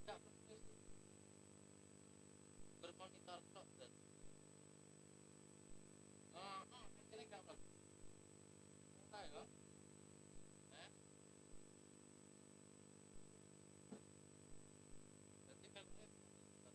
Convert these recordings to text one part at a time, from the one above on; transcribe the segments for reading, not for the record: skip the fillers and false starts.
Gak mlebu bermonitor tok berarti. Oh, kene gak mlebu. Entah ya. Eh? Berarti filmnya pedalmu ndi?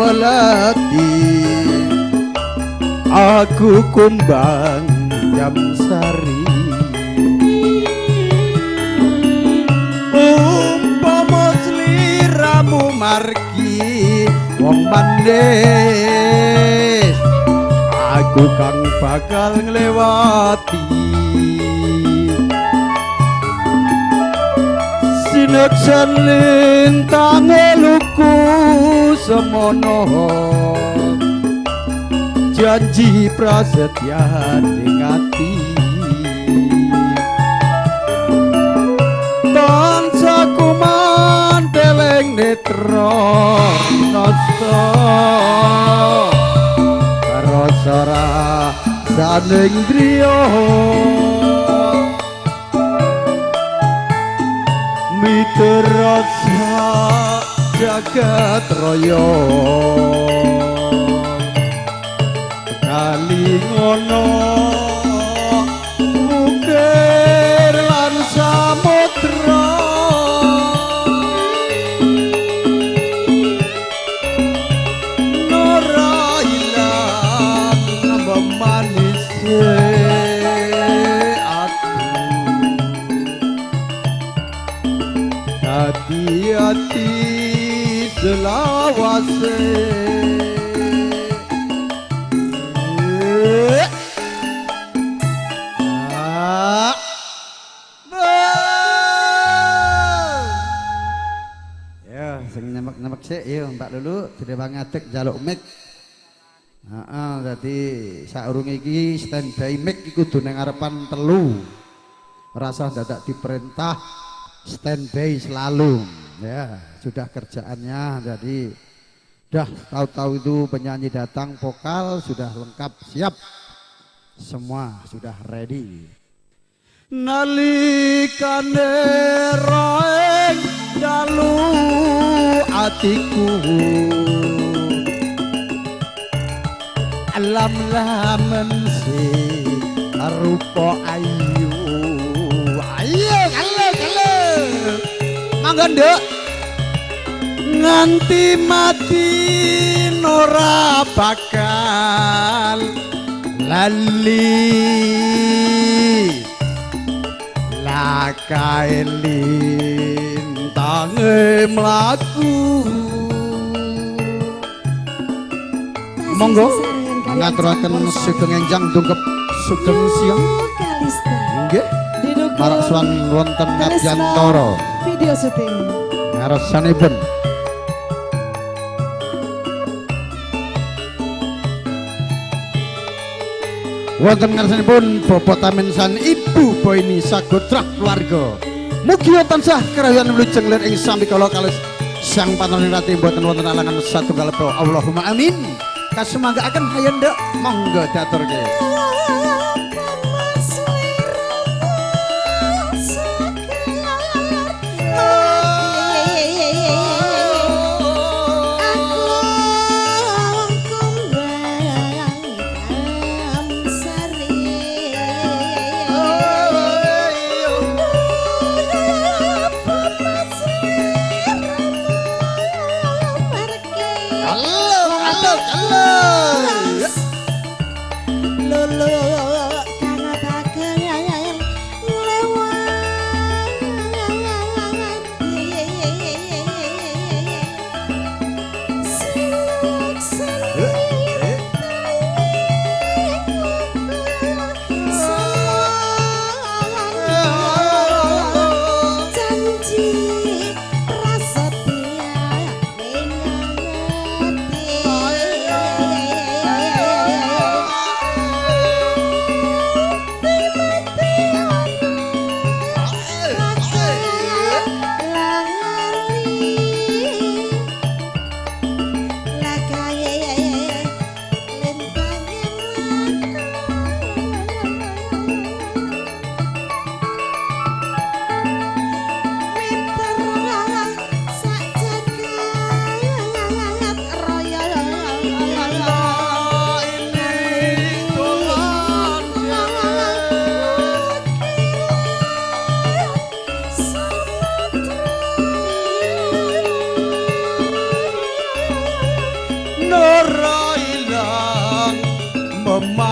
melati. Aku kumbang jam sari. Umpama sliramu margi wong manis, aku kang bakal nglewati. Sineksan lintang luku semono, janji prasetya ning ati. Tansah kumanteling netra rinasa, rasa rasaning driya. Miterasa jagat raya kali ngono mukir lan samudra. Nora ilang manise aku, dadi ati selawase. Ya, sing nyemek-nyemek sik ya Mbak Lulu, direwangi ngadeg njaluk mic. Heeh, dadi saurunge iki standby mic iki kudu ning ngarepan telu. Ora usah dadak diperintah, standby selalu. Ya, sudah kerjaannya jadi dah tahu-tahu itu penyanyi datang vokal sudah lengkap siap. Semua sudah ready. Nalikane roeng dalu atiku, lam-lamen si rupa ayu. Ayo kale kale mangga nduk, nganti mati ora bakal lali. Lakae lintange mlaku. Monggo ngaturaken sugeng enjang dungkep sugeng siang. Nggih. Marak suwan wonten Ngadyantara video syuting. Ngarsanipun wonten ngarsanipun Bapak Tamin san Ibu Boini sagotrah keluarga. Mugi tansah kerayan wilujeng lir ing sambikala kalih sang panjenengan mboten wonten alangan satunggal prau. Allahumma amin. Kasumanggaaken hayo nduk, monggo diaturke. Lulu.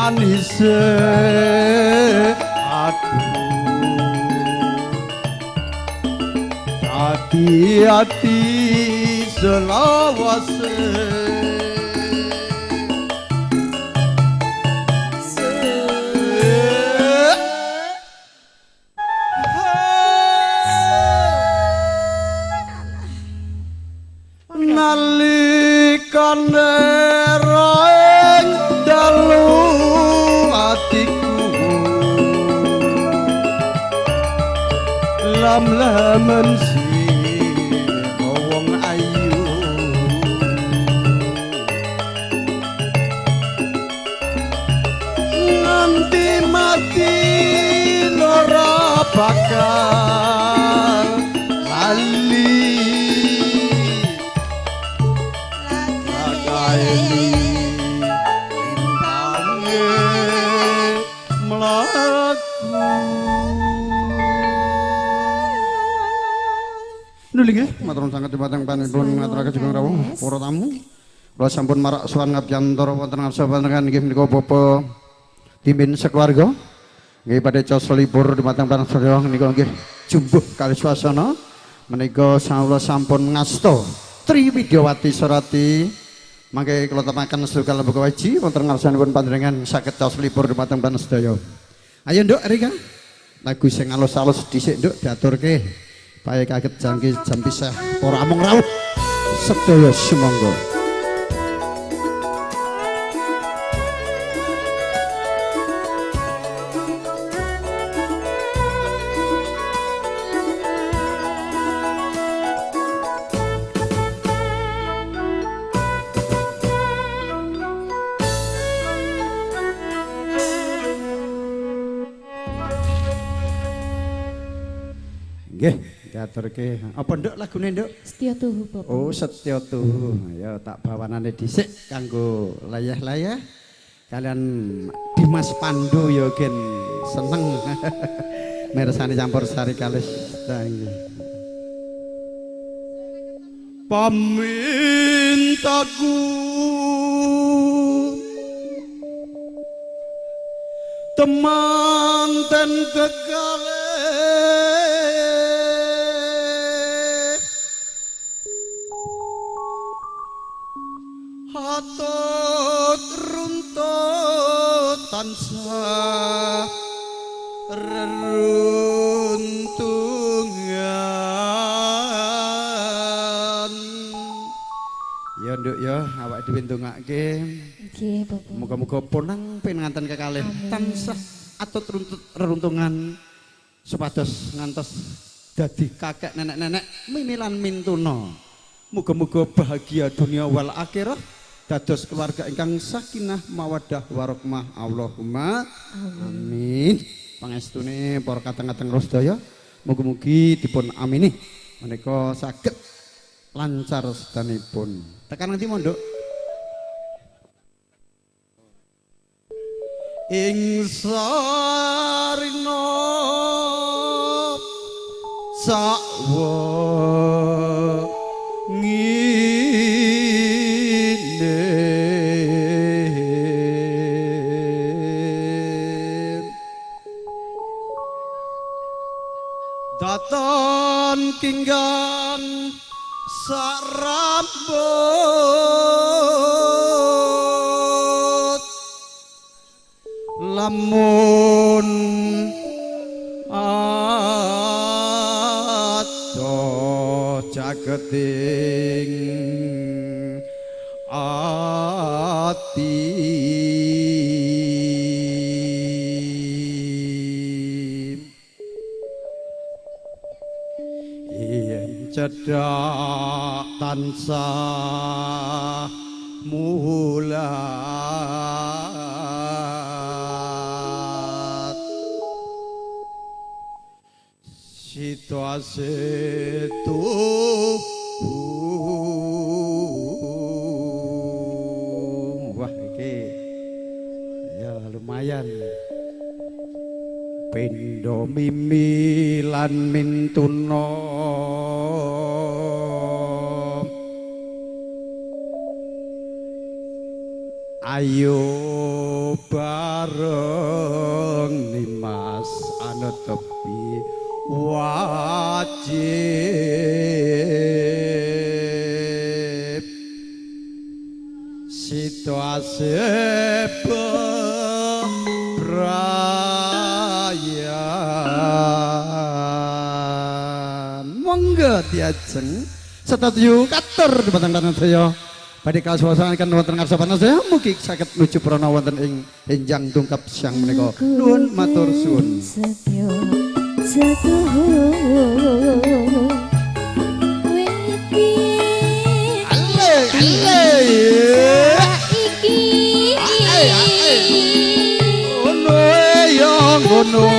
Manise aku hati-hati selawase. Nalikane roeng dalu atiku lam-lamen si wong ayu nganti mati ora bakal lali. Lintange mlaku. Nuli nggih, matur nuwun sanget dumateng panjenengan ngaturaken sugeng rawuh para tamu. Kula sampun marak sowan ngabiyantara wonten ngarsa panjenengan nggih menika Bapak Timin sekeluarga. Nggih badhe caos libur dumateng panjenengan sedaya menika nggih jumbuh kali swasana. Menika kula sampun ngasta Tri Widyawati Surati. Mangke kula temaken setunggal lembaga waji wonten ngarsanipun panjenengan saged caos libur dumateng panjenengan sedaya. Ayo Nduk Rika. Lagu sing alus-alus dhisik Nduk diaturke. Pae kaget jangki jam pisah para amung rawuh sedaya sumangga. Nggih, diaturke. Apa Nduk lagune Nduk? Setya Tuhu Bapak. Oh, Setya Tuhu. Ya tak bawanane dhisik kanggo layah-layah. Kalian Dimas Pandu ya gen seneng. Mirsani campur sari kalis. Nggih. Pamintaku temanten kekale hatut runtut tansah reruntungan. Ya Nduk ya, awake dhewe ndongake. Nggih, Bapak. Muga-muga ponang pinanganten kekalih tansah atut runtut reruntungan supados ngantos dadi kakek nenek-nenek mimilan mintuna. Muga-muga bahagia dunia wal akhirah, dados keluarga ingkang sakinah mawaddah warahmah. Allahumma amin. Pangestune para kateng-kateng sedaya mugi-mugi dipun amini menika saged lancar sedanipun. Tekan ngendi mondok? Ing sarina sakwa ngene daton kinggan sarambut lamun adoh jageting ati. Yen cedhak tansah mulat situasi tuh. Wah iki ya lumayan. Pendo mimi lan mintuna ayo Bareng Nimas anetepi wajib. Situasi bebrayan. Monggo diajeng setatuyu katur dumateng panjenengan sedaya. Badhe kawasa wonten ngarsa panjenengan sedaya mugi saged nuju prana wonten ing enjang dungkap siang menika. Nuwun matur suwun. Ale ale ngono ya ngono.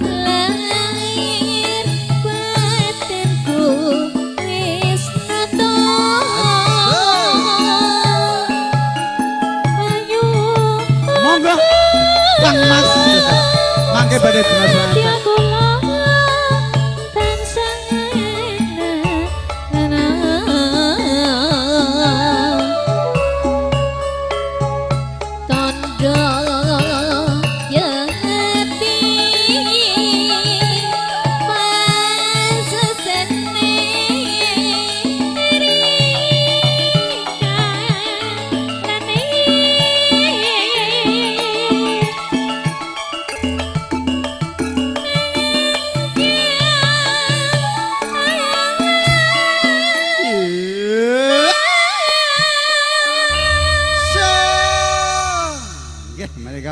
Lahir batinku wis nata. Ayo Monggo Kang Mas mangke badhe dinasan.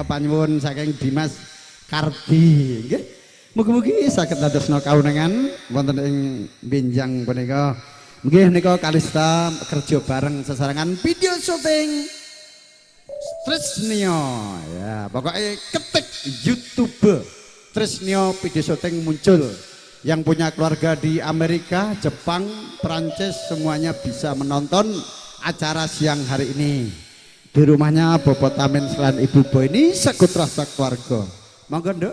Panyuwun saking Dimas Kardi nggih. Mugi-mugi saged dadosna kaunangan wonten ing benjang punika. Nggih menika Kalista kerja bareng sesarengan video syuting Tresnio. Ya, pokoknya ketik YouTube Tresnio video syuting muncul. Yang punya keluarga di Amerika, Jepang, Perancis semuanya bisa menonton acara siang hari ini. Di rumahnya Bapak Tamin selain Ibu Boy ini sekut rasa keluarga. Monggo nduk.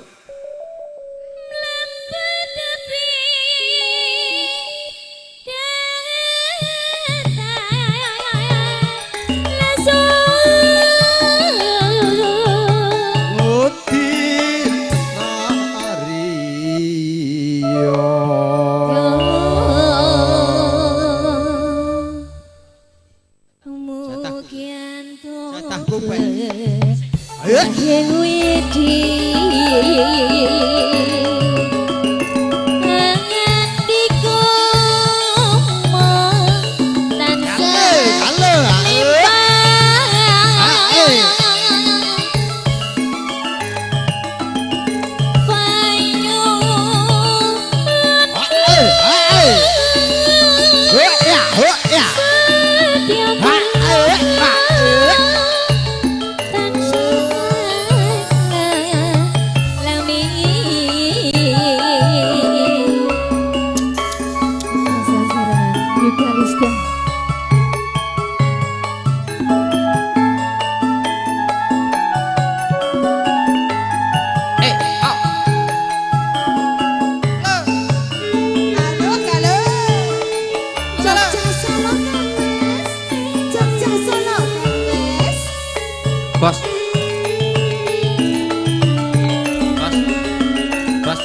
Bos. Bos. Bos.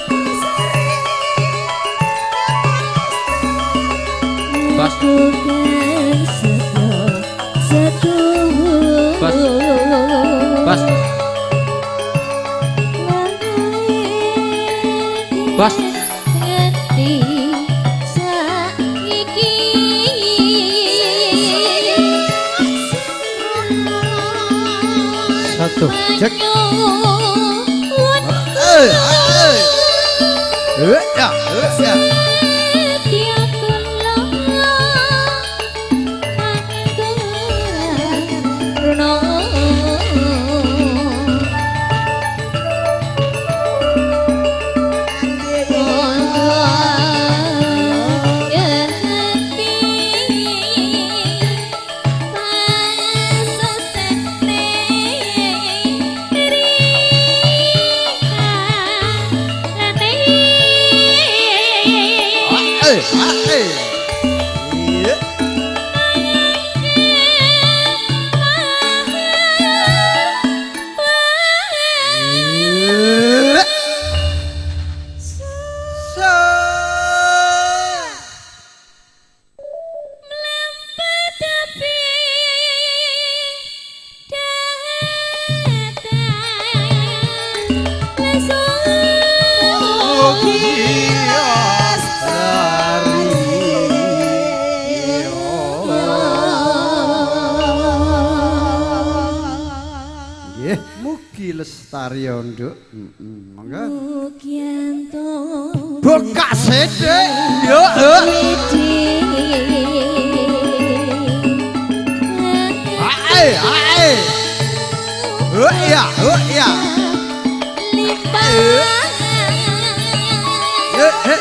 Bos. Bos. Bos. Bos. Satu, cek. Ya, ya. Eh, eh. Iya. Iya. Sa. Nggih, mugi lestari ya, Nduk. Heeh, monggo. Buka sithik. Yo, Ae, ae. Oh iya, oh iya. Eh, eh.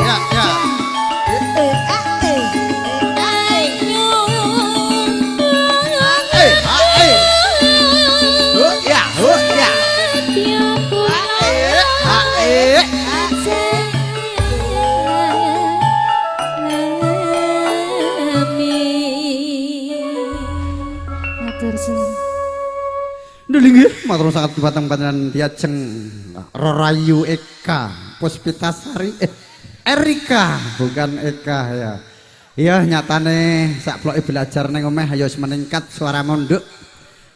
Ya, ya. Eh, ae. Oh iya, oh iya. Eh, ae. Nduh nggih, matur sangat dumateng panjenengan diajeng Rorayu Eka Puspitasari Erika bukan Eka ya. Iya nyatane sak bloke belajar ning omah ya wis meningkat suara monduk.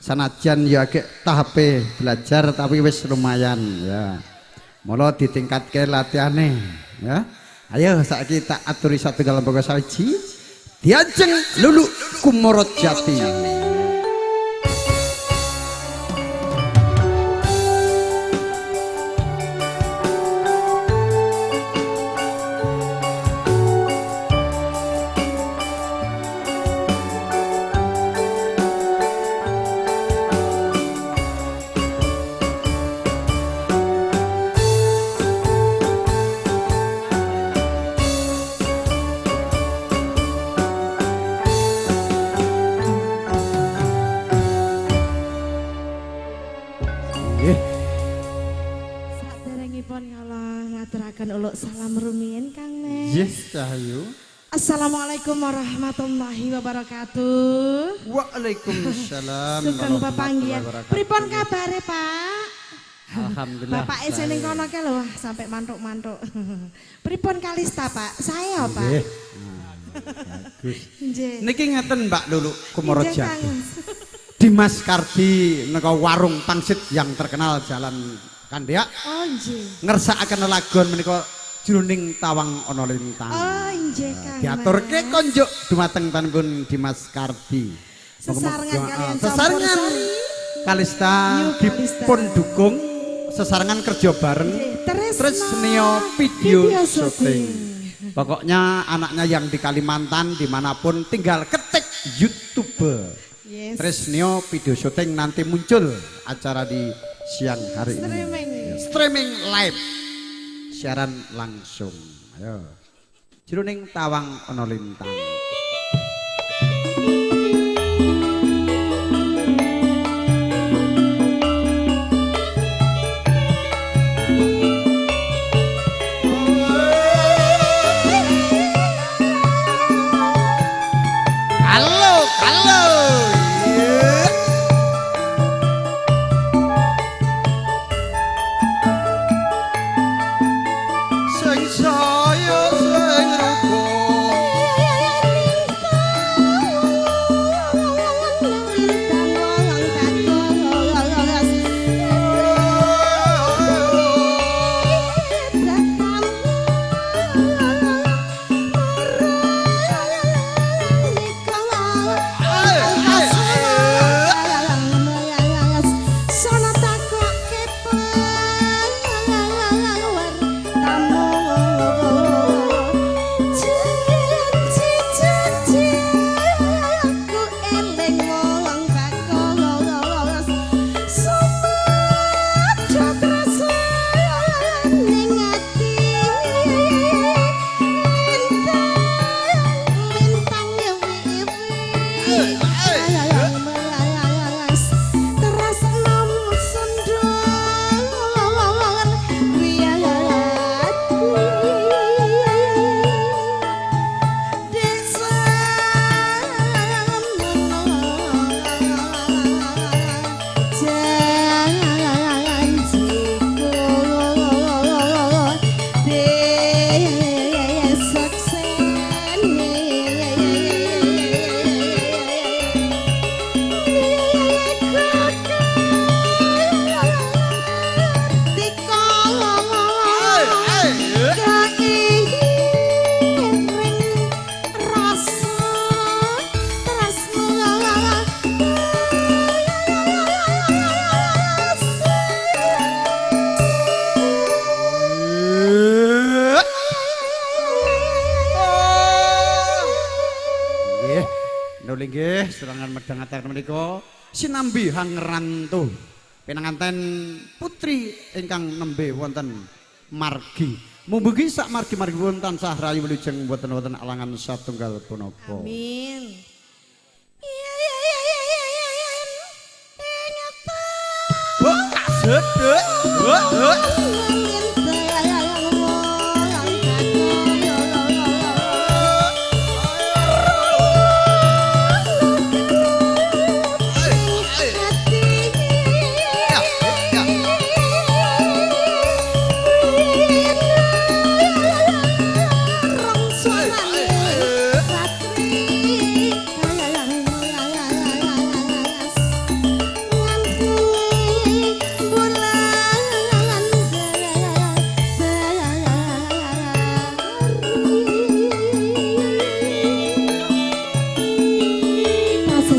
Sanajan ya agek tahape belajar tapi wis lumayan ya. Mula ditingkatke latihane ya. Ayo saiki tak aturi satunggal lembaga sawiji. Diajeng Lulu Kumoro Jati. Nggih. Saderengipun kula ngaturaken uluk salam rumiyin Kang Mas. Nggih, Cahyu. Assalamualaikum warahmatullahi wabarakatuh. Waalaikumsalam. Sugeng warahmatullahi pepanggihan. wabarakatuh. Pripun kabare, Pak? Alhamdulillah. Bapak sing ning kono kae lho, wah sampai mantuk-mantuk. Pripun Kalista, Pak? Saya, Pak. Nggih. Nah, bagus. Nggih. Niki ngeten Mbak Lulu Kumoro Nggih, Kang Jati. Mas. Dimas Kardi neka warung pangsit yang terkenal Jalan Kandiak Oh, nggih. ngersakaken lelagon menika jroning tawang ana lintang. Oh, nggih, Kang. Diaturke Mas. konjuk dumateng panjenengan Dimas Kardi. Sesarengan kalian sesarengan campur sari. Kalista New Kalista. dipun dukung sesarengan kerja bareng Nggih, Tresno Tresnio Video Video Syuting. Syuting. Pokoknya anaknya yang di Kalimantan dimanapun tinggal ketik YouTube. Yes. Tresnio Video Syuting nanti muncul acara di siang hari Streaming. ini. Ya, streaming live. Siaran langsung. Ayo. Jroning tawang ana lintang. Halo, halo. Iya. Sing saya sing rukun. Nggih, serangan medhangataken menika sinambi hangrantu pinanganten putri ingkang nembe wonten margi. Mugi sak margi-margipun tansah rahayu wilujeng boten wonten alangan satunggal punapa. Amin. Bok kasedek. Bok, bok.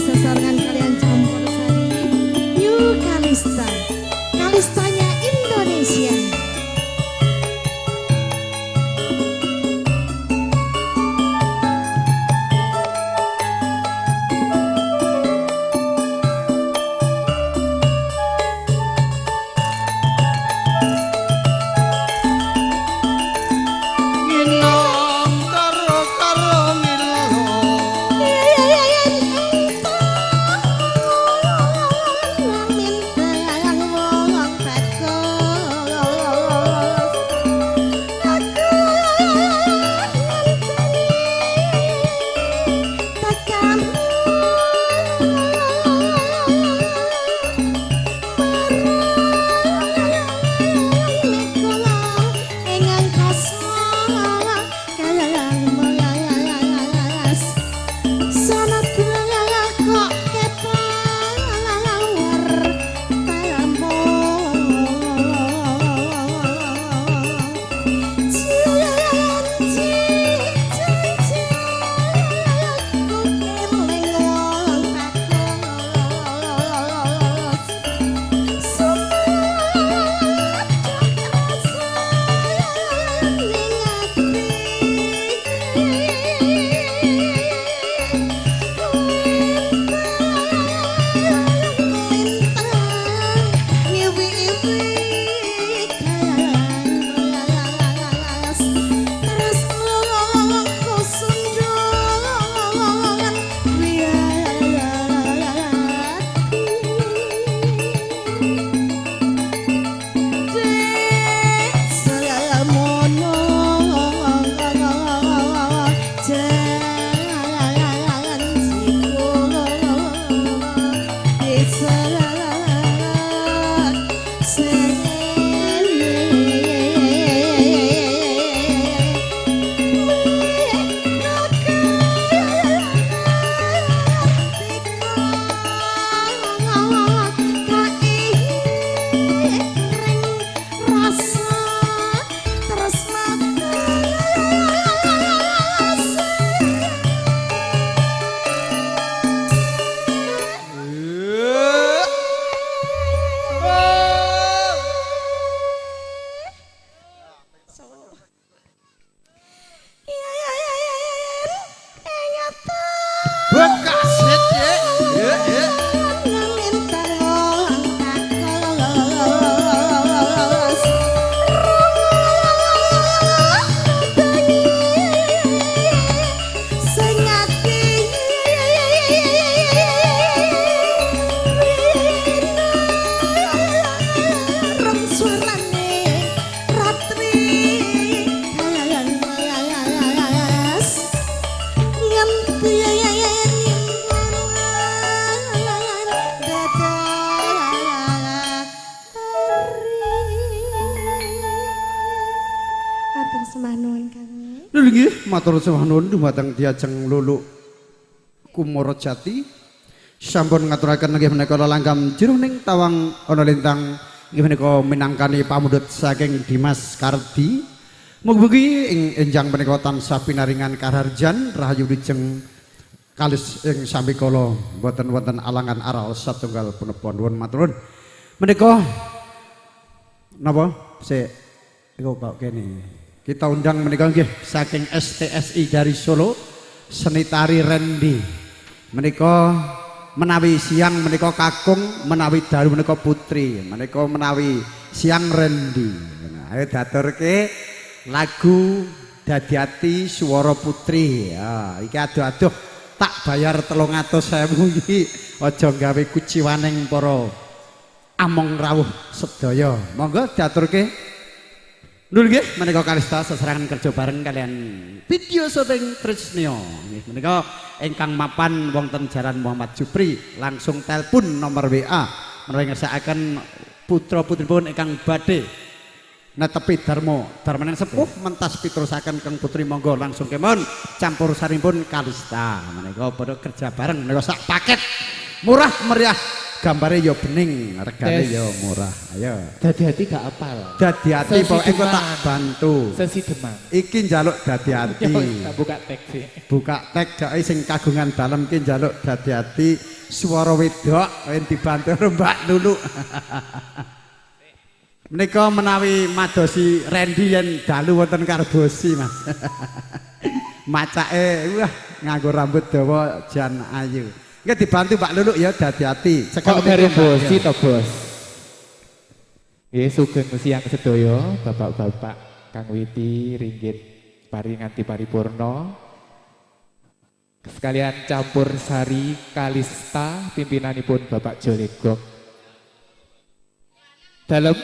Sesarengan kalian campur sari New Kalista, Kalistanya Indonesia. Nginom karo karo ngilo. Bok kasedek. Lho nggih, matur sembah nuwun dumateng Diajeng Luluk Kumorojati. Sampun ngaturaken nggih menika langgam jroning tawang ana lintang nggih menika minangkani pamundhut saking Dimas Kardi. Mugi-mugi ing enjang menika tansah pinaringan kaharjan rahayu wilujeng kalis ing sambikala boten wonten alangan aral satunggal punapa. Nuwun matur nuwun. Menika napa sik iku kok kene. Kita undang menika nggih saking STSI dari Solo, Seni Tari Rendi. Menika menawi siang menika kakung, menawi dalu menika putri, menika menawi siang Rendi. Nah, ayo diaturke lagu Dadi Ati Swara Putri. Ya, iki aduh-aduh tak bayar 300.000 iki aja gawe kuciwaning para among rawuh sedaya. Monggo diaturke. Nun nggih menika Kalista seserangan kerja bareng kalian video syuting Trisnio. Nggih menika ingkang mapan wonten Jalan Muhammad Jupri langsung telepon nomor WA menawi ngersakaken putra-putripun ingkang badhe netepi dharma dharmaning sepuh mentas pitrusaken Kang Putri monggo langsung kemon campur sarinipun Kalista. Menika padha kerja bareng menika sak paket murah meriah. Gambare ya bening, regane ya murah. Ayo. Dadi ati gak apal. Dadi ati pokoke engko tak bantu. Sesideman. Iki njaluk dadi ati. Tak buka tag sih. Buka tag dake sing kagungan dalem ki njaluk dadi ati swara wedok yen dibantu karo Mbak Lulu. Menika menawi madosi Randy yen dalu wonten Karbosi, Mas. Macake wah nganggo rambut dawa jan ayu. Nggih dibantu Mbak Lulu ya dadi ati. Kok dari bosi to, Bos? Nggih sugeng siang sedaya bapak-bapak Kang Witi ringgit pari nganti paripurna. Sekalian campur sari Kalista pimpinanipun Bapak Jolegok. Dalem.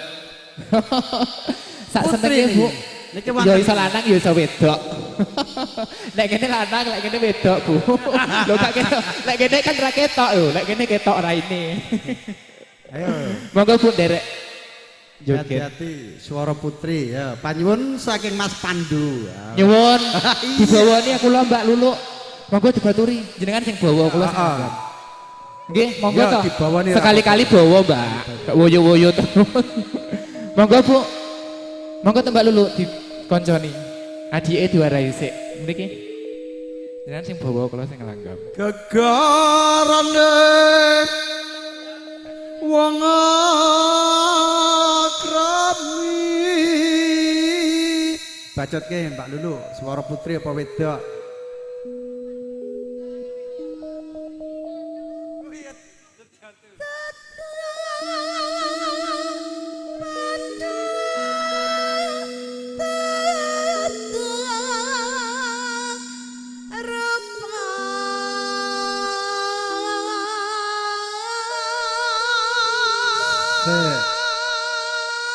Sak senenge Bu. Niki ya iso lanang ya iso wedok. Nek kene lanang, nek kene wedok, Bu. Lho gak ketok. Nek kene kan ra ketok lho, nek kene ketok raine. Ayo. Monggo Bu nderek. Joget. Hati-hati suara putri ya. Panyuwun saking Mas Pandu. Nyuwun dibawani kula Mbak Lulu. Monggo dibaturi jenengan sing bawa kula sing. Nggih, monggo to. Sekali-kali bawa, Mbak. Gak woyo-woyo terus. Monggo Bu. Monggo to Mbak Lulu dikonconi. Adike diwarahi sik. Mriki. Jenengan sing bawa kula sing langgam. Gegarane wong akrami. Bacotke Mbak Lulu, suara putri apa wedok?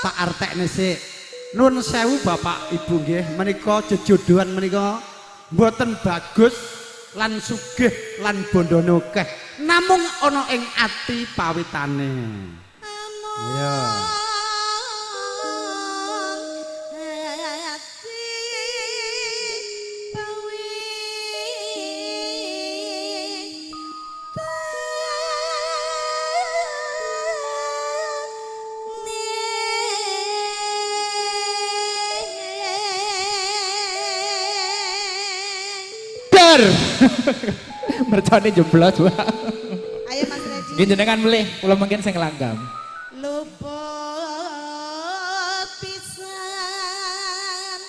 Tak artekne sik. Nun sewu Bapak Ibu nggih, menika jejodohan menika mboten bagus lan sugih lan bondone akeh. Namung ana ing ati pawitane. Iya. Mercone jeblos, Pak. Ayo Mas Redi. Nggih jenengan melih, kula mungkin sing langgam. Luput pisan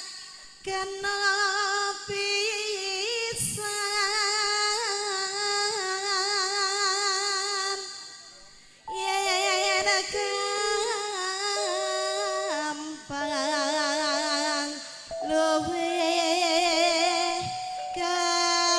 kena pisan yen gampang luwih gampang.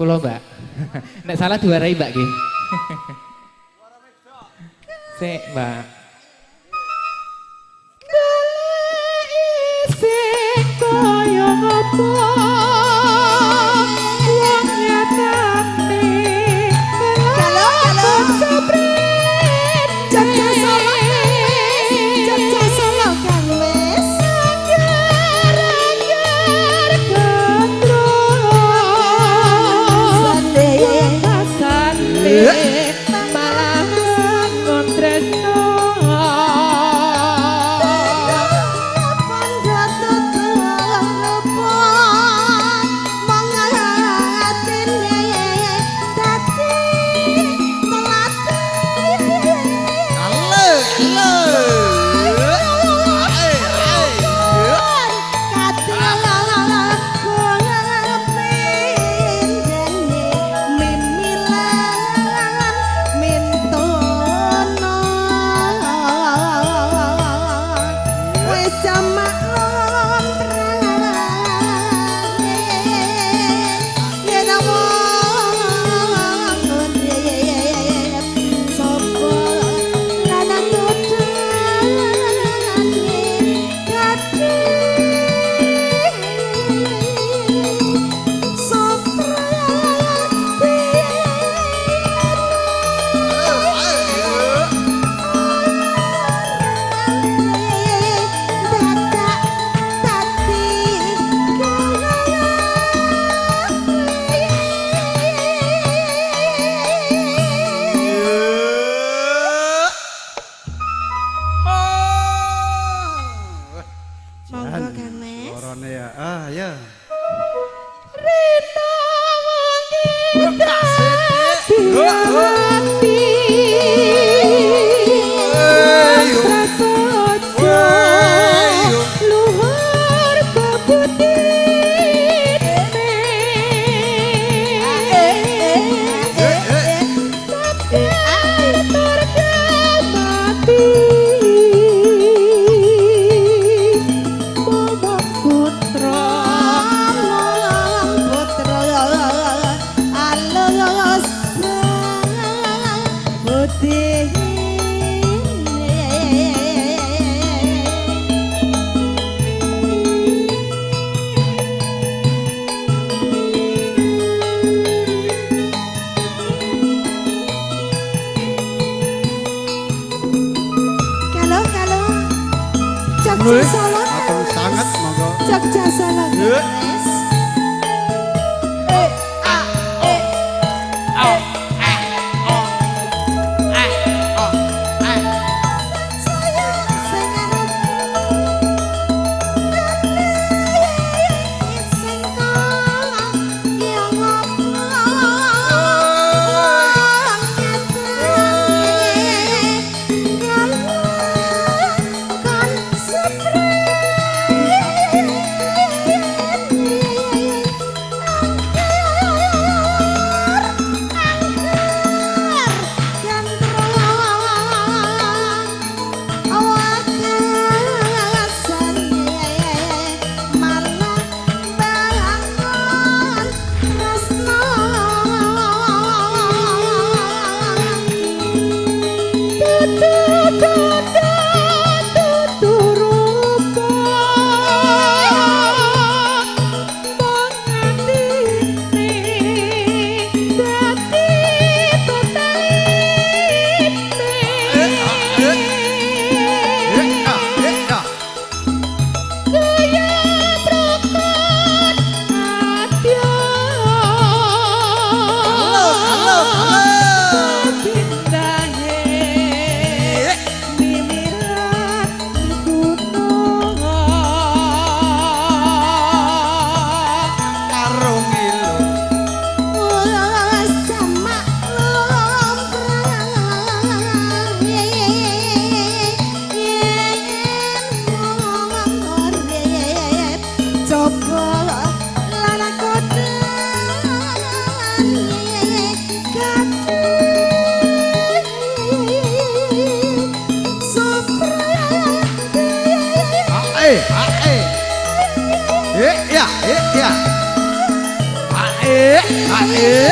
Kula, Mbak. Nek salah diwarai, Mbak nggih. Sik, Mbak. Sing kaya ngopo wong nyatane? Halo, halo. Jogja Solo, Jogja Solo, Kang Wis. Anyar gandrung malah tresno. Ale, ale. Ae, ae. Monggo, Kang Mas. Suarane ya. Ah, ya. Rena wangi Tak sithik. Ho, ho. ati Ayo. prasaja Ayo. luhur peputih. Eh, eh. Mati momong putra. Alus putih. Kalau kalau Jogja Solo. Matur sanget monggo. Jogja Solo. Eh. Mas. E A E. O, E, O, E, O, E. Saya sing arep sing kaya ngopo kon Eh, ah, eh, ah. Halo, halo, halo. Eh. Karo ngilu. Coba lalakodan Ae, ae. Eh, ya, eh, ya. Ae. eh, eh.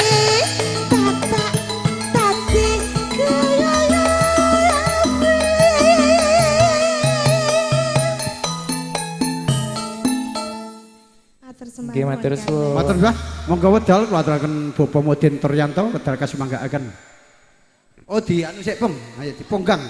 Tatak tadi kaya. Matur sembah Nggih, matur suwun. Matur Mbah, monggo wedal kula aturaken Bapak Mudin Turyanto wedal kasumanggaaken. Oh di anu sik, Pong. Ayo diponggang.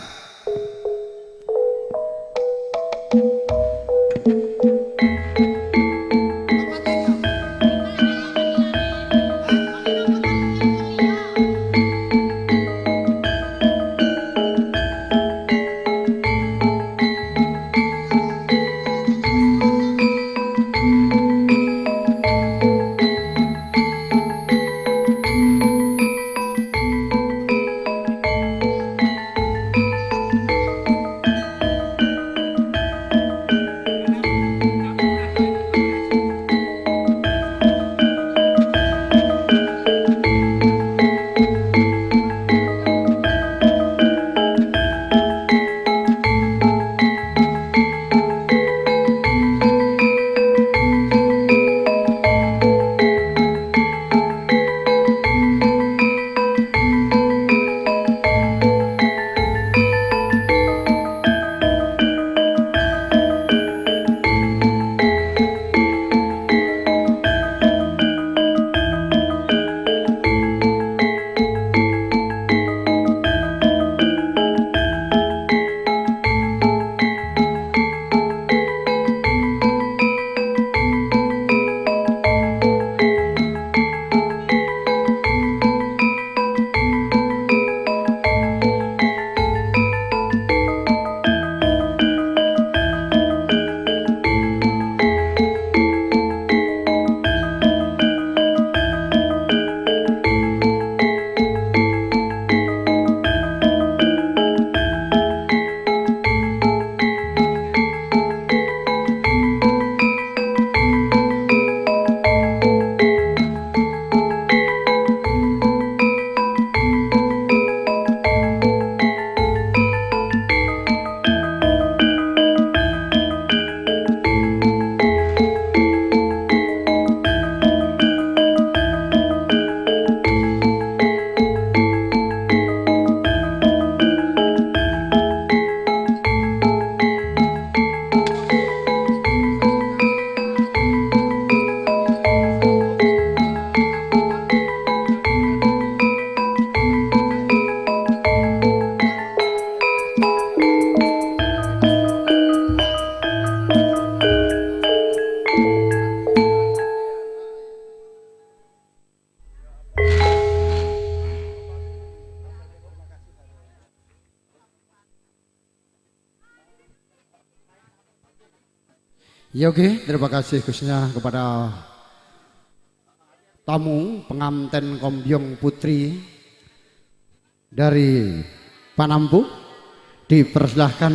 Ya oke, terima kasih khususnya kepada tamu pengantin Kombyong Putri dari Panampu. Dipersilahkan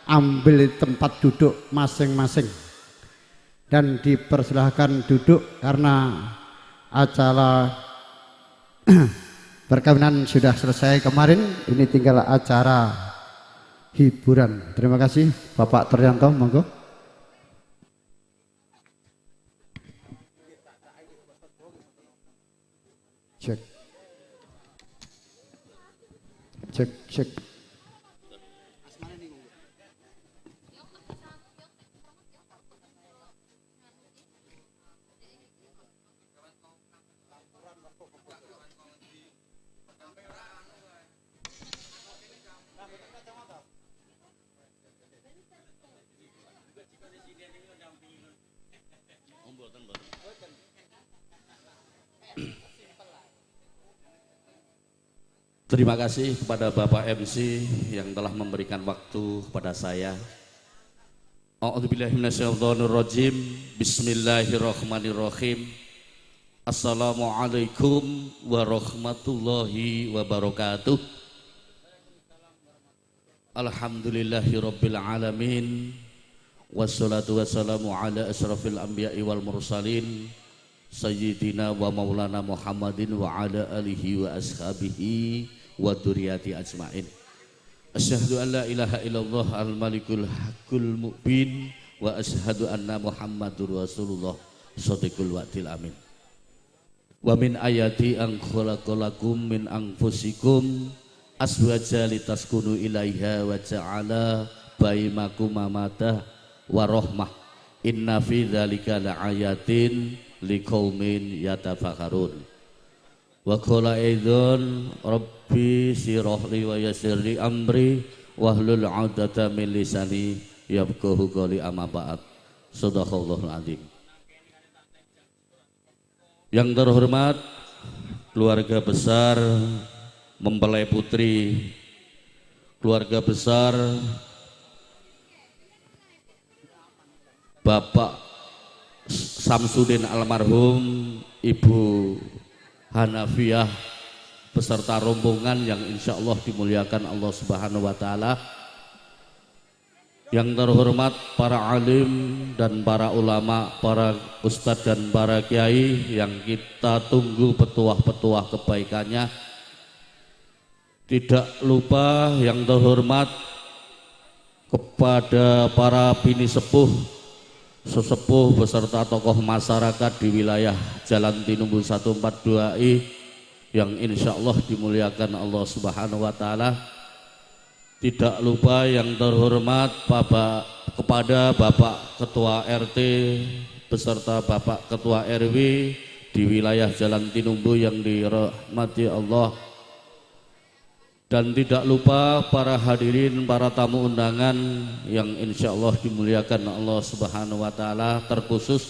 ambil tempat duduk masing-masing dan dipersilahkan duduk karena acara perkawinan sudah selesai kemarin, ini tinggal acara hiburan. Terima kasih Bapak Teryanto, monggo. Cek. Cek, cek. Terima kasih kepada Bapak MC yang telah memberikan waktu kepada saya. A'udzubillahi minasyaitonirrajim. Bismillahirrahmanirrahim. Assalamualaikum warahmatullahi wabarakatuh. Alhamdulillahirabbil alamin. Wassalatu wassalamu ala asrafil anbiya'i wal mursalin. Sayyidina wa maulana Muhammadin wa ala alihi wa ashabihi wa dzurriyyati ajmain. Asyhadu an la ilaha illallah al-malikul haqqul mubin wa asyhadu anna Muhammadur Rasulullah shadiqul wa'dil amin. Wa min ayati an khalaqalakum min anfusikum azwaja litaskunu ilaiha wa ja'ala bainakum mawaddah wa rahmah. Inna fi dzalika laayatin liqaumin yatafakkarun. Wa qala aidan rabbi sirahli wa yassirli amri wahlul 'uqdatam min lisani yafqahu qawli, amma ba'd. Shadaqallahul azim. Yang terhormat keluarga besar mempelai putri, keluarga besar Bapak Samsudin almarhum, Ibu Hanafiah beserta rombongan yang insya Allah dimuliakan Allah Subhanahu wa Ta'ala. Yang terhormat para alim dan para ulama, para ustadz dan para kiai yang kita tunggu petuah-petuah kebaikannya. Tidak lupa yang terhormat kepada para bini sepuh, sesepuh beserta tokoh masyarakat di wilayah Jalan Tinumbu 142I yang insya Allah dimuliakan Allah Subhanahu wa Ta'ala. Tidak lupa yang terhormat Bapak, kepada Bapak Ketua RT beserta Bapak Ketua RW di wilayah Jalan Tinumbu yang dirahmati Allah. Dan tidak lupa para hadirin, para tamu undangan yang insya Allah dimuliakan Allah Subhanahu wa Ta'ala, terkhusus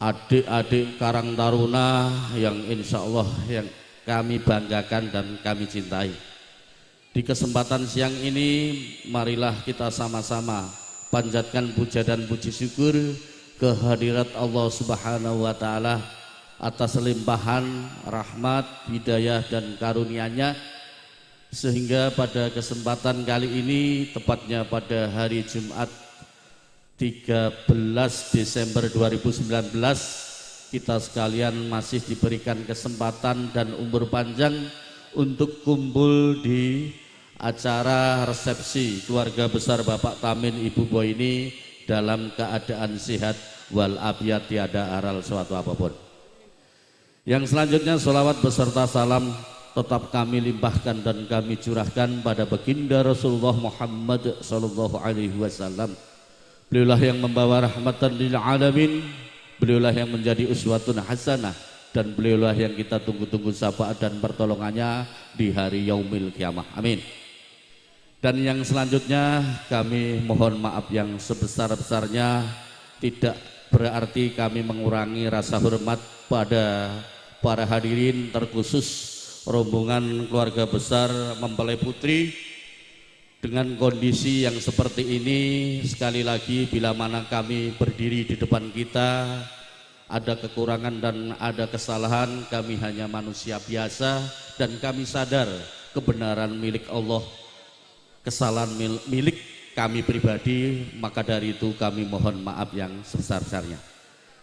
adik-adik Karang Taruna yang insya Allah yang kami banggakan dan kami cintai. Di kesempatan siang ini, marilah kita sama-sama panjatkan puja dan puji syukur kehadirat Allah Subhanahu wa Ta'ala atas limpahan rahmat, hidayah dan karunia-Nya, sehingga pada kesempatan kali ini, tepatnya pada hari Jumat 13 Desember 2019, kita sekalian masih diberikan kesempatan dan umur panjang untuk kumpul di acara resepsi keluarga besar Bapak Tamin Ibu Boy ini dalam keadaan sehat walafiat, tiada aral suatu apapun. Yang selanjutnya, sholawat beserta salam tetap kami limpahkan dan kami curahkan pada baginda Rasulullah Muhammad Sallallahu Alaihi Wasallam. Beliaulah yang membawa rahmatan lil alamin, beliaulah yang menjadi uswatun hasanah, dan beliaulah yang kita tunggu-tunggu syafaat dan pertolongannya di hari yaumil kiamah. Amin. Dan yang selanjutnya, kami mohon maaf yang sebesar-besarnya. Tidak berarti kami mengurangi rasa hormat pada para hadirin, terkhusus rombongan keluarga besar mempelai putri. Dengan kondisi yang seperti ini, sekali lagi bila mana kami berdiri di depan kita ada kekurangan dan ada kesalahan, kami hanya manusia biasa dan kami sadar kebenaran milik Allah, kesalahan milik kami pribadi, maka dari itu kami mohon maaf yang sebesar-besarnya.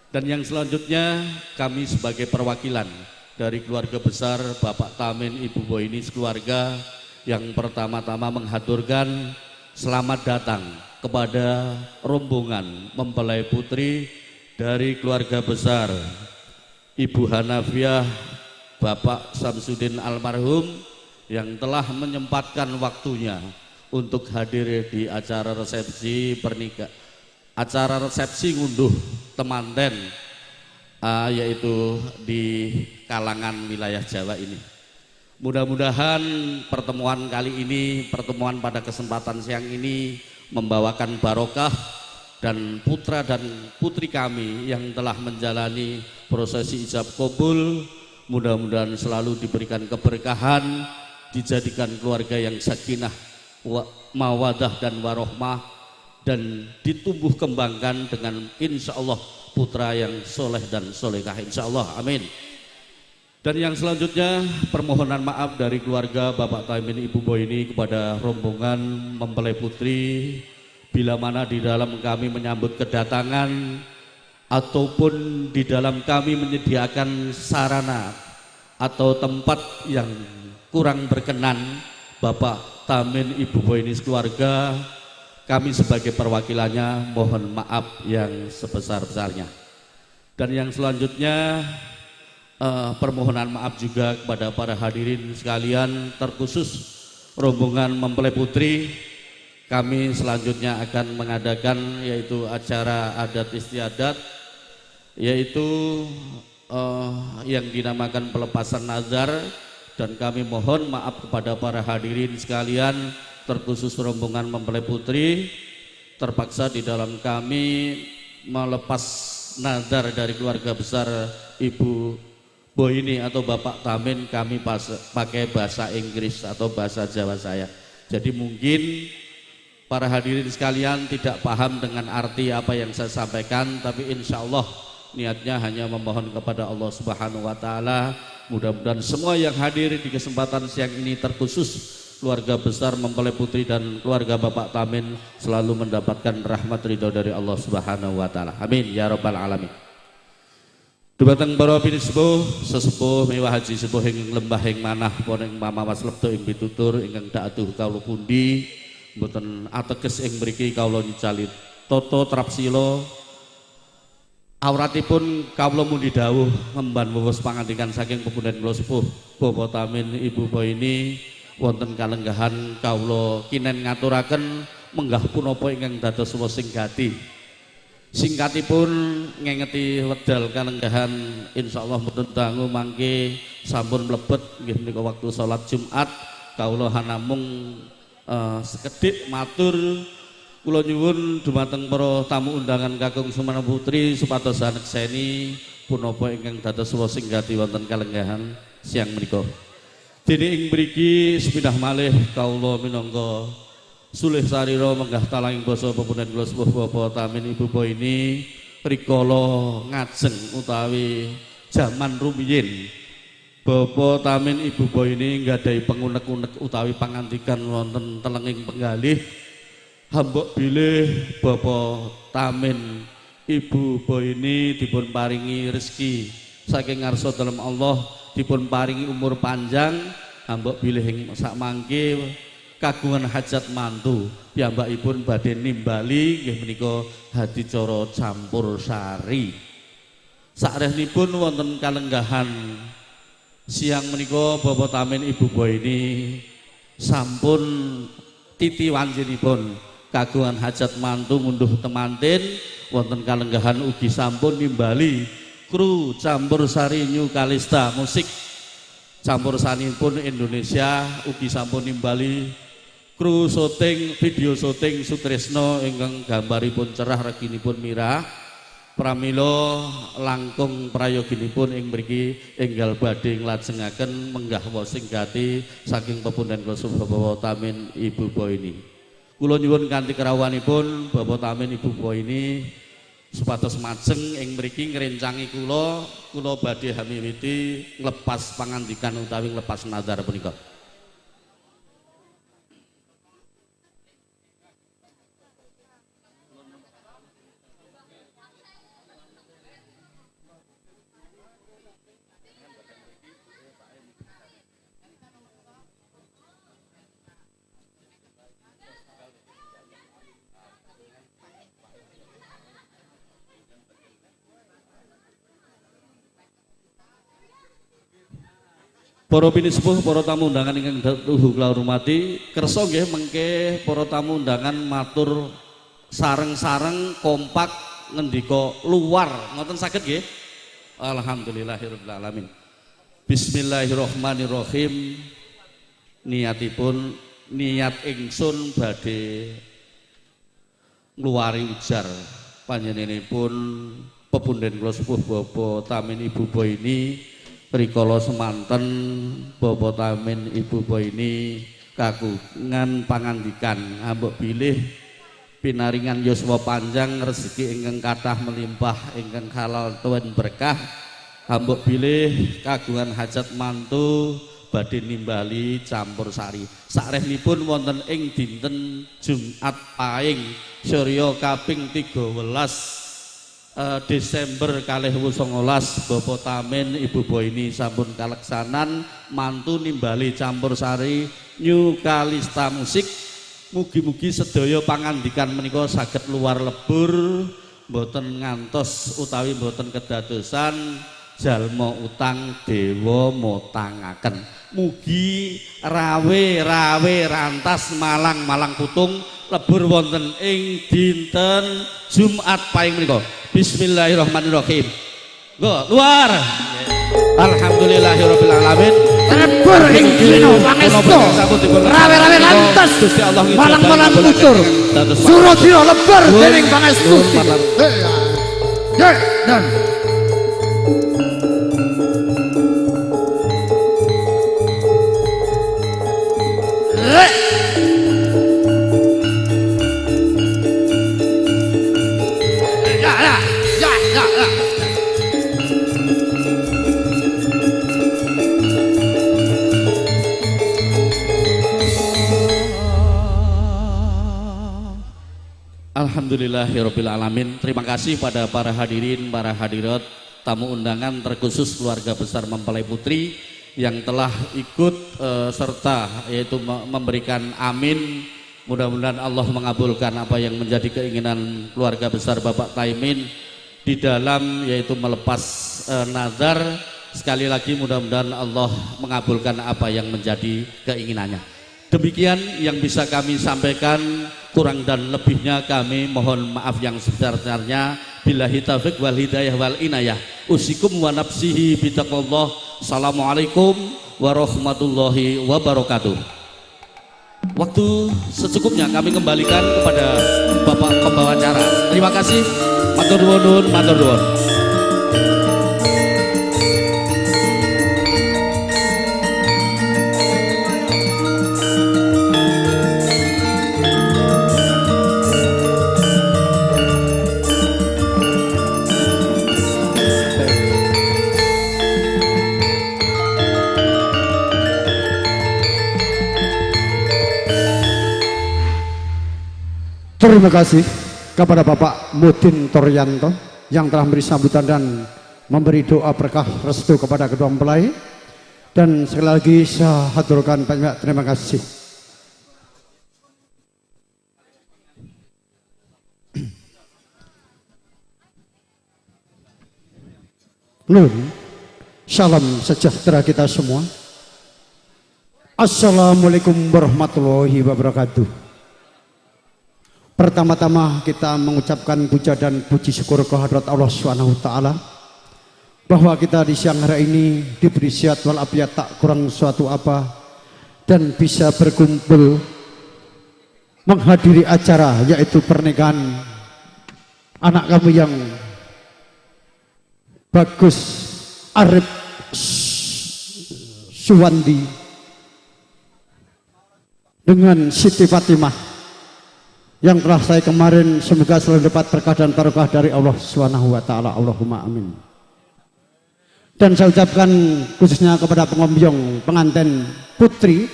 Dan yang selanjutnya, kami sebagai perwakilan dari keluarga besar Bapak Tamin Ibu Boy ini sekeluarga, yang pertama-tama menghaturkan selamat datang kepada rombongan mempelai putri dari keluarga besar Ibu Hanafiah, Bapak Samsudin almarhum yang telah menyempatkan waktunya untuk hadir di acara resepsi pernikahan, acara resepsi ngunduh temanten, yaitu di kalangan wilayah Jawa ini. Mudah-mudahan pertemuan kali ini, pertemuan pada kesempatan siang ini membawakan barokah dan putra dan putri kami yang telah menjalani prosesi ijab kabul, mudah-mudahan selalu diberikan keberkahan, dijadikan keluarga yang sakinah, mawadah dan warohmah, dan ditumbuh kembangkan dengan insya Allah putra yang soleh dan solehah, insya Allah, amin. Dan yang selanjutnya, permohonan maaf dari keluarga Bapak Taimin Ibu Boy ini kepada rombongan mempelai putri, bila mana di dalam kami menyambut kedatangan ataupun di dalam kami menyediakan sarana atau tempat yang kurang berkenan, Bapak Tamin Ibu Boy ini sekeluarga, kami sebagai perwakilannya mohon maaf yang sebesar-besarnya. Dan yang selanjutnya, Permohonan maaf juga kepada para hadirin sekalian, terkhusus rombongan mempelai putri. Kami selanjutnya akan mengadakan yaitu acara adat istiadat, yaitu yang dinamakan pelepasan nazar, dan kami mohon maaf kepada para hadirin sekalian, terkhusus rombongan mempelai putri, terpaksa di dalam kami melepas nazar dari keluarga besar Ibu Boini atau Bapak Tamin, kami pakai bahasa Inggris atau bahasa Jawa saya. Jadi mungkin para hadirin sekalian tidak paham dengan arti apa yang saya sampaikan, tapi insya Allah niatnya hanya memohon kepada Allah Subhanahu wa Ta'ala. Mudah-mudahan semua yang hadir di kesempatan siang ini, terkhusus keluarga besar mempelai putri dan keluarga Bapak Tamin, selalu mendapatkan rahmat ridho dari Allah Subhanahu wa Ta'ala. Amin ya rabbal alamin. Dumateng para pinisepuh, sesepuh mewah haji sepuh ing lembah ing manah pon ing mamawas lebda ing pitutur ingkang daduh kawula pundi mboten ateges ing mriki kawula nyicali tata trapsila awratipun kawula mundi dawuh ngemban wewes pangandikan saking pepunden kula sepuh Bapak Tamin Ibu Boini wonten kalenggahan kawula kinen ngaturaken menggah punapa ingkang dados wesing gati. Singkatipun ngengeti wedal kalenggahan insyaallah mboten dangu mangke sampun mlebet nggih menika waktu salat Jumat. Kawula namung sekedhik matur, kula nyuwun dumateng para tamu undangan kakung Sumana Putri supados anekseni punapa ingkang dados wesing gati wonten kalenggahan siang menika. Dene ing mriki sepindah malih kawula minangka sulih sarira menggah talanging basa pepunden kula sepuh Bapak Tamin Ibu Boini rikala ngajeng utawi jaman rumiyin Bapak Tamin Ibu Boini nggadahi pengunek-unek utawi pangandikan wonten telenging penggalih. Hambok bilih Bapak Tamin Ibu Boini dipun paringi rezeki saking ngarsa dalem Allah, dipun paringi umur panjang, hambok bilih ing sakmangke kagungan hajat mantu piyambakipun badhe nimbali nggih menika hadicara campur sari. Sakrehnipun wonten kalenggahan siang menika Bapak Tamin Ibu Boini sampun titi wancinipun kagungan hajat mantu ngunduh temanten wonten kalenggahan ugi sampun nimbali kru campur sari New Kalista musik campur sanipun Indonesia, ugi sampun nimbali kru syuting video syuting Sutresno ingkang gambaripun cerah reginipun mirah. Pramila langkung prayoginipun ing mriki enggal badhe nglajengaken menggah wosing gati saking pepunden kula Bapak Tamin Ibu Boini. Kula nyuwun kanthi kerawuhanipun Bapak Tamin Ibu Boini supados majeng ing mriki ngrencangi kula, kula badhe hamiwiti nglepas pangandikan utawi nglepas nazar punika. Para pinisepuh, para tamu undangan ingkang tuhu kula hormati, kersa nggih mengke para tamu undangan matur sareng-sareng kompak ngendika luar, ngoten saged nggih? Alhamdulillahirabbil alamin. Bismillahirrahmanirrahim. Niatipun niat ingsun badhe ngluwari ujar panjenenganipun pepunden kula sepuh Bapak Tamin Ibu Boini rikala semanten Bapak Tamin Ibu Boini kagungan pangandikan ambek bilih pinaringan yuswa panjang rezeki ingkang kathah melimpah ingkang halal tuwin berkah, ambek bilih kagungan hajat mantu badhe nimbali campur sari. Sakrehnipun wonten ing dinten Jumat Paing surya kaping 13 Desember 2019 Bapak Tamin Ibu Boini sampun kaleksanan mantu nimbali campur sari New Kalista Musik. Mugi-mugi sedaya pangandikan menika saged luar lebur, mboten ngantos utawi mboten kedadosan jalma utang dewa motangaken. Mugi rawe-rawe rantas malang-malang putung lebur wonten ing dinten Jumat paing menika. Bismillahirrahmanirrahim. Go luar. Alhamdulillahirabbil alamin. Lebur ing dina pangestu. Rawe-rawe lantas Gusti Allah malang-malang tutur. Surodina lebur dening pangestu. Dan Alhamdulillahirabbil alamin. Terima kasih pada para hadirin, para hadirat, tamu undangan terkhusus keluarga besar mempelai putri yang telah ikut serta yaitu memberikan amin. Mudah-mudahan Allah mengabulkan apa yang menjadi keinginan keluarga besar Bapak Taimin di dalam yaitu melepas nazar. Sekali lagi mudah-mudahan Allah mengabulkan apa yang menjadi keinginannya. Demikian yang bisa kami sampaikan, kurang dan lebihnya kami mohon maaf yang sebesar-besarnya. Billahi taufik wal hidayah wal inayah. Usikum wa nafsihi bitaqallah. Assalamualaikum warahmatullahi wabarakatuh. Waktu secukupnya kami kembalikan kepada Bapak pembawa acara. Terima kasih. Matur nuwun, matur nuwun. Terima kasih kepada Bapak Mudin Toryanto yang telah memberi sambutan dan memberi doa berkah restu kepada kedua mempelai. Dan sekali lagi saya haturkan banyak terima kasih. Nun, salam sejahtera kita semua. Assalamualaikum warahmatullahi wabarakatuh. Pertama-tama kita mengucapkan puja dan puji syukur kehadrat Allah Subhanahu wa taala bahwa kita di siang hari ini diberi sehat walafiat tak kurang suatu apa dan bisa berkumpul menghadiri acara yaitu pernikahan anak kamu yang bagus Arif Suwandi dengan Siti Fatimah yang telah saya kemarin, semoga selalu dapat berkah dan barokah dari Allah Subhanahu wa taala. Allahumma amin. Dan saya ucapkan khususnya kepada pengombyong pengantin putri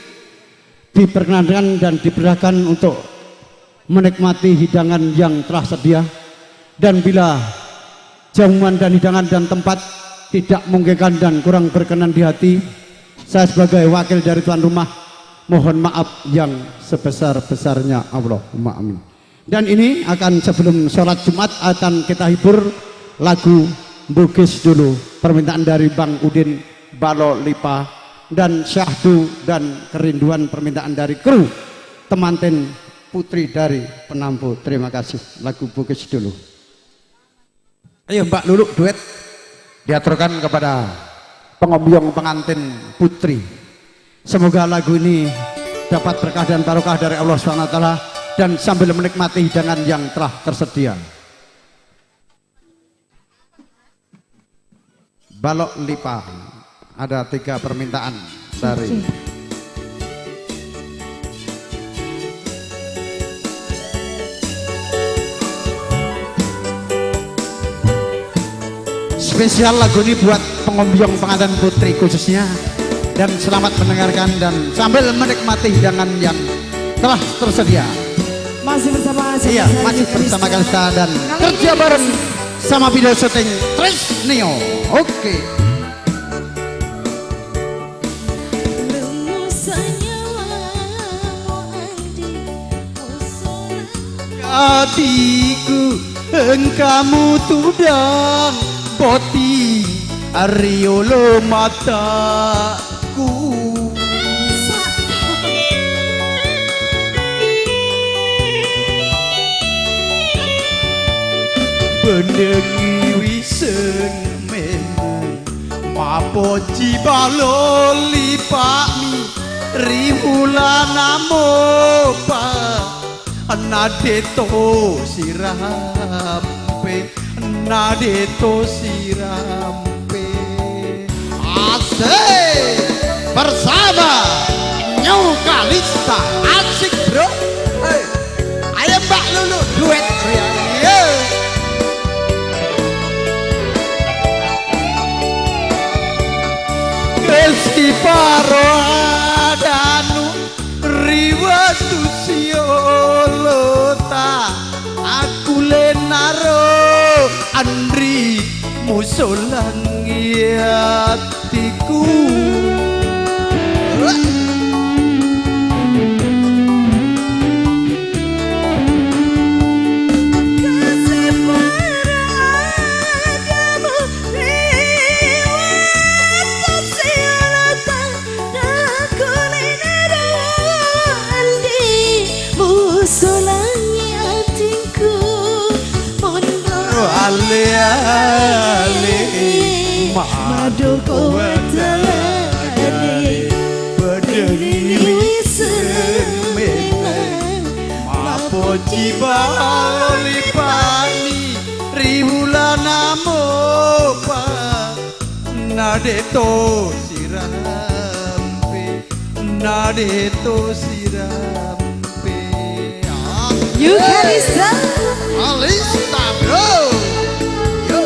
diperkenankan dan dipersilakan untuk menikmati hidangan yang telah sedia, dan bila jamuan dan hidangan dan tempat tidak memungkinkan dan kurang berkenan di hati, saya sebagai wakil dari tuan rumah mohon maaf yang sebesar-besarnya. Allahumma amin. Dan ini akan sebelum sholat Jumat akan kita hibur lagu Bugis dulu, permintaan dari Bang Udin Balo Lipa dan Syahdu dan kerinduan permintaan dari kru temanten putri dari Penampu. Terima kasih, lagu Bugis dulu. Ayo Mbak Luluk duet diaturkan kepada pengombyong pengantin putri. Semoga lagu ini dapat berkah dan barokah dari Allah SWT dan sambil menikmati hidangan yang telah tersedia. Balok Lipa, ada 3 permintaan dari spesial lagu ini buat pengombyong pengantin putri khususnya. Dan selamat mendengarkan dan sambil menikmati hidangan yang telah tersedia. Masih bersama iya, masih bersama Kalista dan kerja bareng sama video syuting Tris Neo. Oke. Hatiku engkamu tudang poti Riolo mataku. Benengi wiseng memang mapo cibalo lipami riwulana mopa nadeto sirampe nadeto sirampe. Asik bersama New Kalista. Asik bro. Hey. Ayo Mbak Lulu duet Ria. Kesi paro adanu riwatu siolota aku lenaro andri musolangi hatiku. Ale ale Madoko wetelane bedengi wiseng mapo cibali pani riwulana mopa nadeto sirampe nadeto sirampe. You Kalista. Kalista bro. Yo.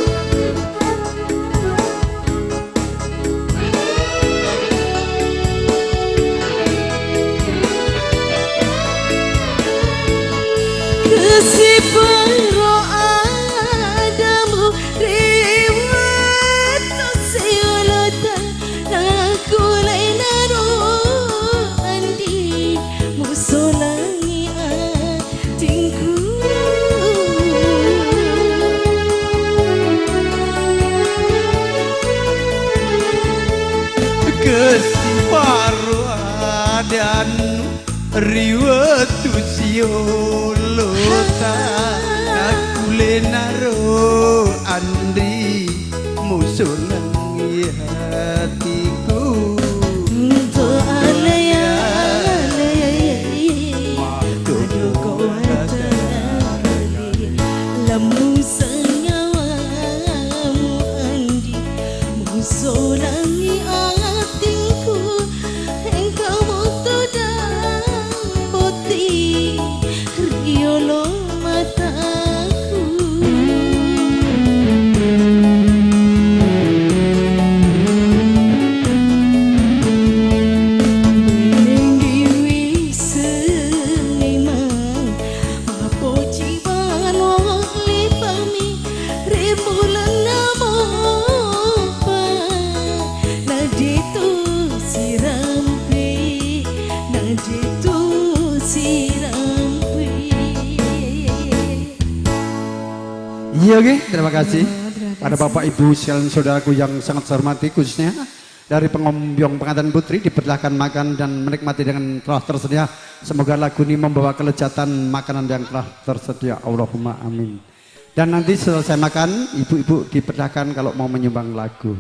Kesiparo adamu riwat siulota aku lainaro andi musolangi atingku. Kesiparo adanu riwetu siolota aku lenaro andri musulangi hatiku. Untuk alaya Madoko wetelane lemu senyawamu andi musolangi atinku engkau mutu dan putih riolo mataku. Iya oke, terima kasih pada Bapak Ibu sekalian saudaraku yang sangat saya hormati, khususnya dari pengombyong pengantin putri dipersilahkan makan dan menikmati dengan telah tersedia. Semoga lagu ini membawa kelezatan makanan yang telah tersedia. Allahumma amin. Dan nanti selesai makan, ibu-ibu dipersilahkan kalau mau menyumbang lagu.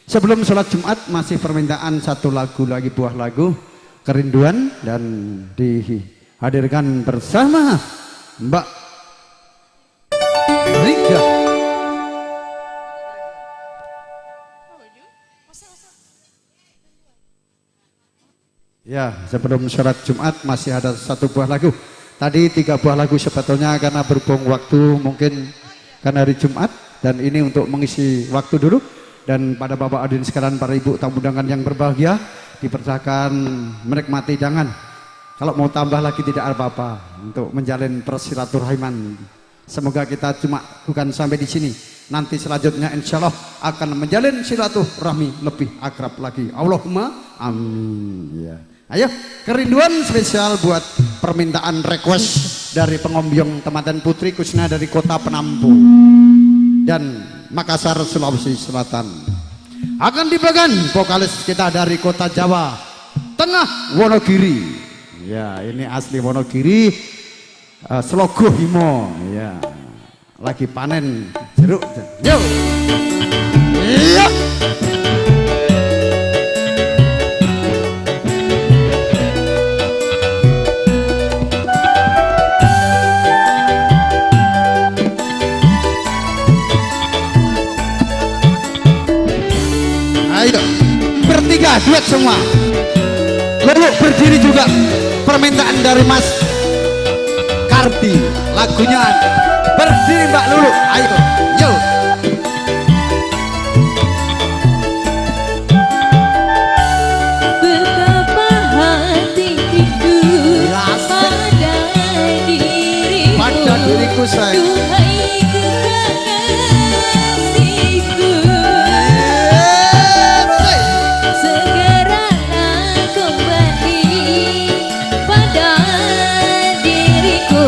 Sebelum sholat Jumat masih permintaan satu lagu lagi, buah lagu Kerinduan, dan dihadirkan bersama Mbak Rika. Ya, sebelum sholat Jumat masih ada satu buah lagu. Tadi 3 buah lagu sebetulnya, karena berhubung waktu mungkin karena hari Jumat, dan ini untuk mengisi waktu dulu. Dan pada Bapak hadirin sekalian, para ibu tamu undangan yang berbahagia, dipersilakan menikmati hidangan. Kalau mau tambah lagi tidak apa-apa untuk menjalin persilaturahman. Semoga kita cuma bukan sampai di sini. Nanti selanjutnya insya Allah akan menjalin silaturahmi lebih akrab lagi. Allahumma amin. Ya. Ayo, kerinduan spesial buat permintaan request dari pengombyong Temanten Putri, khususnya dari kota Penampung dan Makassar, Sulawesi Selatan. Akan dipegang vokalis kita dari kota Jawa Tengah, Wonogiri. Ya, ini asli Wonogiri, Slogohimo. Ya, lagi panen jeruk. Yo, yo. Ayo, bertiga duet semua. Lulu berdiri juga. Permintaan dari Mas Kardi, lagunya Berdiri Mbak Lulu. Ayo, yo. Betapa hati rindu pada dirimu, pada diriku sayang. Duhai kekasihku, segeralah kembali pada diriku,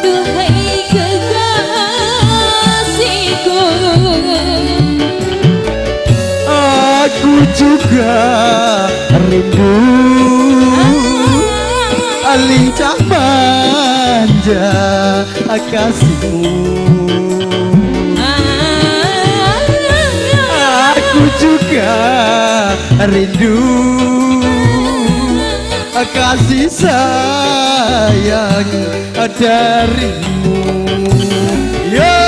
duhai kekasihku. Aku juga rindu lincah manja kasihmu. Aku juga rindu kasih sayang darimu. Ya,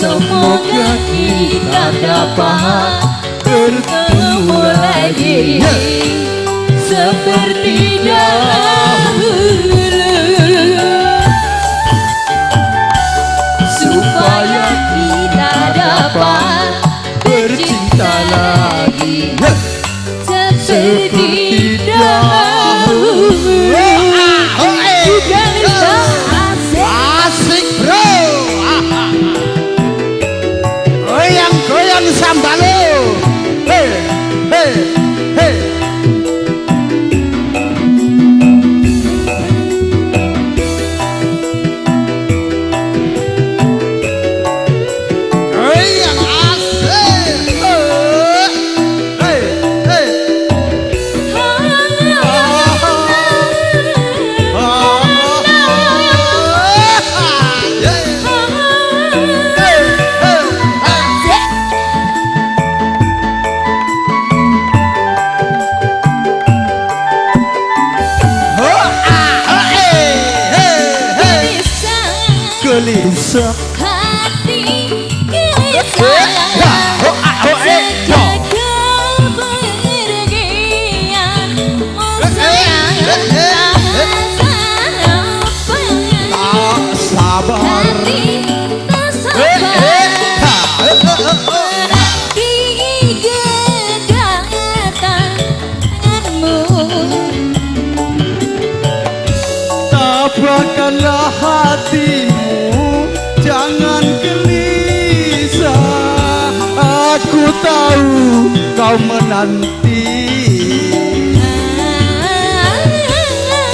Semoga kita dapat bertemu lagi seperti dahulu, supaya kita dapat bercinta lagi seperti dahulu. Asik bro. Goyang goyang sambalo. Hey hey hey. Goyang asik. Hey hey. Gelisah Hati gelisah sejak kepergianmu sayang, tak sabar, tak sabar, hati tak sabar menanti kedatanganmu. Tabahkanlah hatimu, jangan gelisah. Aku tahu kau menanti.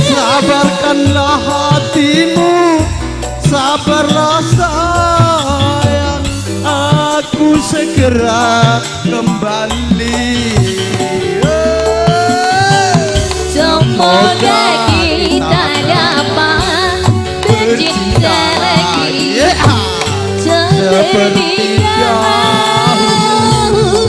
Sabarkanlah hatimu, sabarlah sayang. Aku segera kembali. Semoga kita dapat bercinta lagi seperti dahulu,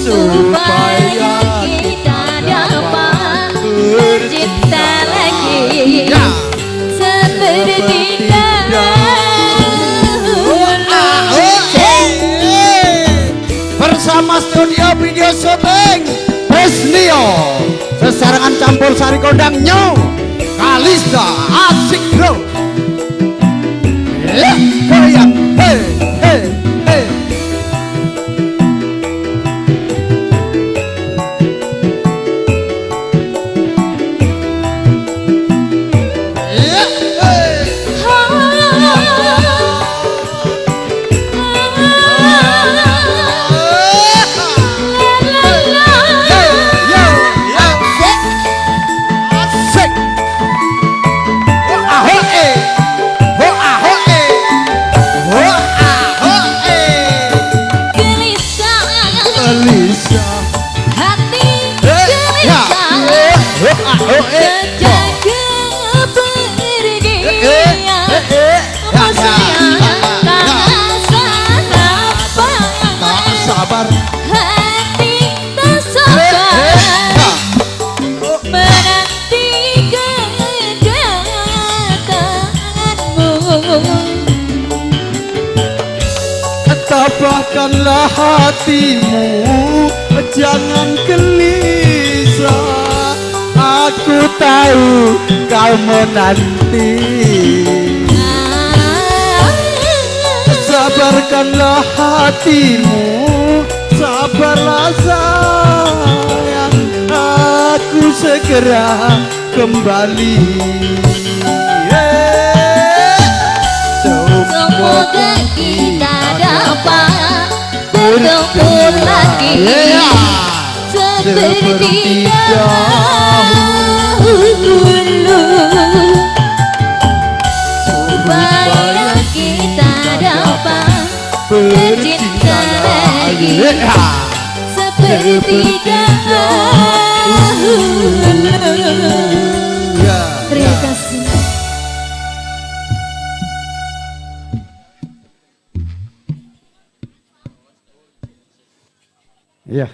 supaya kita dapat bercinta lagi seperti dahulu. Bersama studio video syuting Besnio, sesarangan campur sari kondang Nyo Kalista asik bro. Ya, goyang hey hey hey. Ya, hey. Yo, yo, asik. Ho ah ho eh. Ho ah ho eh. Ho ah. Sabarkanlah hatimu, jangan gelisah. Aku tahu kau menanti. Sabarkanlah hatimu, sabarlah sayang, aku segera kembali. Semoga kita dapat bertemu lagi seperti dahulu, supaya kita dapat bercinta lagi seperti dahulu. Terima kasih. Iya,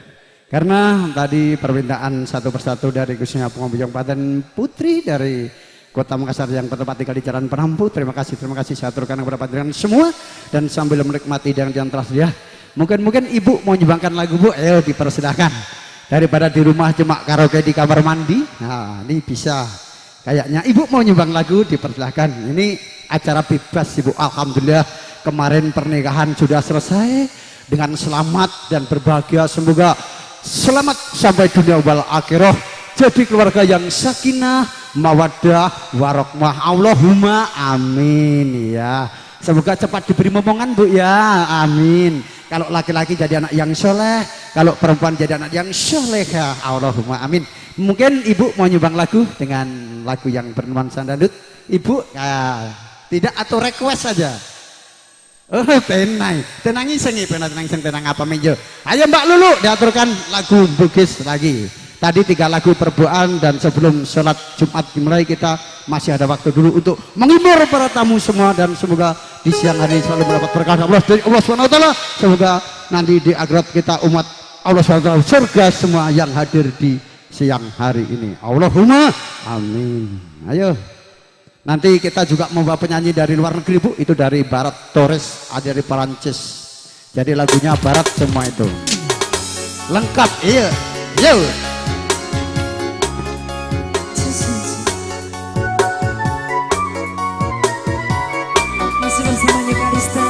karena tadi permintaan satu persatu dari khususnya Pengobijong Paten Putri dari Kota Makassar yang bertempat tinggal di Jalan Penampu. Terima kasih saya aturkan kepada panjenengan semua, dan sambil menikmati yang telah sedia. Mungkin Ibu mau nyumbangkan lagu Bu, ayo dipersilahkan. Daripada di rumah cuma karaoke di kamar mandi, nah ini bisa. Kayaknya Ibu mau nyumbang lagu, dipersilahkan. Ini acara bebas Ibu. Alhamdulillah kemarin pernikahan sudah selesai dengan selamat dan berbahagia. Semoga selamat sampai dunia wal akhirah. Jadi keluarga yang sakinah, mawaddah, warahmah. Allahumma amin ya. Semoga cepat diberi momongan Bu ya. Amin. Kalau laki-laki jadi anak yang soleh, kalau perempuan jadi anak yang soleha. Allahumma amin. Mungkin Ibu mau nyumbang lagu dengan lagu yang bernuansa dangdut. Ibu ya, tidak atau request saja. Oh, tenang, tenang iseng, tenang iseng, tenang apa menjo. Ayo Mbak Lulu diaturkan lagu Bugis lagi. Tadi 3 lagu perbuaan, dan sebelum sholat Jumat dimulai kita masih ada waktu dulu untuk menghibur para tamu semua, dan semoga di siang hari selalu mendapat berkah Allah dari Allah Subhanahu Wa Taala. Semoga nanti di akhirat kita umat Allah Subhanahu Wa Taala surga semua yang hadir di siang hari ini. Allahumma amin. Ayo. Nanti kita juga membawa penyanyi dari luar negeri Bu, itu dari Barat Torres, ada dari Perancis. Jadi lagunya Barat semua itu. Lengkap, iya. Yo. Masih bersamanya Kalista.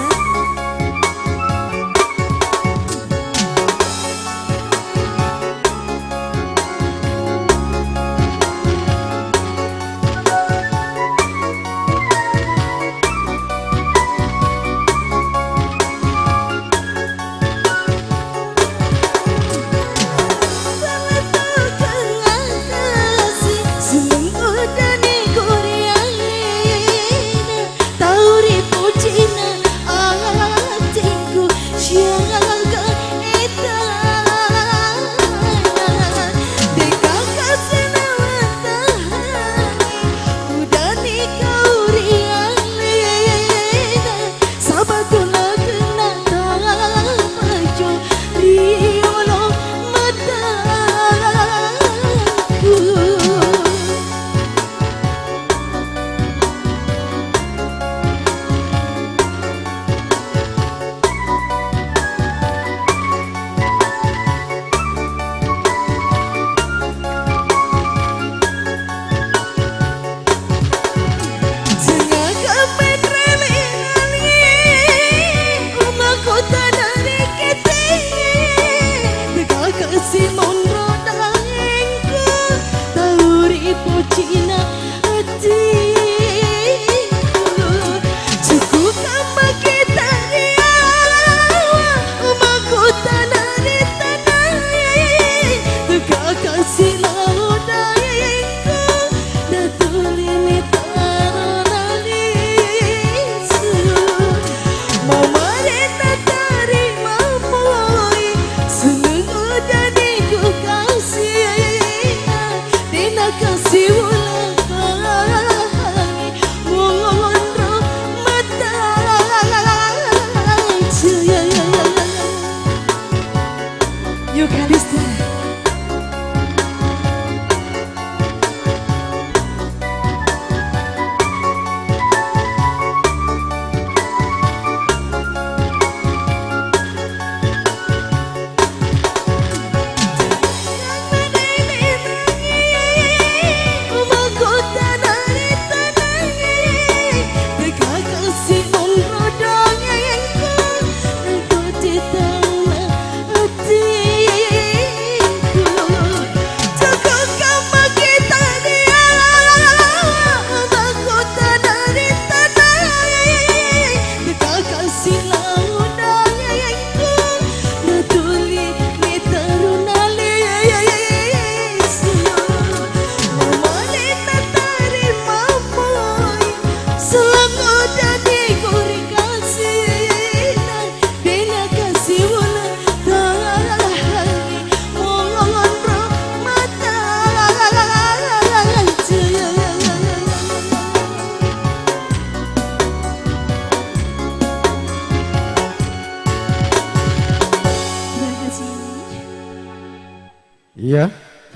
Yo Kalista.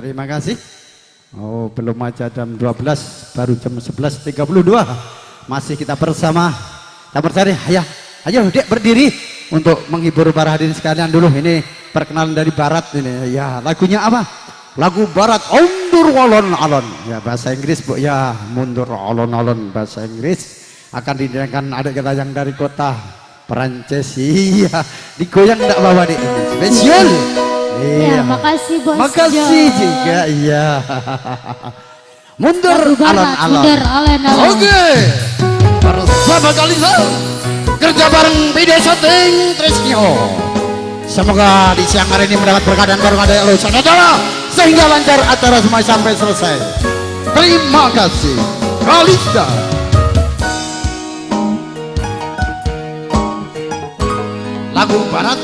Terima kasih. Oh, belum aja jam 12, baru jam 11.32. Masih kita bersama. Kita bercari, ayo, ayo Dek berdiri untuk menghibur para hadirin sekalian dulu. Ini perkenalan dari barat ini. Ya, lagunya apa? Lagu barat, mundur alon-alon. Ya, bahasa Inggris, Bu. Ya, mundur alon-alon bahasa Inggris. Akan dinyanyikan adik kita yang dari kota Perancis. Iya, digoyang enggak bawa Dek ini. Spesial. Ya, Iya. makasih Bos. Makasih Jo. juga, iya. Mundur Lagu barat, alon-alon. mundur alon-alon. Oke. Bersama Kalista kerja bareng PD Syuting Trisnyo. Semoga di siang hari ini mendapat berkah dan barokah dari Allah Subhanahu wa taala sehingga lancar acara semua sampai selesai. Terima kasih. Kalista. Lagu barat.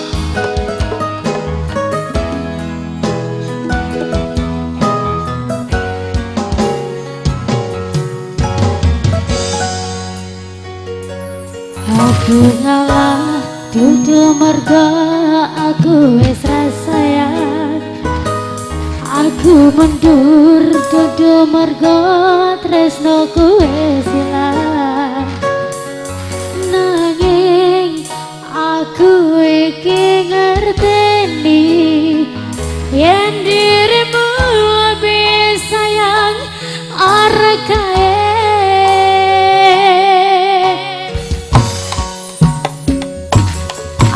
Aku ngalah dudu mergo aku wis ra sayang. Aku mundur dudu mergo tresnoku wis ilang. Nanging aku iki ngerteni yen dirimu lebih sayang arek kae.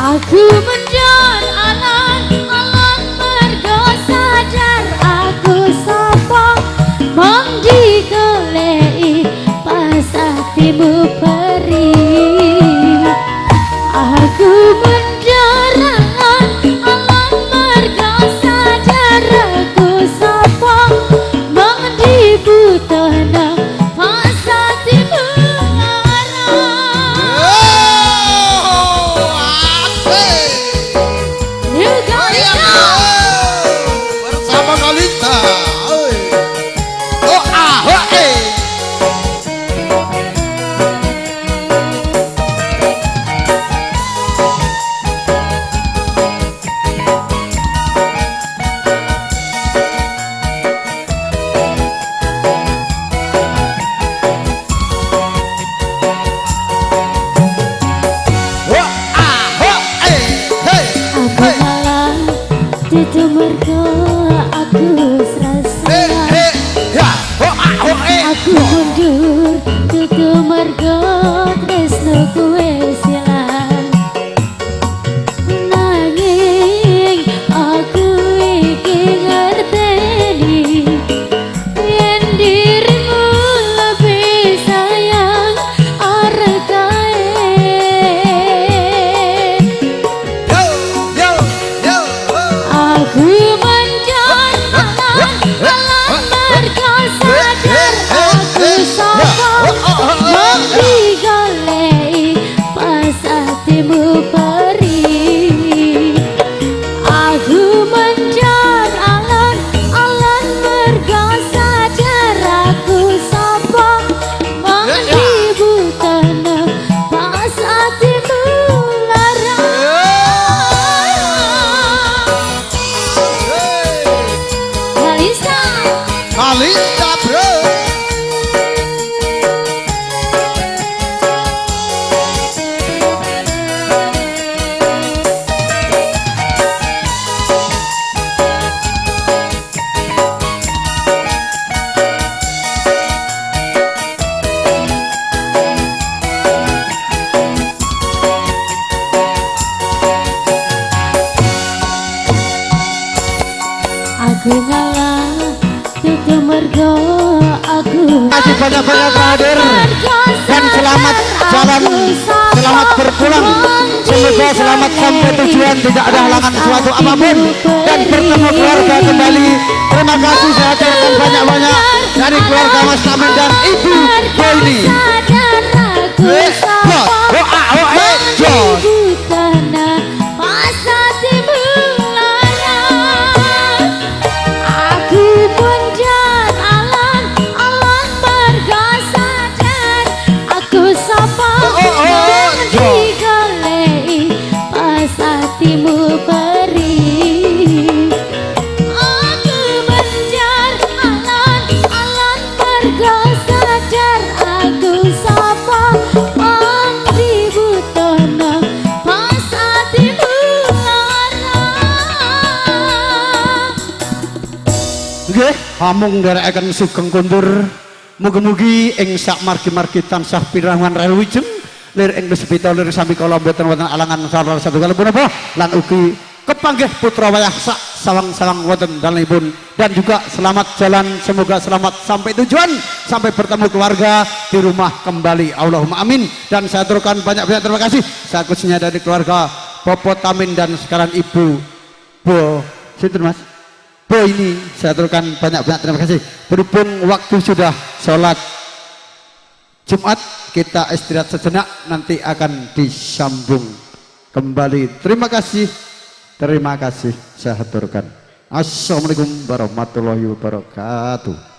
Aku mundur alon-alon mergo sadar aku sapa mung digoleki pas atimu perih. Aku mundur alon-alon mergo sadar aku sapa mung dibutuhno pas atimu lara. Bersama Kalista. Oh ah, oh eh. Oh ah, oh eh. Hey. Aku ngalah dudu mergo aku wis ra Eh, sayang. eh, ya, oh ah, oh eh. Aku mundur dudu mergo tresnoku wis ilang. Nanging aku iki ngerteni yen dirimu lebih sayang arek kae. Yo, yo, yo. Aku mundur alon-alon mergo sadar aku sapa mung digoleki pas atimu perih. Aku mundur alon-alon mergo sadar aku sapa mung dibutuhno pas atimu lara. Kalista. Kalista, bro. Aku ngalah dudu mergo aku Kasih banyak-banyak hadir dan selamat jalan, selamat berpulang. Semoga selamat sampai tujuan, tidak ada halangan suatu apapun dan bertemu keluarga kembali. Terima kasih saya aturkan banyak-banyak dari keluarga Mas Tamin dan Ibu Boini. Sadar aku Eh, sapa oh, ah, oh, eh, jos. Pas atimu lara. Aku mundur alon-alon mergo sadar aku sapa Oh, oh, oh, jos. digoleki pas atimu perih. Aku mundur Nggih, amung nderekaken sugeng kondur. Mugi-mugi ing sak margi-margi tansah pirangan wilujeng lir ing sepita lir sami kala mboten wonten alangan salah satunggal punapa lan ugi kepanggih putra wayah sak sawang-sawang wonten dalemipun dan juga selamat jalan, semoga selamat sampai tujuan, sampai bertemu keluarga di rumah kembali. Allahumma amin. Dan saya aturkan banyak-banyak terima kasih saya khususnya dari keluarga Popo Tamin dan sekarang Ibu Bo sinten Mas Bo ini saya aturkan banyak-banyak terima kasih. Berhubung waktu sudah sholat Jumat, kita istirahat sejenak, nanti akan disambung kembali. Terima kasih, terima kasih saya aturkan. Assalamualaikum warahmatullahi wabarakatuh.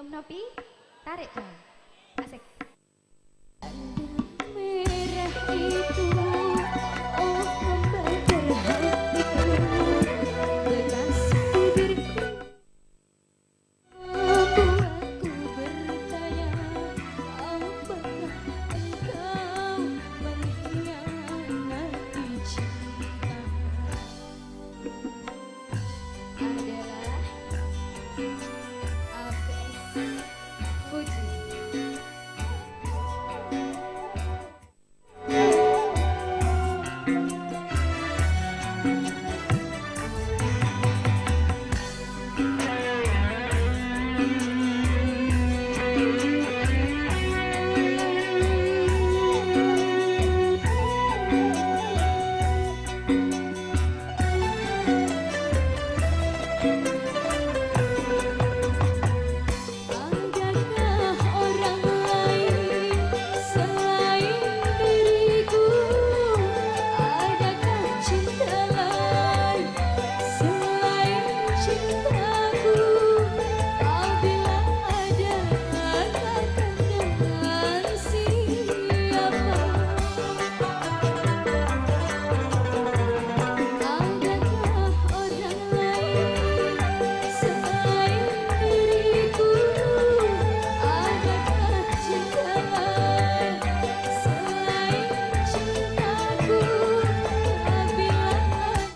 Om Nopi, tarik dong. Asik. Merah itu, oh membakar hatiku, bekas bibirku membuatku bertanya, apakah engkau mengkhianati cinta? Adalah APS Fuji. Adakah orang lain selain diriku? Adakah cinta lain selain cintaku? Apabila ada, katakan dengan siapa? Adakah orang lain selain diriku? Adakah cinta lain selain cintaku? Apabila ada.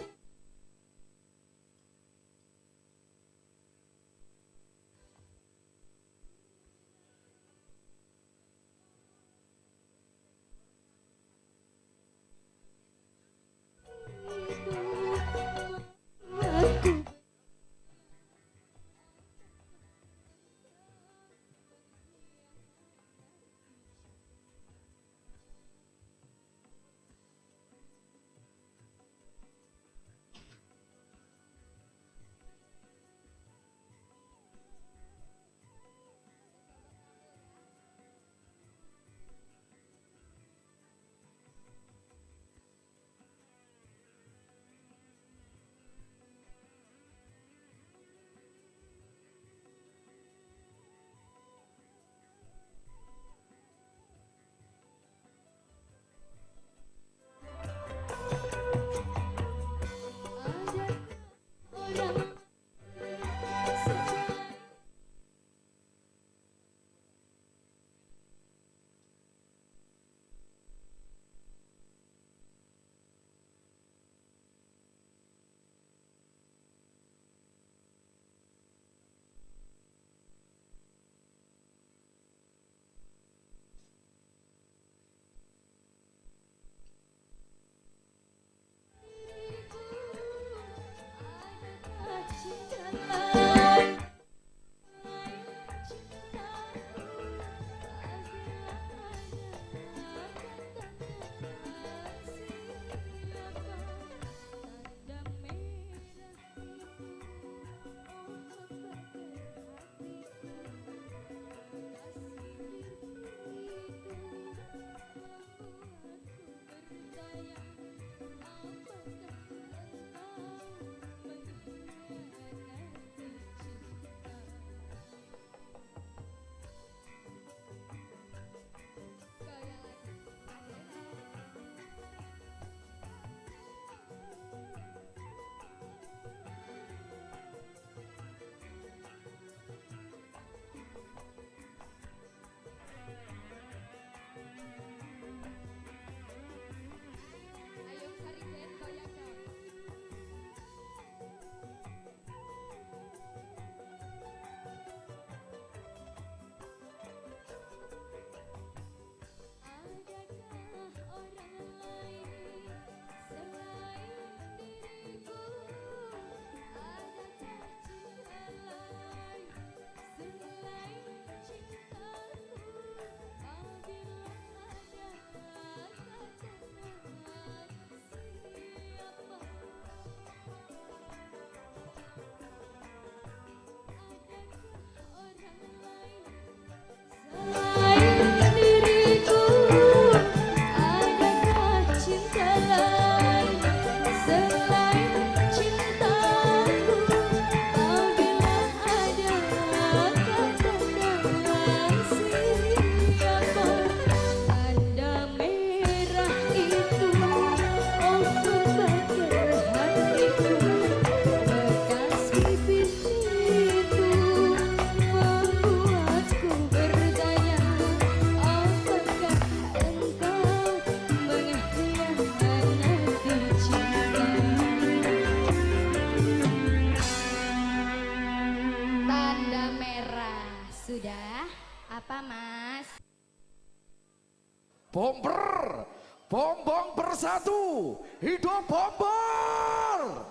Bomber, Bombong Bersatu, hidup Bomber.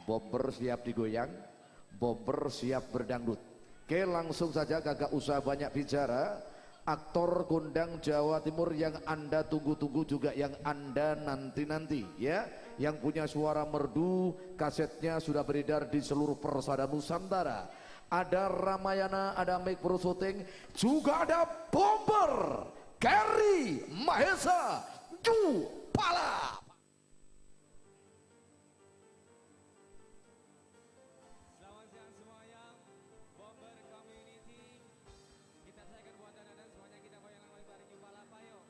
Bomber siap digoyang, Bomber siap berdangdut. Oke, langsung saja kagak usah banyak bicara. Aktor kondang Jawa Timur yang Anda tunggu-tunggu juga yang Anda nanti-nanti ya, yang punya suara merdu, kasetnya sudah beredar di seluruh persada Nusantara. Ada Ramayana, ada Mike Pro Shooting, juga ada Bomber Kerry Mahesa Jupala. Selamat siang semuanya, Bomber Community. Kita saksikan buat anda semuanya, kita goyang lagi bareng Jupala, yuk.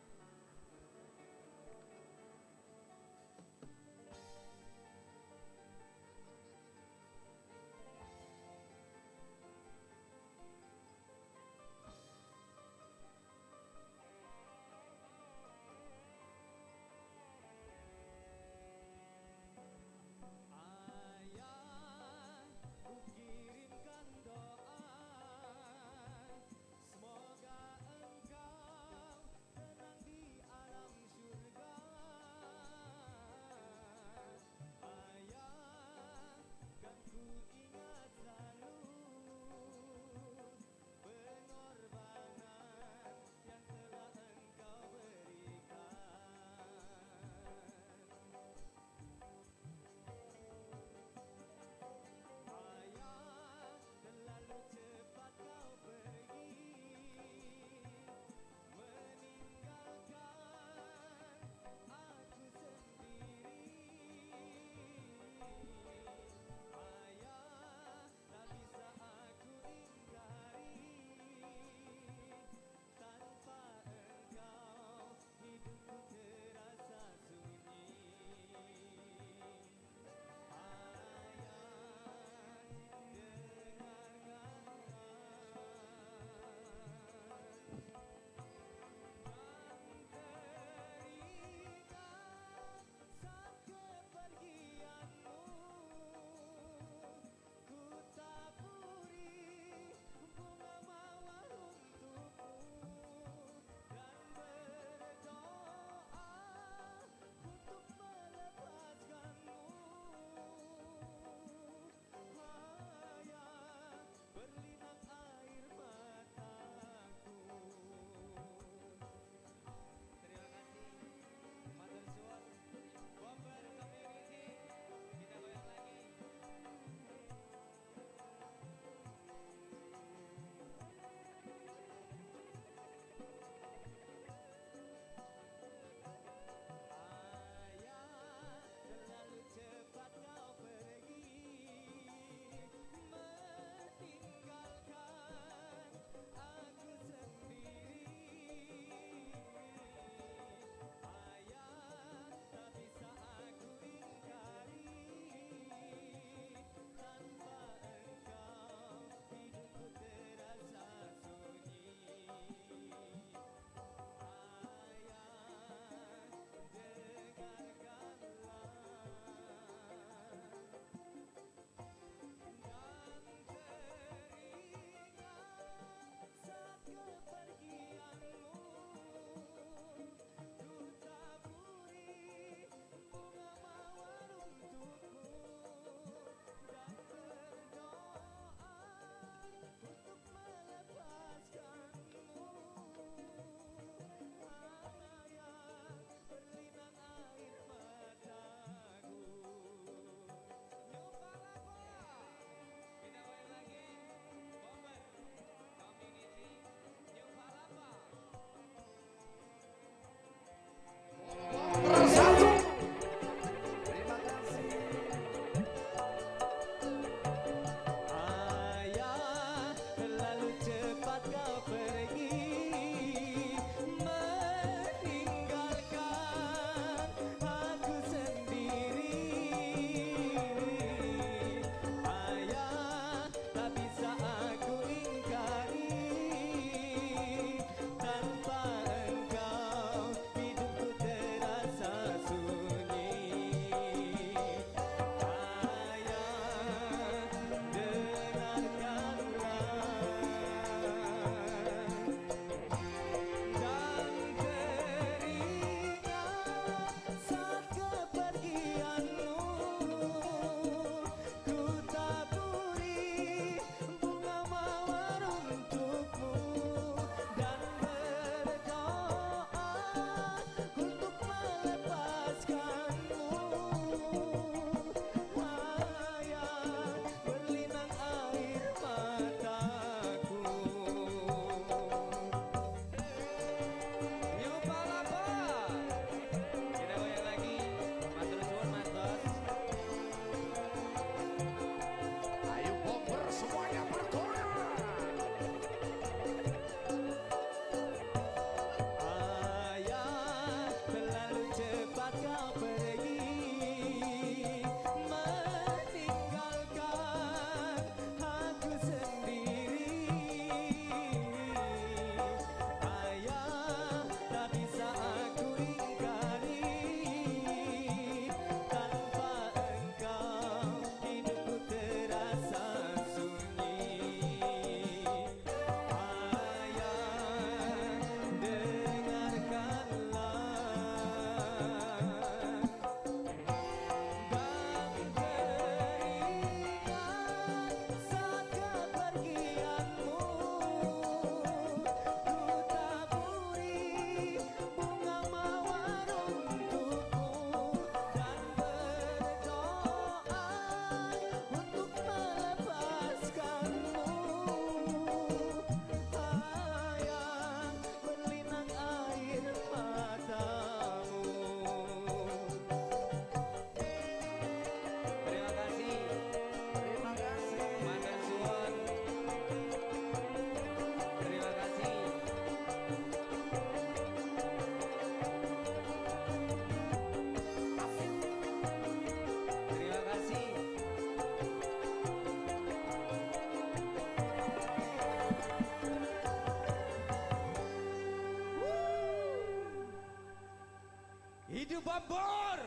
Bomber!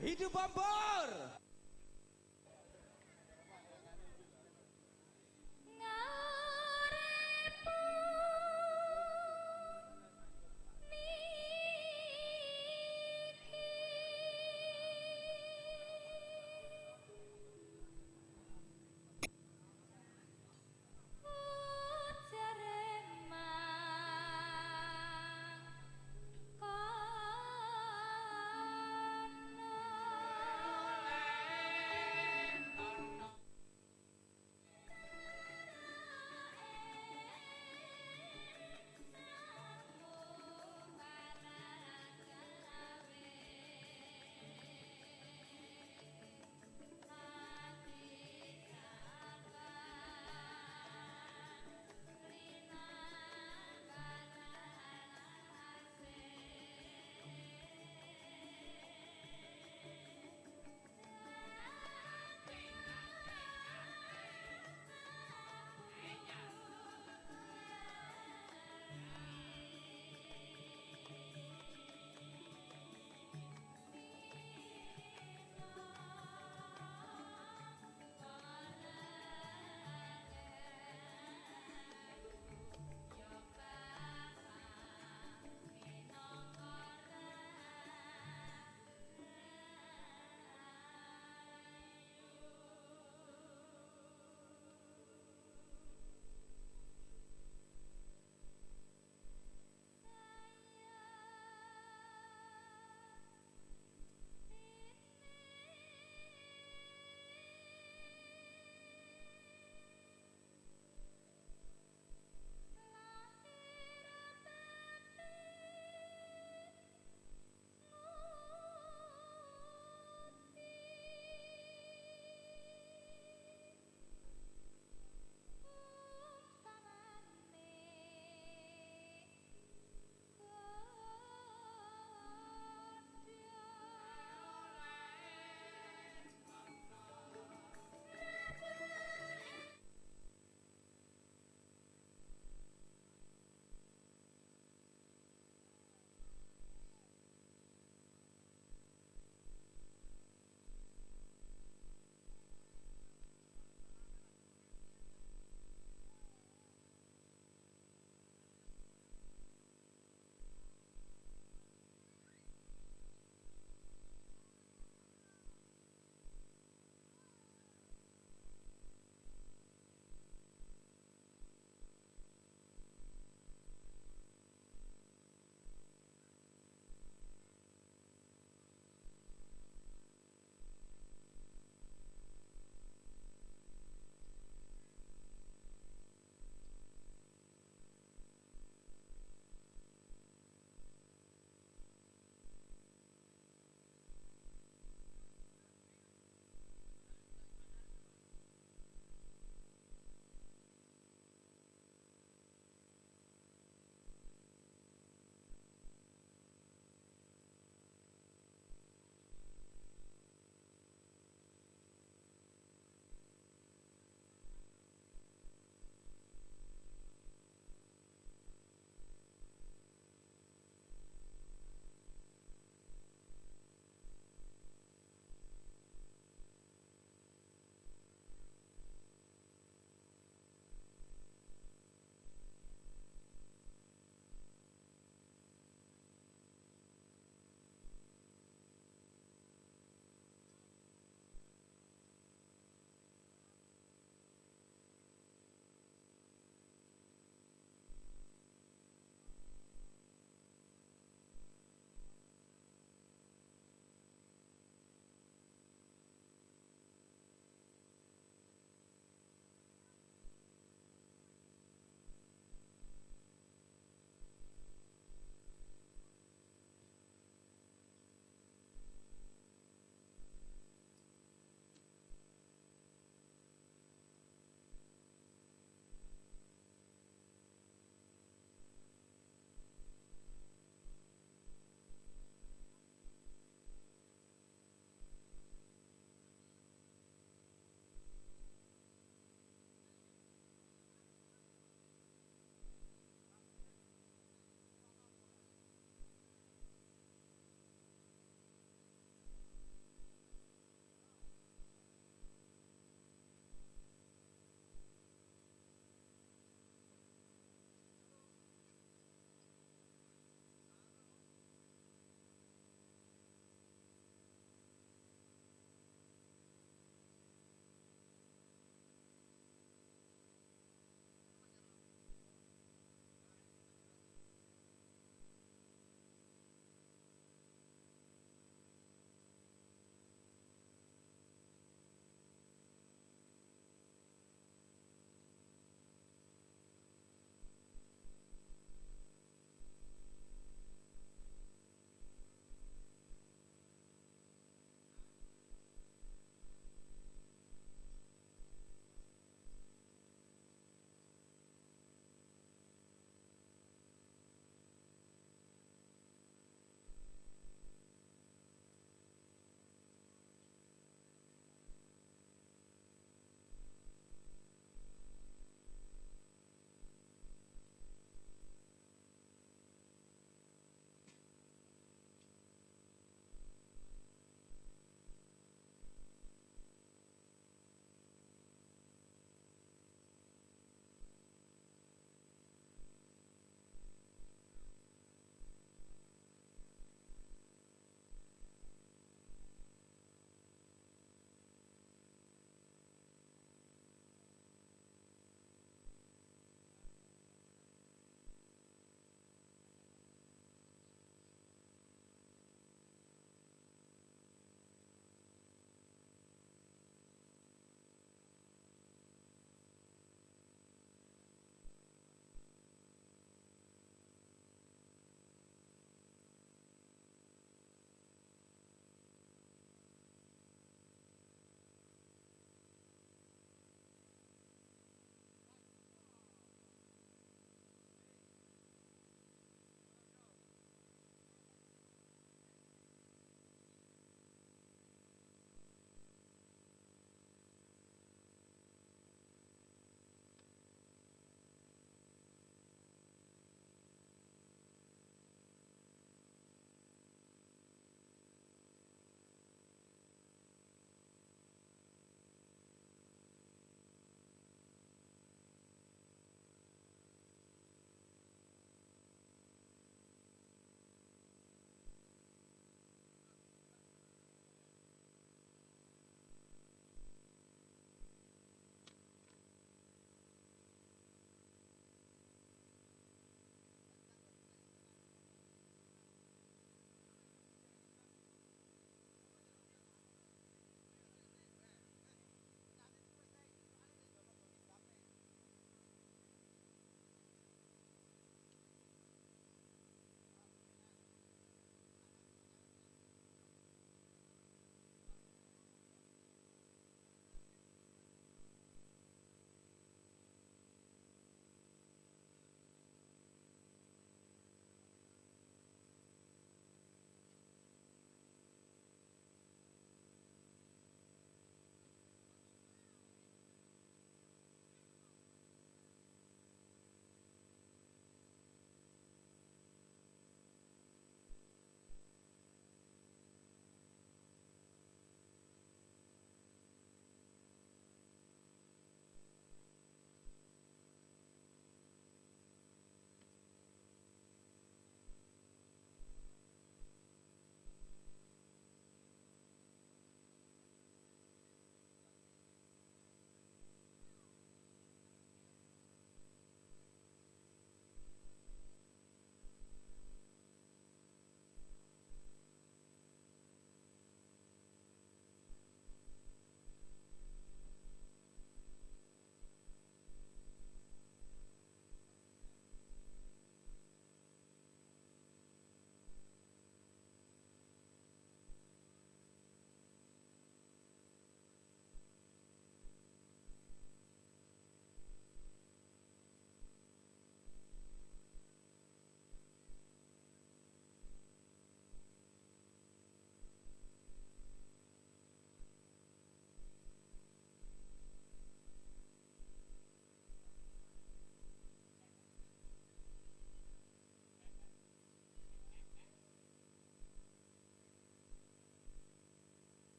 Hidup Bomber! Ngarepu niki ujare mangkono.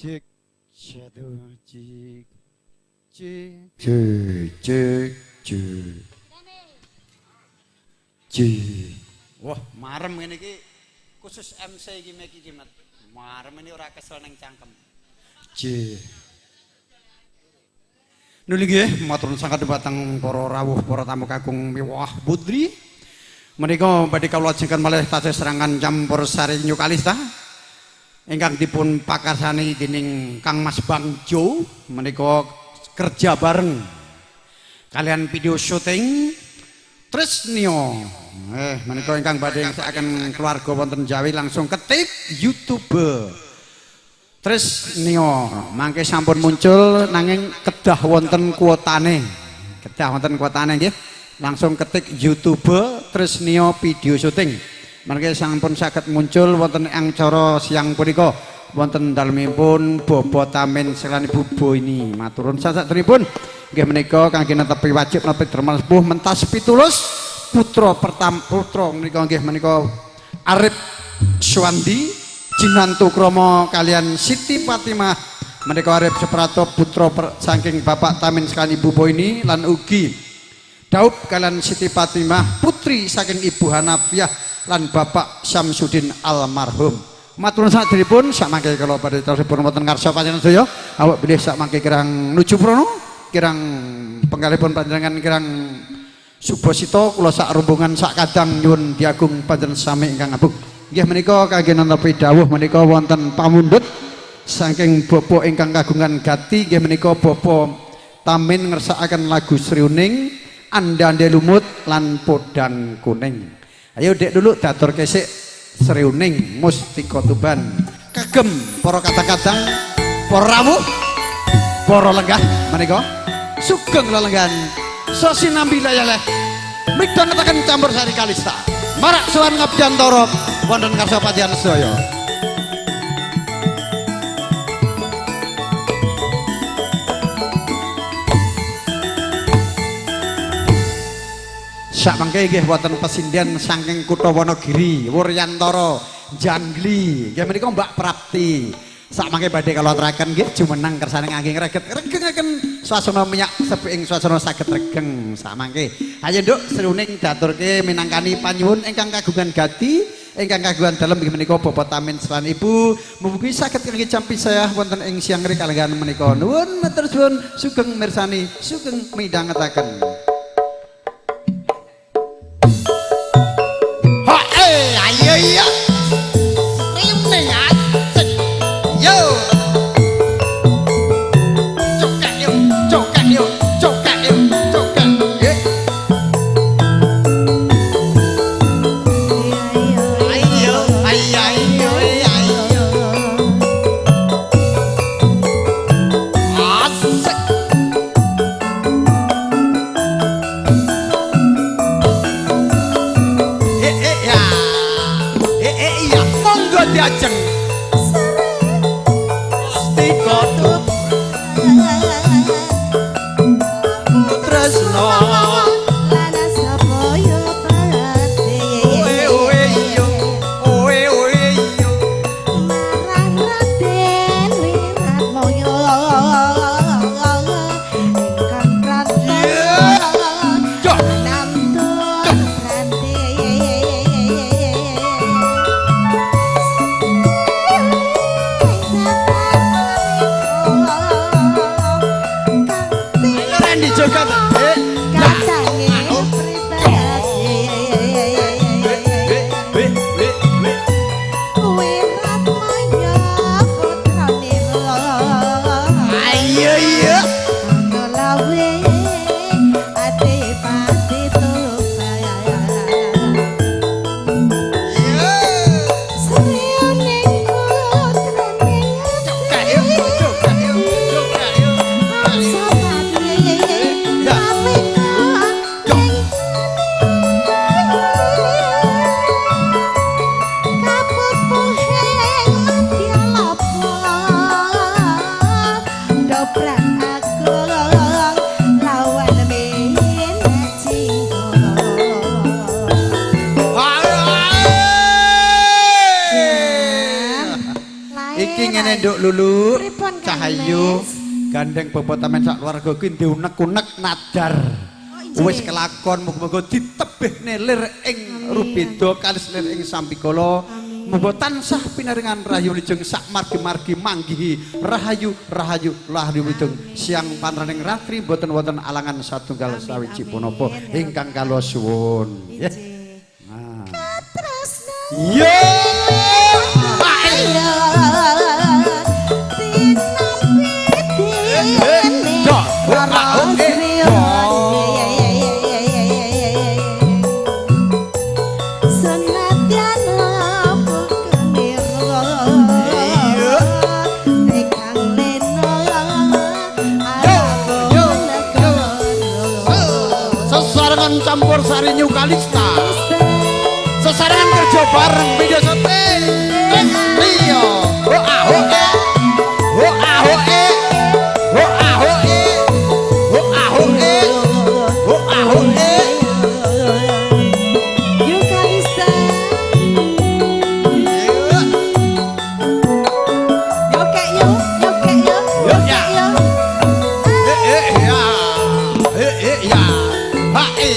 Cek satu cek cek cek cek cek. Wah, marem ngene iki khusus MC iki mek iki Mat. Marem ini ora kesel nang cangkem. C. Nuli nggih matur nuwun sanget dhumateng para rawuh, para tamu kakung miwah putri. Menika badhe kawula ajengaken malih tasih serangan campur sari New Kalista ingkang dipun pakarsani dening Kang Mas Bangjo menika kerja bareng kalian video syuting Tresnio. Menika ingkang badhe akan keluarga wonten Jawi langsung ketik YouTube Tresnio mangke sampun muncul nanging kedah wonten kuotane. Kedah wonten kuotane nggih. Langsung ketik YouTube Tresnio video syuting. Mangke sampun saged muncul wonten acara siang punika wonten dalemipun Bobo Tamin sekalian Ibu Bo ini. Maturun sasatenipun nggih menika kangge netepi wajib netepi derma sepuh mentas pitulus putra pertama putra menika nggih menika Arif Suwandi Jinantu Kromo kalian Siti Fatimah menika Arif Seprato putra saking Bapak Tamin sekalian Ibu Bo ini lan ugi Daud kalian Siti Fatimah putri saking Ibu Hanafiah lan Bapak Samsudin almarhum. Matur nuwun sakderipun sakmangke kala badhe terusipun wonten ngarsa panjenengan sedaya awak bilih sakmangke kirang nuju prana kirang penggalipun panjenengan kirang subasita kula sak rombongan sak kadang nyuwun diagung panjenengan sami ingkang agung. Nggih menika kangge netepi dawuh menika wonten pamundhut saking bapak ingkang kagungan gati nggih menika Bapak Tamin ngersakaken lagu Sriuning Andande Lumut lan Podang Kuning. Ayo dek dulu datur kesik Sriuning Mustika Tuban. Kagem para kadang-kadang para rawuh para lenggah menika sugeng lelenggahan sosinambi layaleh midhangetaken campur sari Kalista marak sowan ngabdiantara wonten karsa panjenengan sedaya. Sakmangke nggih wonten pesindhen saking kutha Wonogiri Wuryantara Jangli nggih menika Mbak Prapti. Sakmangke badhe kula aturaken nggih jumeneng kersane ngangge ngreget regengaken swasana minyak sepi ing swasana saged regeng sakmangke. Ayo nduk Sriuning daturke minangkani panyuwun ingkang kagungan gati ingkang kagungan dalem inggih menika Bapak Tamin lan Ibu mugi saged kangge jampi saya wonten ing siang rika kalenggahan menika. Nuwun matur suwun sugeng mirsani sugeng midhangetaken. Ha ayo iya. Sriuning asik. Yo. Cokak yo, cokak yo, cokak yo, cokak. Ye. Ayo, ayo, ayo, ayo. Asik. Ya. Iya, monggo diajeng. Mustika Tresno. Oe oe yo, oe oe yo. Marang Raden Wiratmoyo ingkang prantos Yo. namtun pranti. Ayo Randy joget. ngene Nduk Lulu. Pripun, Kang Cahayu Mas? Gandeng Bapak Tamen sak keluarga kuwi diunek-unek nadar. Oh, Wis kelakon muga-muga ditebihne lir ing rubeda kalis lir ing sampikala. Muga tansah pinaringan rahayu wilujeng sak margi-margi manggihi rahayu rahayu rahayu wilujeng siang panraning ratri boten wonten alangan satunggal sawiji punapa ingkang kula suwun. Ya. Nah. Yo. Sesarengan campur sari New Kalista. Sesarengan kerja bareng video sate. Iya. Ho a ho e. Ho a ho e. Ho a ho e. Ho a ho e. Ho a ho e. New Kalista. Yo kek yo, yo kek yo. Yo ya. Eh eh ya. Eh eh ya. Ha e.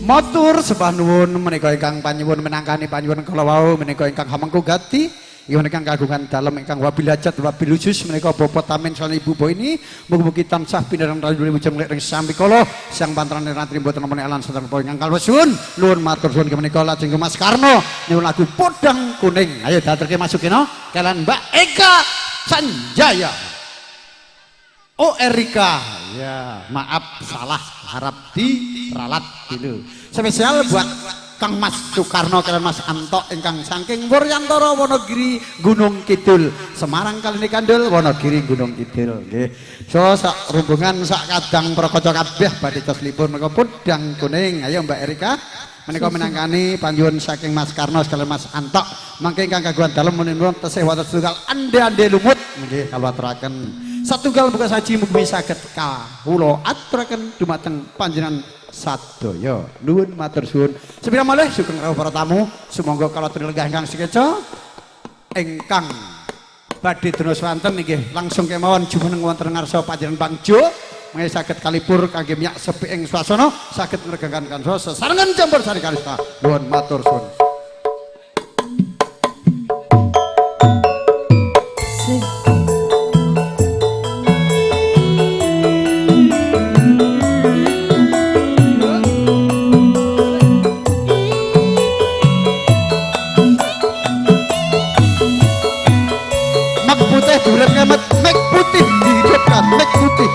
Matur sembah nuwun menika ingkang panyuwun minangkani panyuwun kala wau menika ingkang hamengku gati inggih menika kagungan dalem ingkang wabil hajat wabil khusus menika Bapak Tamin lan Ibu Bo ini mugi-mugi tansah pinareng rahayu wilujeng ring sampikala siang pantrane ratri mboten napa alan sateng ingkang kula suwun nuwun matur suwun menika lajeng Mas Karno nyuwun lagu Podang Kuning. Ayo daterke masukin kalian Mbak Eka Sanjaya. Oh Erika, ya maaf salah harap diralat dulu. Spesial buat Kang Mas Soekarno kalian Mas Anto ingkang saking Wuryantara Wonogiri Gunung Kidul Semarang kali ini kandul Wonogiri Gunung Kidul. Nggih. So sak rombongan sak kadang prakoco kabeh badhe tos libur menika Podang Kuning. Ayo Mbak Erika menika minangkani panjuwun saking Mas Karno sekalian Mas Anto mangke ingkang kagungan dalem menika tesih wonten setunggal ande-ande lumut nggih kula aturaken. Satunggal buka saji mugi saged kawula aturaken dumateng panjenengan sadaya. Nuwun matur suwun. Sepira malih sugeng rawuh para tamu, sumangga kala lenggah ingkang sekeca ingkang badhe dina swanten inggih langsung kemawon jumeneng wonten ngarsa panjenengan Bangjo mangke saged kalipur kangge miyak sepi ing swasana saged ngregengan kansa sesarengan campur sari Kalista. Nuwun matur suwun. Mek putih diuripke mek putih dihidupkan mek putih.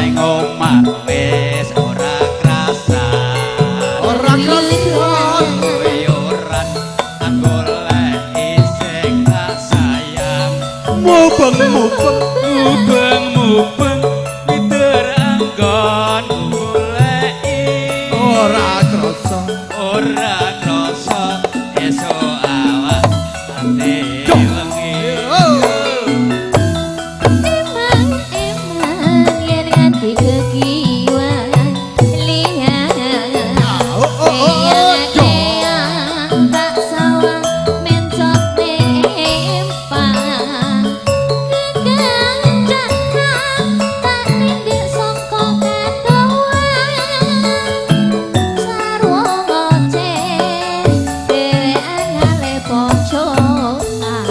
neng omah wis ora krasa. Ora krasa. Keluyuran goleki sing tak sayang. Mubeng-mubeng Mubeng-mubeng miter anggon goleki. Ora krasa. Ora krasa esuk awak ate wengi. Emang-emang yen nganti kekiwan liyan. Oh oh oh. Eyang tak sawang mencot nempang. Kekencangan tak rindik saka kadohan. Sarwa ngoceh dhewean ngale pojokan.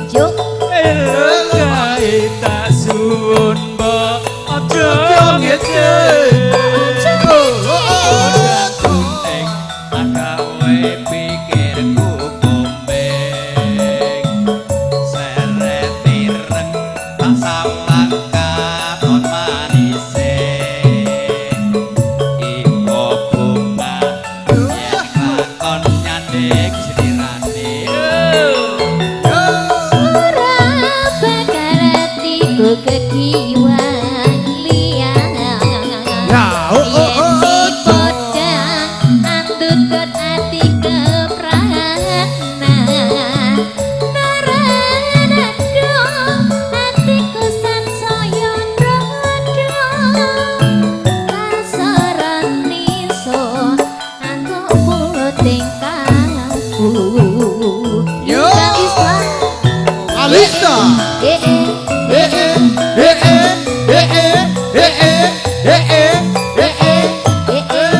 Juk Kae tak suwun mbok aja ngece. Kuning agawe pikirku kombeng. Seret ireng tak sawang katon manise. Iku bunga yen lakon nyanding slirane. Ora bakal atiku kekiwan liyan. Ya, oh oh Yen oh. si podang andutut ati kepranan. Naranado atiku sansaya nrodo. Kasaran ingsun antuk puluting kalbu. Yo. Kalista. Kalista. Eh eh. Eh eh eh eh eh eh eh eh eh eh Eh eh. eh eh.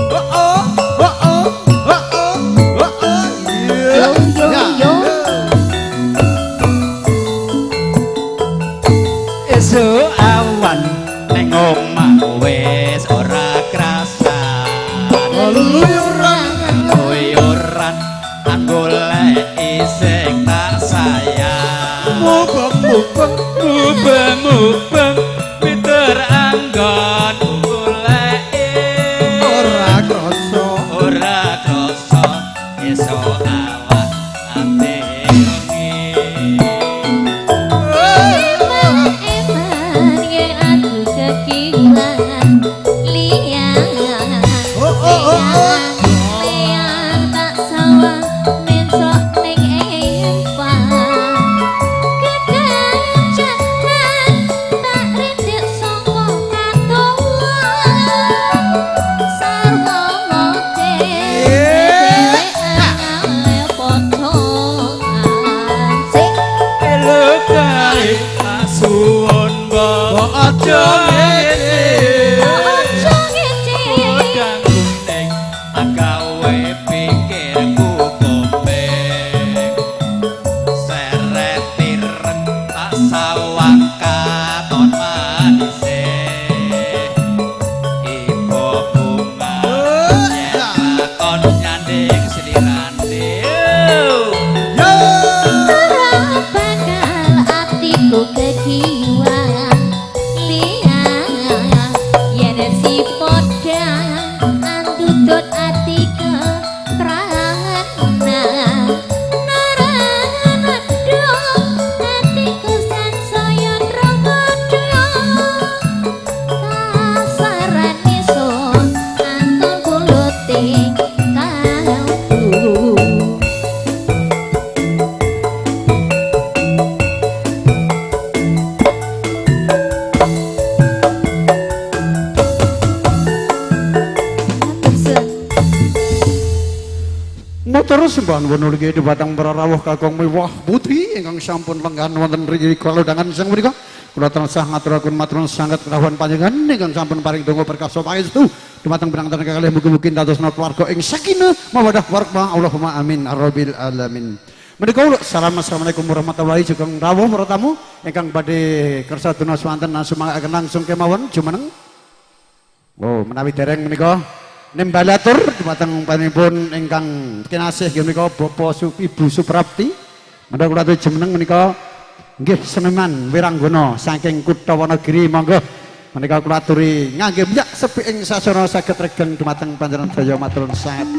Oh oh oh oh oh oh oh. Yo yo yo. Esuk awan neng omah wis ora krasa. Keluyuran. Keluyuran goleki sing tak sayang. Mubeng-mubeng Mubeng-mubeng miter anggon goleki. Ora krasa. Ora krasa esuk awak ate wengi. Eman-eman yen aku kekilan liyan. Oh oh oh oh. Liyan tak sawang mensok ning empang. Kekencangan tak rindik saka kadohan. Sarwa ngoceh dhewean ngale pocokan. Sik. Kae tak suwun mbok aja ngece. Ojo ngece. Podang kuning agawe pikirku kombeng. Seret ireng tak sawang katon manise. Ibu bunga yen lakon nyanding slirane. Yo. Ora bakal atiku kekiwan liyan. Yen si podang andutut ati kepranan. Naranado atiku sansaya nrodo. Kasaran ingsun anton puluting kalbu. Matur sembah nuwun ugi dhumateng para rawuh kakung mewah putri ingkang sampun lenggahan wonten mriki kalodhangan sang punika. Kula tansah ngaturaken matur nuwun sanget kerawuhan panjenengan ingkang sampun paring donga berkah pangestu dumateng penanganan kalih mugi-mugi dadosna keluarga ing sakinah mawaddah warahmah. Allahumma amin rabbil alamin. Menika salam assalamualaikum warahmatullahi sugeng rawuh para tamu ingkang badhe kersa dina swanten sumanggaken langsung kemawon jumeneng. Oh, menawi dereng menika Nembalatur dumateng panjenenganipun ingkang kinasih nggih menika Bapak Ibu Suprapti. Menika kula aturi jumeneng menika nggih seniman Wiranggana saking Kutha Wonogiri. Monggo menika kula aturi ngangge minyak sepi ing sasana saged regeng dumateng panjenengan sedaya, matur nuwun sanget.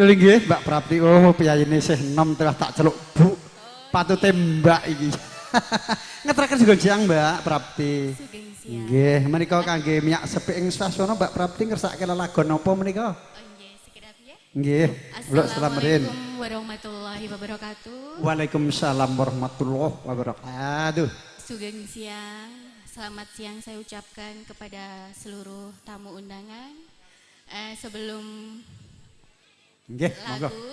Nggih, Mbak Prapti, oh piyayine isih enom telah tak celuk Bu. Patute Mbak iki. Ngeteraken sugeng siang Mbak Prapti. Sugeng siang. Nggih, menika kangge minyak sepi ing sasana Mbak Prapti ngersakake lelagon napa menika? Oh nggih, sekedap ya. Nggih, kula salam rin. Assalamualaikum warahmatullahi wabarakatuh. Waalaikumsalam warahmatullahi wabarakatuh. Sugeng siang, selamat siang saya ucapkan kepada seluruh tamu undangan. Sebelum nggih, monggo. lagu,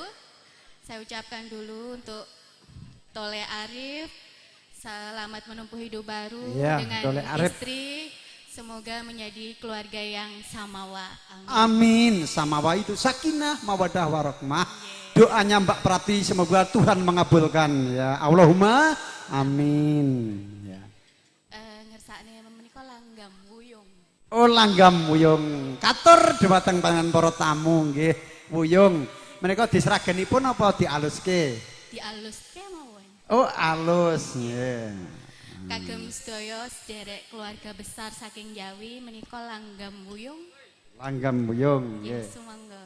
saya ucapkan dulu untuk Tole Arif, selamat menempuh hidup baru ya, dengan Tole Arif. Istri, semoga menjadi keluarga yang samawa. Amin. Amin, samawa itu sakinah, mawadah warahmah. Doanya Mbak Prapti semoga Tuhan mengabulkan ya. Allahumma amin. Ya. Ngersakne menika langgam wuyung. Oh, langgam wuyung. Katur dhumateng panjenengan para tamu nggih. Wuyung. Menika disragenipun apa dialuske? Dialuske mawon. Oh, alus nggih. Kagem sedaya sederek keluarga besar saking Jawi menika langgam wuyung. Langgam wuyung nggih. Sumangga.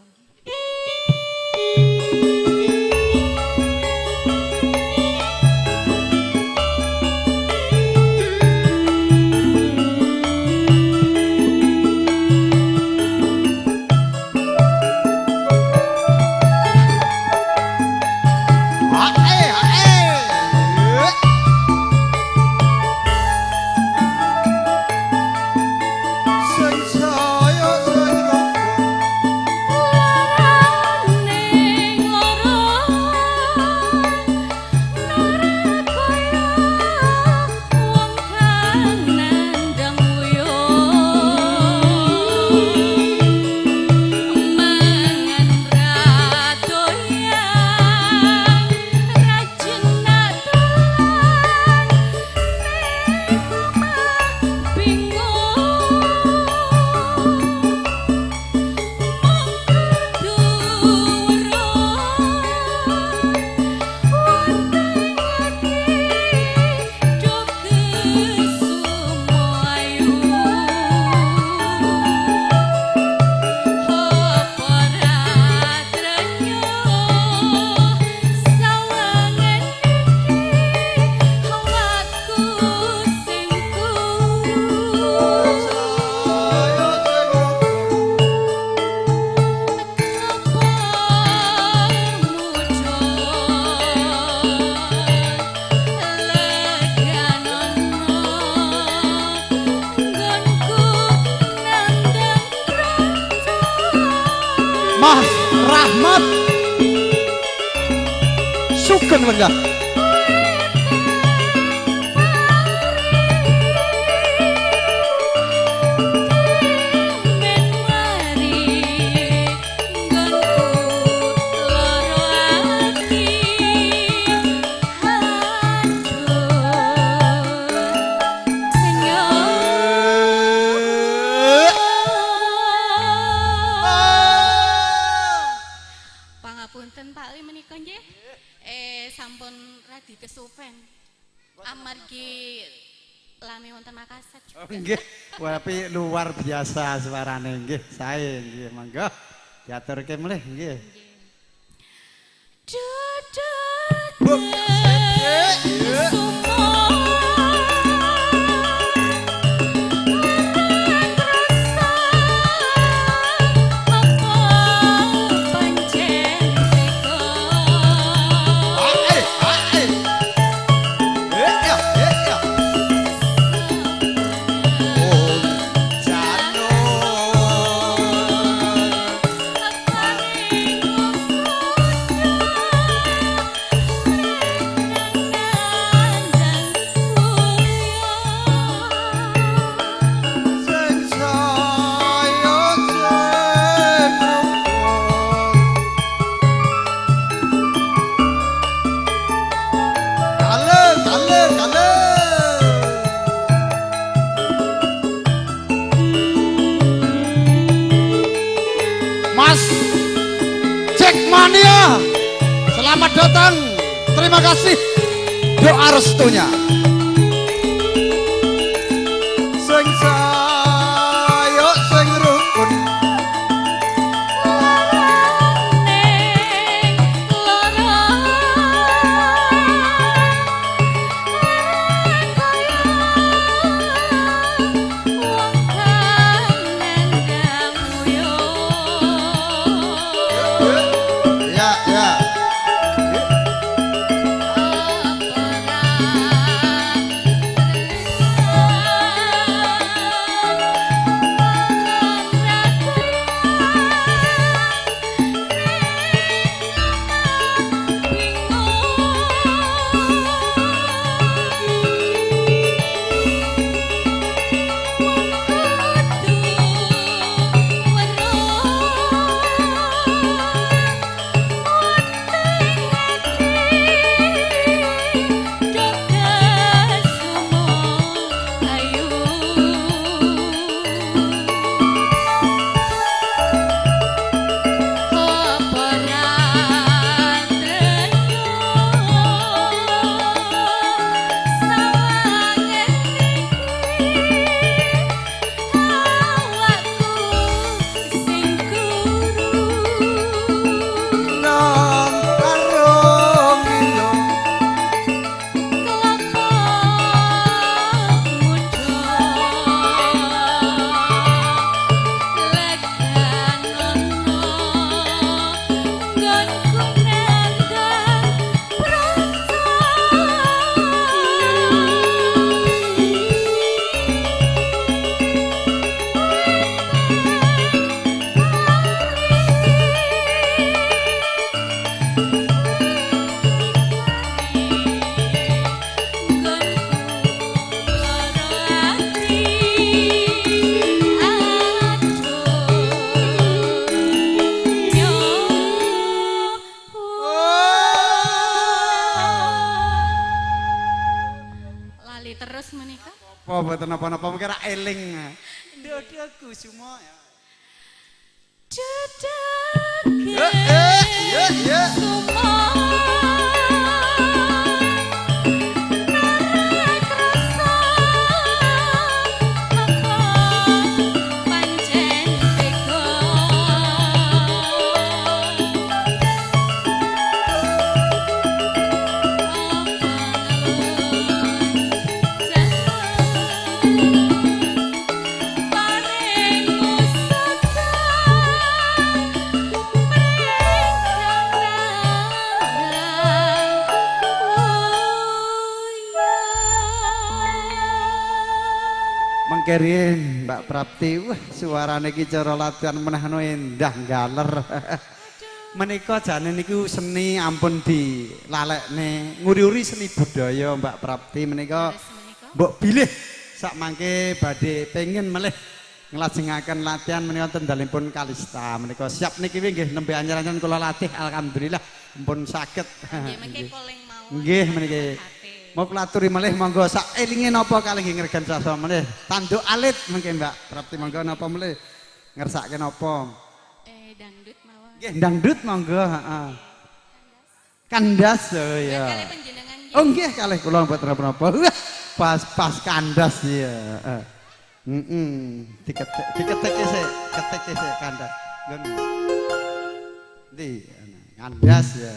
Mas Rahmat Sugeng lenggah. Pangapunten Pak Li menika nggih. Sampun radi kesupen. Amargi lami wonten Makassar. Oh, nggih. Wah, tapi luar biasa suarane nggih. Sae nggih, monggo diaturke melih nggih. Mas Jackmania. Selamat datang. Terima kasih doa restunya. Sing sayo sing rukun ya ya. Nang karung ilo Lali terus menikah. Apa mboten napa-napa mungkin ra eling. Dodoku semua ya. Dedeke Ya ya. Mengkerin Mbak Prapti, wah suarane iki cara latihan menehno endah galer. Menika jane niku seni ampun dilalekne, nguri-uri seni budaya Mbak Prapti menika mbok bilih sak mangke badhe pengen melih nglajengaken latihan menika ten dalemipun Kalista menika siap niki nggih nembe anyar-anyar kula latih alhamdulillah ampun saged. Nggih mengke calling mawon. Nggih meniki. Mau kula aturi melih monggo sak elinge napa kalih nggih ngregen sasa melih. Tanduk alit mengke Mbak Prapti monggo napa melih ngersake napa. Dangdut mawon. Nggih dangdut monggo heeh. Kandas oh ya. Kalih panjenengan nggih. Oh nggih kalih kula mboten napa-napa. Wah, pas kandas ya. Heeh. Heeh, diketek diketek sik, ketek sik kandas. Nggon. Ndi kandas ya.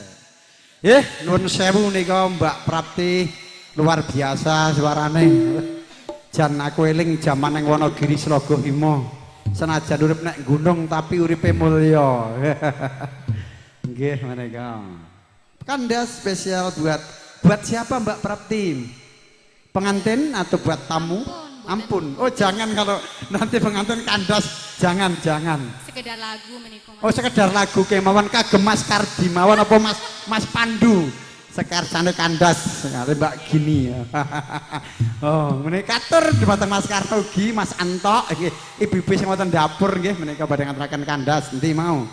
Nuwun sewu nika Mbak Prapti luar biasa suarane. Jan aku eling jaman nang Wonogiri Slogo Himo. Senajan urip nek gunung tapi uripe mulya. Nggih menika. Kandas spesial buat siapa Mbak Prapti? Pengantin atau buat tamu? Ampun. Oh jangan kalau nanti pengantin kandas, jangan jangan. Sekedar lagu menika. Oh sekedar lagu kemawon kagem Mas Kardi mawon apa Mas Pandu. Sekarsane kandas kali Mbak gini ya. Oh menika katur dhumateng Mas Karno ugi Mas Antok nggih ibu-ibu sing wonten dapur nggih menika badhe ngaturaken kandas endi mau.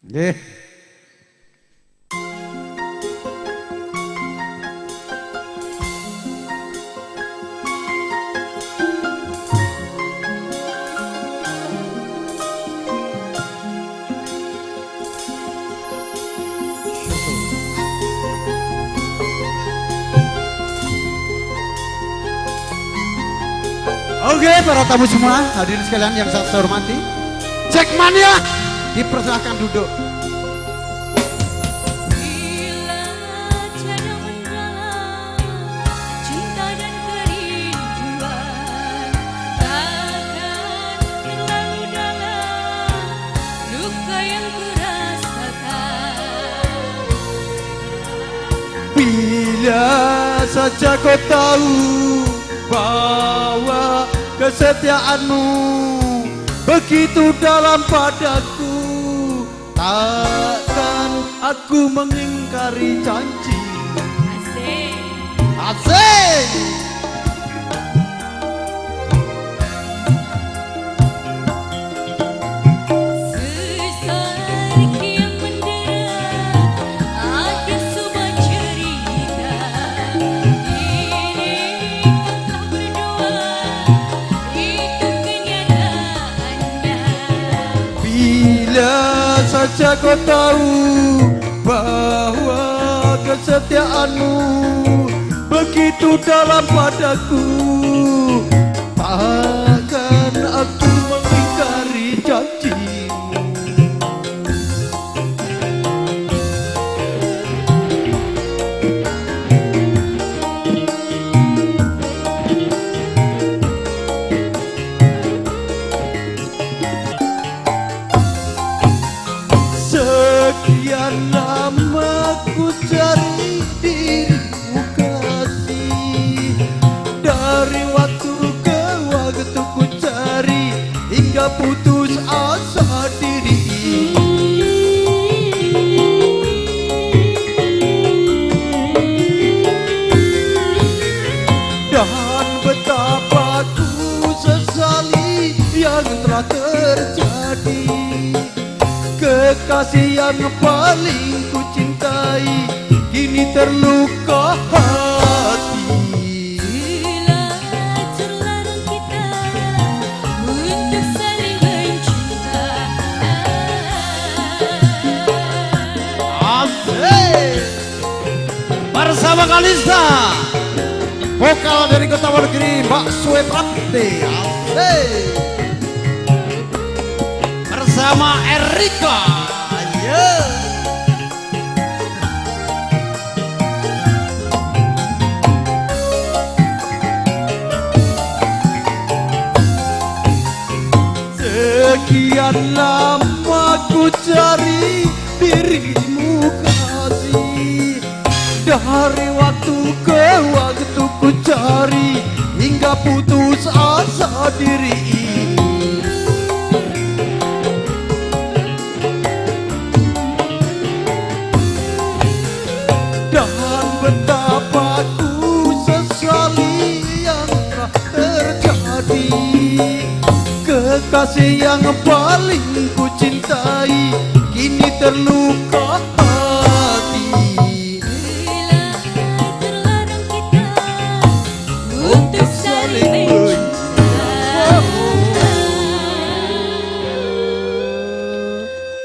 Nggih. Oke, para tamu semua, hadirin sekalian yang saya hormati. Jackmania, dipersilahkan duduk. Bila tiada mendalam cinta dan kerinduan, takkan terlalu dalam luka yang kurasakan. Bila saja kau tahu bahwa kesetiaanmu begitu dalam padaku, takkan aku mengingkari janji. Asik. Asik. Sesak yang mendera, ada sebuah cerita. Ini kan telah berdua, itu kenyataannya. Bila saja kau tahu bahwa kesetiaanmu begitu dalam padaku, takkan aku mengingkari janjimu. Sekian lama ku cari dirimu kasih, dari waktu ke waktu ku cari hingga putus asa diri. Dan betapa ku sesali yang telah terjadi. Kekasih yang paling ku cintai kini terluka hati. Bila terlarang kita untuk saling mencinta. Asik. Bersama Kalista, vokal dari Kota Wonogiri, Mbak Sue Prapti. Asik. Bersama Erika. Ayo. Sekian lama ku cari dirimu kasih, dari waktu ke waktu ku cari hingga putus asa diri ini. Dan betapa ku sesali yang telah terjadi. Kekasih yang paling ku cintai kini terluka hati. Bila terlarang kita untuk saling mencinta.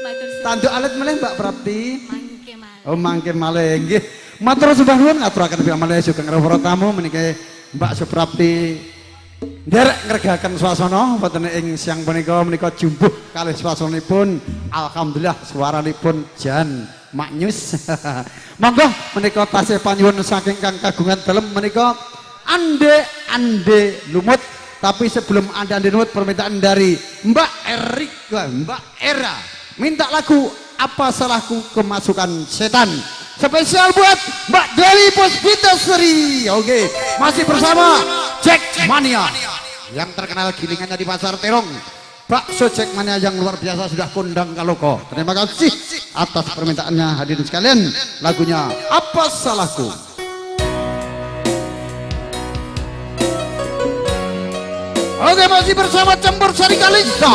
Matur suwun. Tanduk alit melih Mbak Prapti. Mangke malih. Oh mangke malih nggih. Matur sembah nuwun ngaturaken pihak malih sugeng para tamu menika Mbak Suprapti nderek ngregaken swasana wonten ing siang punika menika jumbuh kalih swasanipun. Alhamdulillah suaranipun jan maknyus. Monggo menika tasih panyuwun saking kang kagungan dalem menika ande-ande lumut. Tapi sebelum ande-ande lumut permintaan dari Mbak Erika, Mbak Era minta lagu Apa Salahku Kemasukan Setan. Spesial buat Mbak Dewi Puspita Sri. Oke, masih bersama Jackmania yang terkenal gilingannya di Pasar Terong. Bakso Jackmania yang luar biasa sudah kondang kaloko. Terima kasih atas permintaannya hadirin sekalian. Lagunya Apa Salahku. Oke, masih bersama Campur Sari Kalista.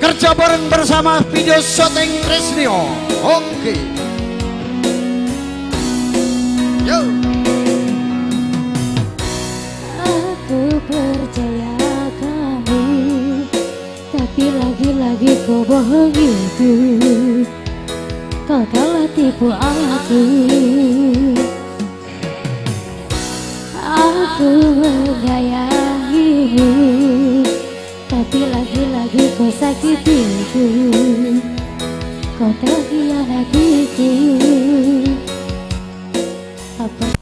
Kerja bareng bersama video syuting Tresnio. Oke. Yo. Aku percaya kamu, tapi lagi-lagi kau bohongiku. Kau telah tipu aku. Aku menyayangimu, hatimu, tapi lagi-lagi kau sakitiku. Kau telah khianatiku. Apa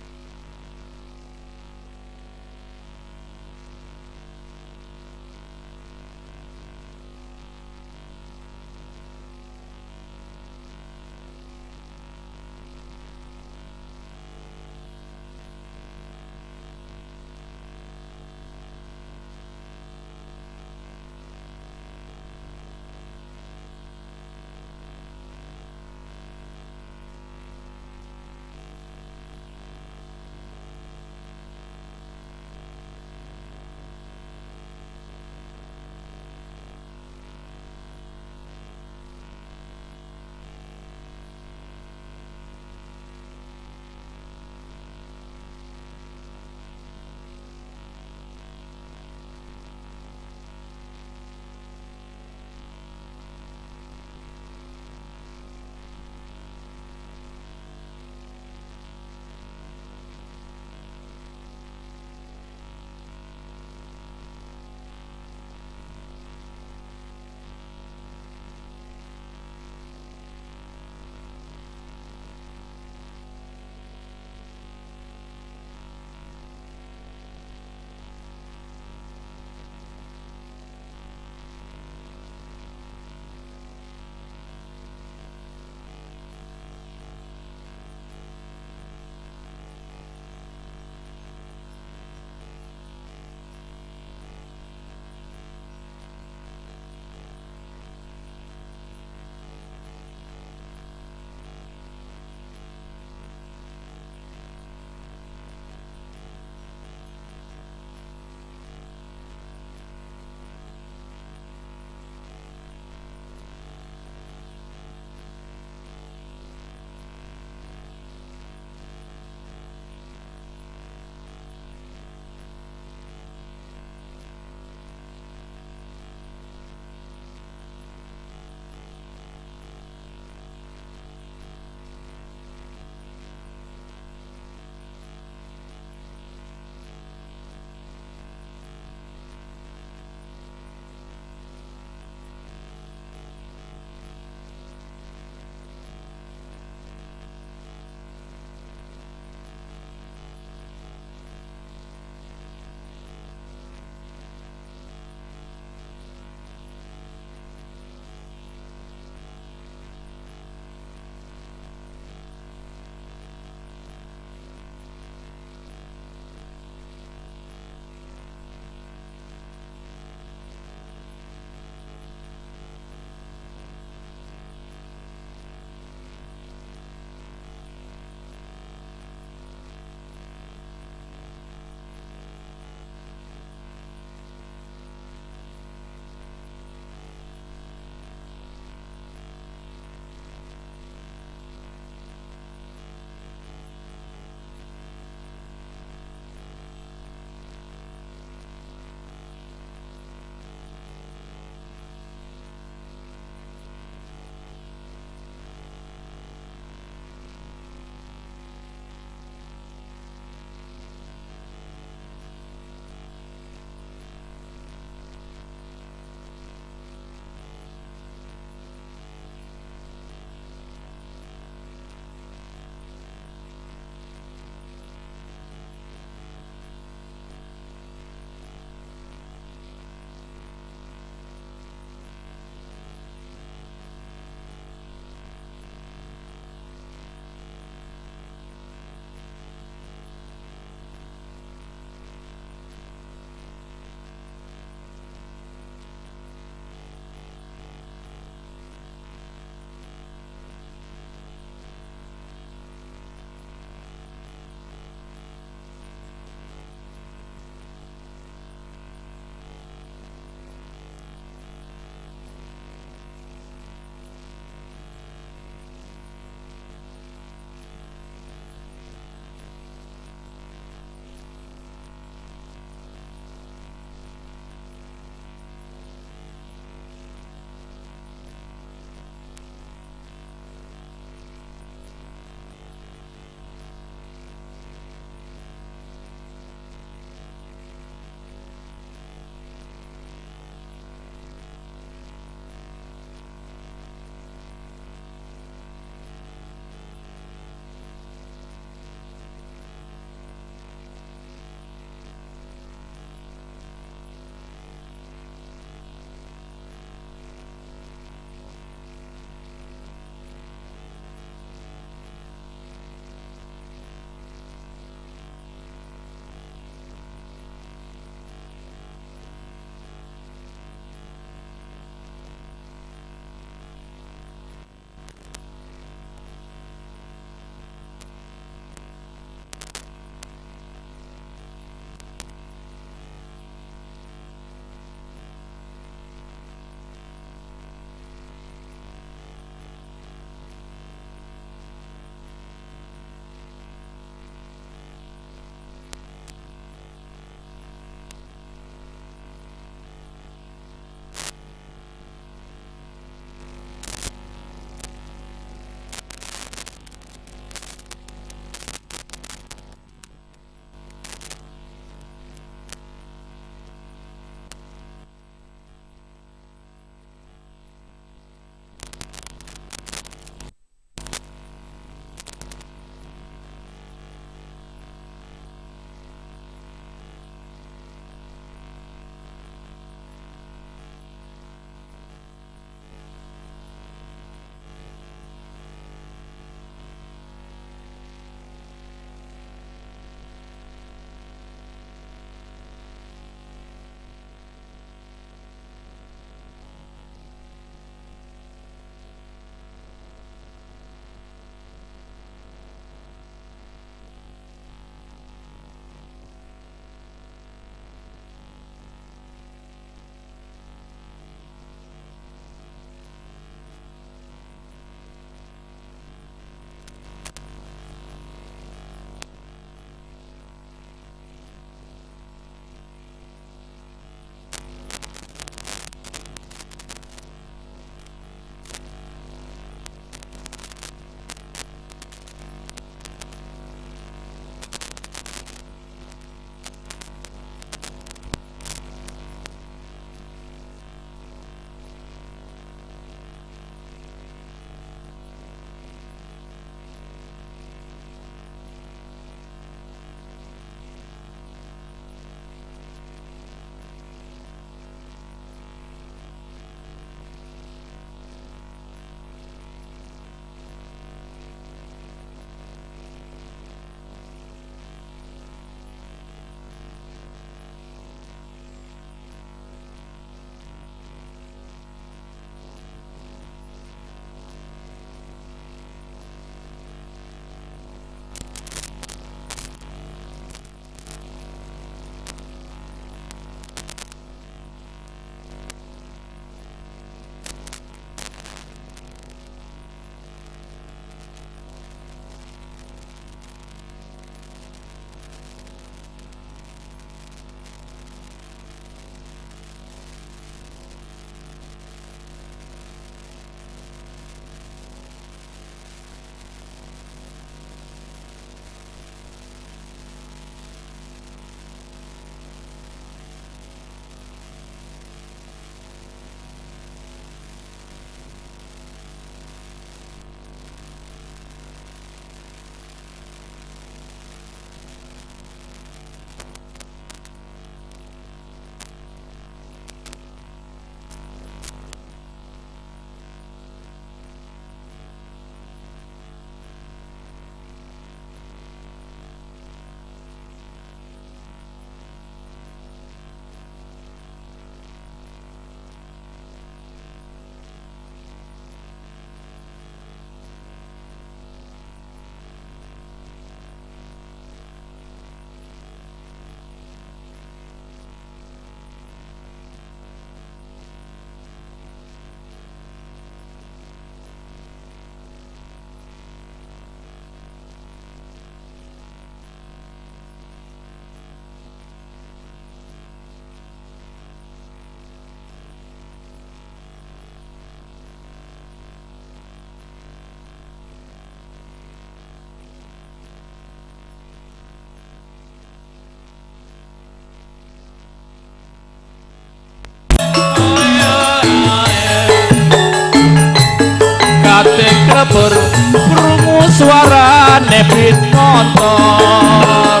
lebur krungu suarane beat motor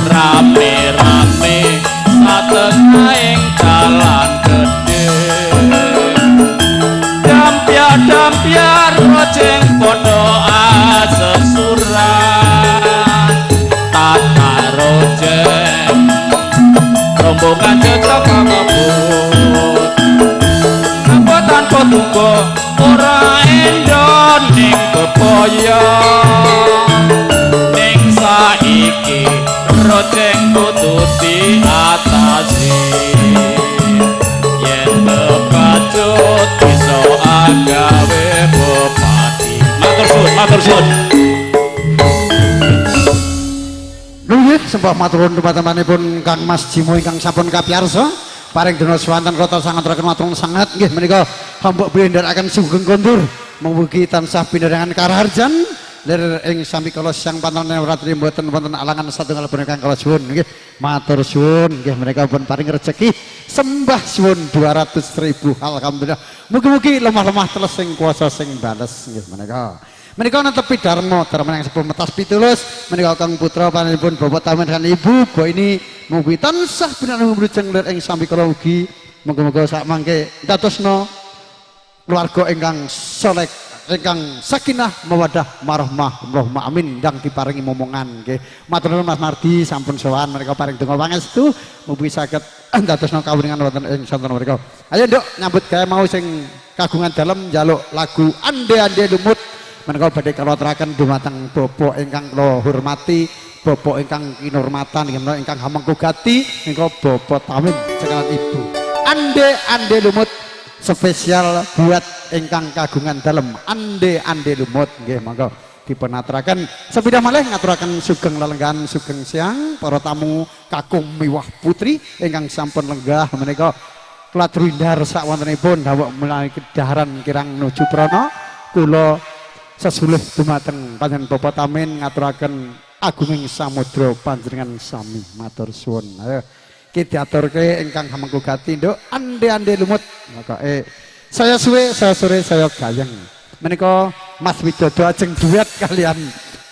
rame-rame satengahing dalan gedhe dampyar-dampyar rojeng padha asesuran tata rojeng rombongan cocok ngebut apa tanpa duga ora endon ning bebaya ning saiki rojeng kudu diatasi yen kepacut iso agawe bupati. Matur suwun, matur suwun. Nggih, sembah matur nuwun dumateng Kang Mas Jimo ingkang sampun kapiyarsa paring dina swanten kota sangat raken matur sanget nggih menika hambok bilih sugeng kondur mugi tansah pinarengan karaharjan lir ing sambikala siang pantane ratri mboten wonten alangan satunggal punika kula suwun nggih matur suwun nggih menika pun paring rejeki sembah suwun 200.000 alhamdulillah mugi-mugi lemah-lemah teles sing kuasa sing bales nggih menika menika netepi dharma dharma yang sepuh metas pitulus menika Kang Putra panjenenganipun Bapak Tamin dan Ibu bo ini mugi tansah pinanung mlujeng lir ing sambikala ugi muga-muga sak mangke dadosna keluarga ingkang soleh ingkang sakinah mawadah marahmah Allahumma amin ndang diparingi momongan nggih. Matur nuwun Mas Mardi sampun sowan menika paring donga pangestu mugi saged dadosna kawuningan wonten ing sonten menika. Ayo Nduk nyambut gawe mau sing kagungan dalem njaluk lagu Ande-ande Lumut menika badhe kula aturaken dumateng bapak ingkang kula hormati, bapak ingkang kinurmatan nggih menika ingkang hamengku gati menika Bapak Tamin sekalian Ibu. Ande-ande Lumut spesial buat ingkang kagungan dalem ande-ande lumut nggih monggo dipunaturaken. Sepindah malih ngaturaken sugeng lelenggahan sugeng siang para tamu kakung miwah putri ingkang sampun lenggah menika kladrindar sakwontenipun dawuh menawi kedaharan kirang nuju prana kula sesulih dumateng panjenengan Bapak Tamin ngaturaken agunging samudra panjenengan sami matur suwun. Ayo ki diaturke ingkang hamengku gati nduk ande-ande lumut pokoke saya suwe saya sore saya gayeng menika Mas Widodo ajeng duet kalian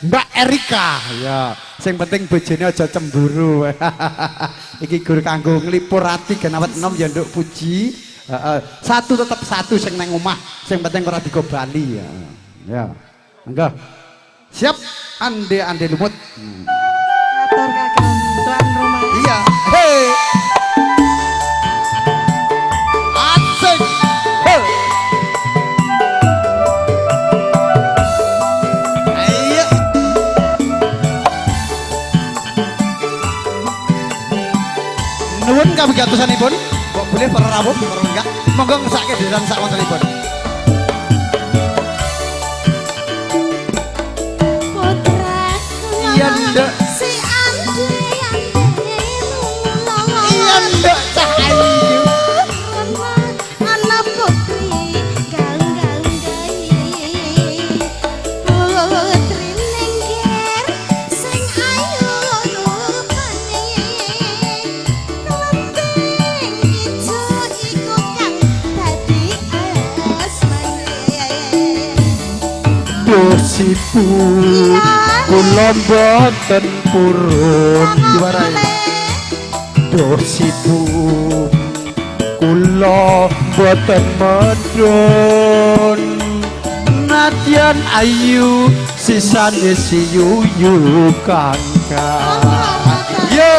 Mbak Erika ya sing penting bojone aja cemburu. Iki gur kanggo nglipur ati gen awet enom ya nduk Puji. Satu tetep satu sing nang omah sing penting ora digo bali ya. Ya monggo siap ande-ande lumut. Atur kagem tuan rumah. Iya. Hei. Asik. Hey. Ayo. Nuwun kabigatosanipun, kok boleh para rawuh, para enggak. Monggo ngesake dheran sak wontenipun. Putra Iya, Nduk. si ande-ande lumut. Iya, Nduk, cah ayu. Ana putri gaung-gaung gawe. Putri lengger sing ayu rupane. Klenteng ijo iku kang dadi asmane. Duh sibu kula mboten purun diwarai. Duh sibu kula mboten medun nadyan ayu sisane si yuyu kangkang. Yo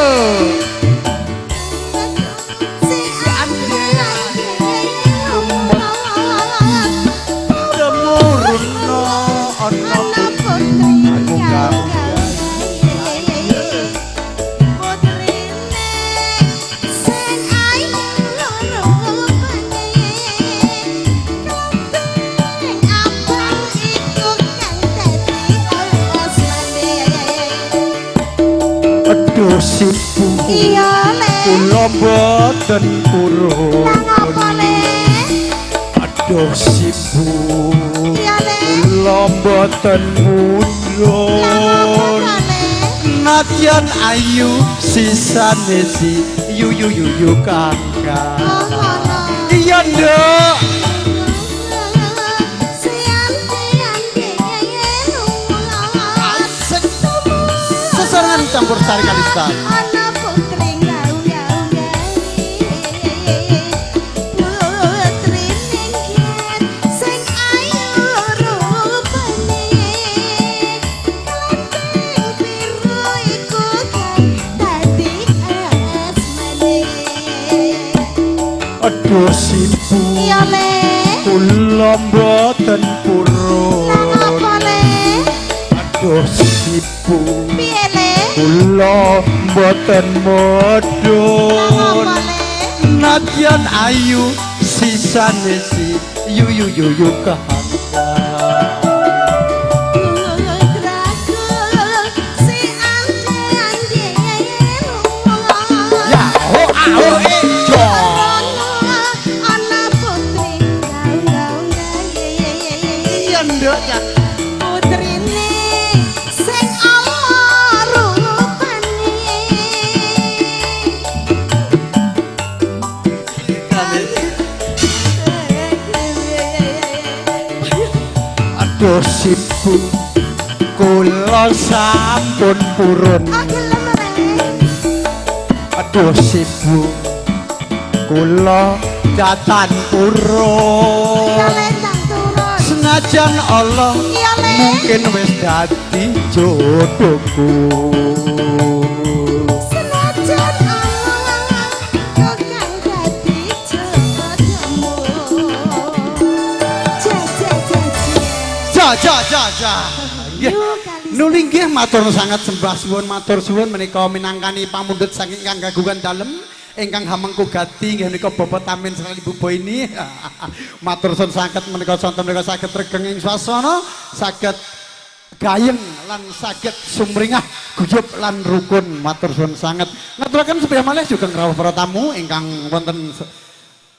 Si ande-ande lumut. temurunno ana Ana putri Aku gaung-gaung gawe. Putrine sing ayu rupane. Klenteng abang iku kang dadi asmane. Aduh sibu Iya le, kula mboten purun. nang apa le? Aduh sibu Iya le, kula mboten nang apa mudhun ta le? nadyan ayu sisane si yuyu yuyu kakak. Oh ngono. Iya nduk. Si ande-ande campur sari Kalista. Ana putri gaung-gaung putri ningkir sing ayu rupane klenteng biru iku kang dadi asmane. Aduh sibu Iya le. Kula mboten purun. Lah apa le? Aduh sibu Piye le? Kula mboten Lah modhon. apa le? Nadyan ayu sisane si yuyu yuyu kahangga. Ya ho a ho e jo. Iya nduk ya. Aduh sibu kula sampun purun. Aduh sibu kula datan purun. Senajan Allah mungkin wis dadi jodohku. Senajan Allah kok kang dadi jodohmu. Ja ja ja Ja ja ja ja. Nggih. Yo, Kalista. Nuli nggih matur sangat sembah suwun matur suwun menika minangkani pamundhut saking ingkang kagungan dalem ingkang hamengku gati nggih menika Bapak Tamin sekali Ibu ini. Matur suwun sanget menika sonten menika saged regeng ing swasana, saged gayeng lan saged sumringah guyub lan rukun. Matur suwun sanget. Ngaturaken sepihak malih juga ngrawuh para tamu ingkang wonten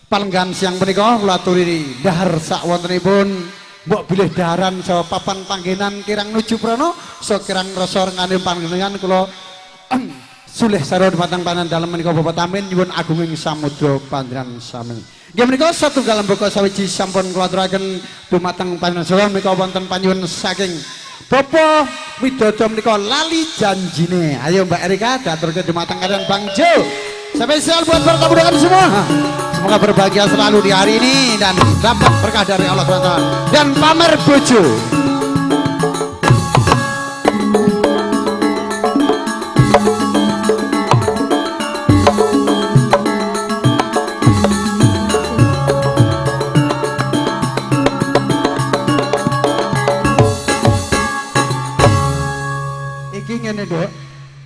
palenggan siang menika kula aturi dahar sak wontenipun mbok bilih daharan saha papan panggenan kirang nuju prana so kirang rasa rengane panjenengan kula sulih sarwa dumateng panan dalem menika Bapak Tamin nyuwun agunging samudra panjenengan sami. Nggih menika satunggal lembaka sawiji sampun kula aturaken dumateng panjenengan sedaya menika wonten panyuwun saking Bapak Widodo menika lali janjine. Ayo Mbak Erika diaturke dumateng kalian Bang Jo. Spesial buat para tamu undangan semua. Semoga berbahagia selalu di hari ini dan dapat berkah dari Allah SWT dan pamer bojo. Iki ngene, Nduk.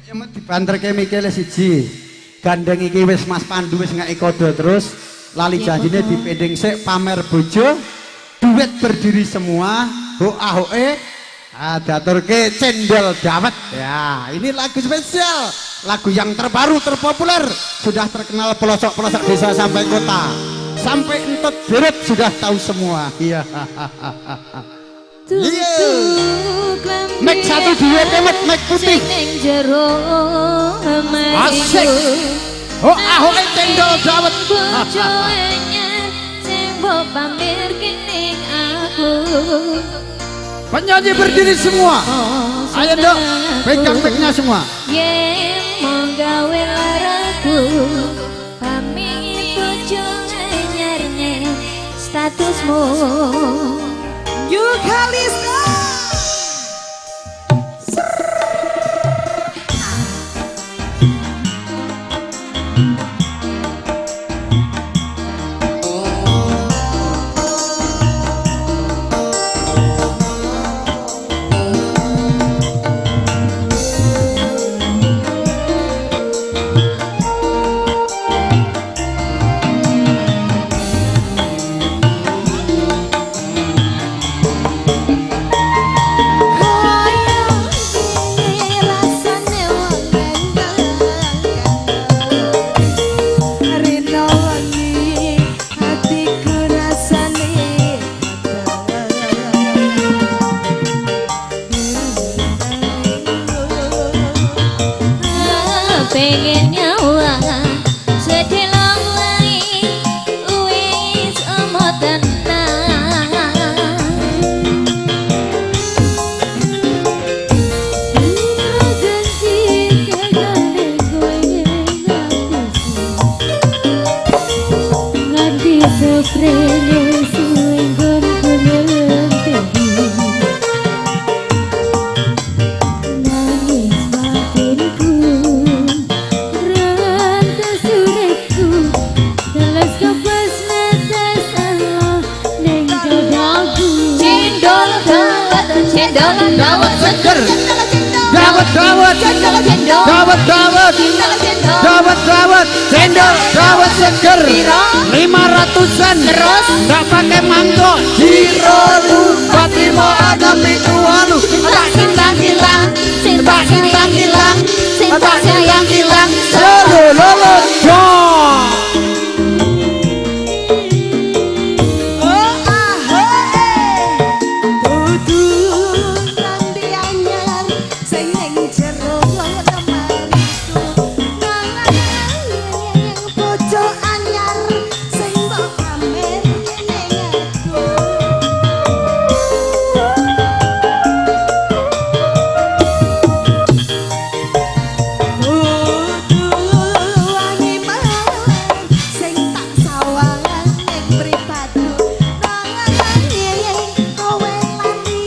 Ya dibanterke mikile siji. Gandeng iki wis Mas Pandu wis ngeki kode terus lali janjine dipending sik pamer bojo duit berdiri semua ho a ho e diaturke cendol dawet. Ya, ini lagu spesial, lagu yang terbaru terpopuler, sudah terkenal pelosok-pelosok desa sampai kota, sampai entot beret sudah tahu semua. Iya. Iya. Mek satu dua kemet mek putih. Asik. Oh ah oh cendol dawet. Penyanyi berdiri semua. Ayo dok, pegang mic-nya semua. Statusmu You Kalista. Pengen nyawa sedelong wae wis omo tenang ganti Dawet dawet. Cendol cendol. Dawet dawet. Cendol cendol. Dawet dawet. Cendol. Dawet seger. Piro? 500-an. Terus? Nggak pakai mangkok. Jiro 4 5 6 7 8. Tak hilang hilang. Sing Tak hilang hilang. Sing Tak hilang hilang. Solo Lolo jong. Oh ah eh. Dudu klambi anyar sing ning jero lemariku. Nanging bojo anyar sing mbok pamer ning aku. Dudu wangi mawar sing tak sawangan ning mripatku. Nanging kowe lali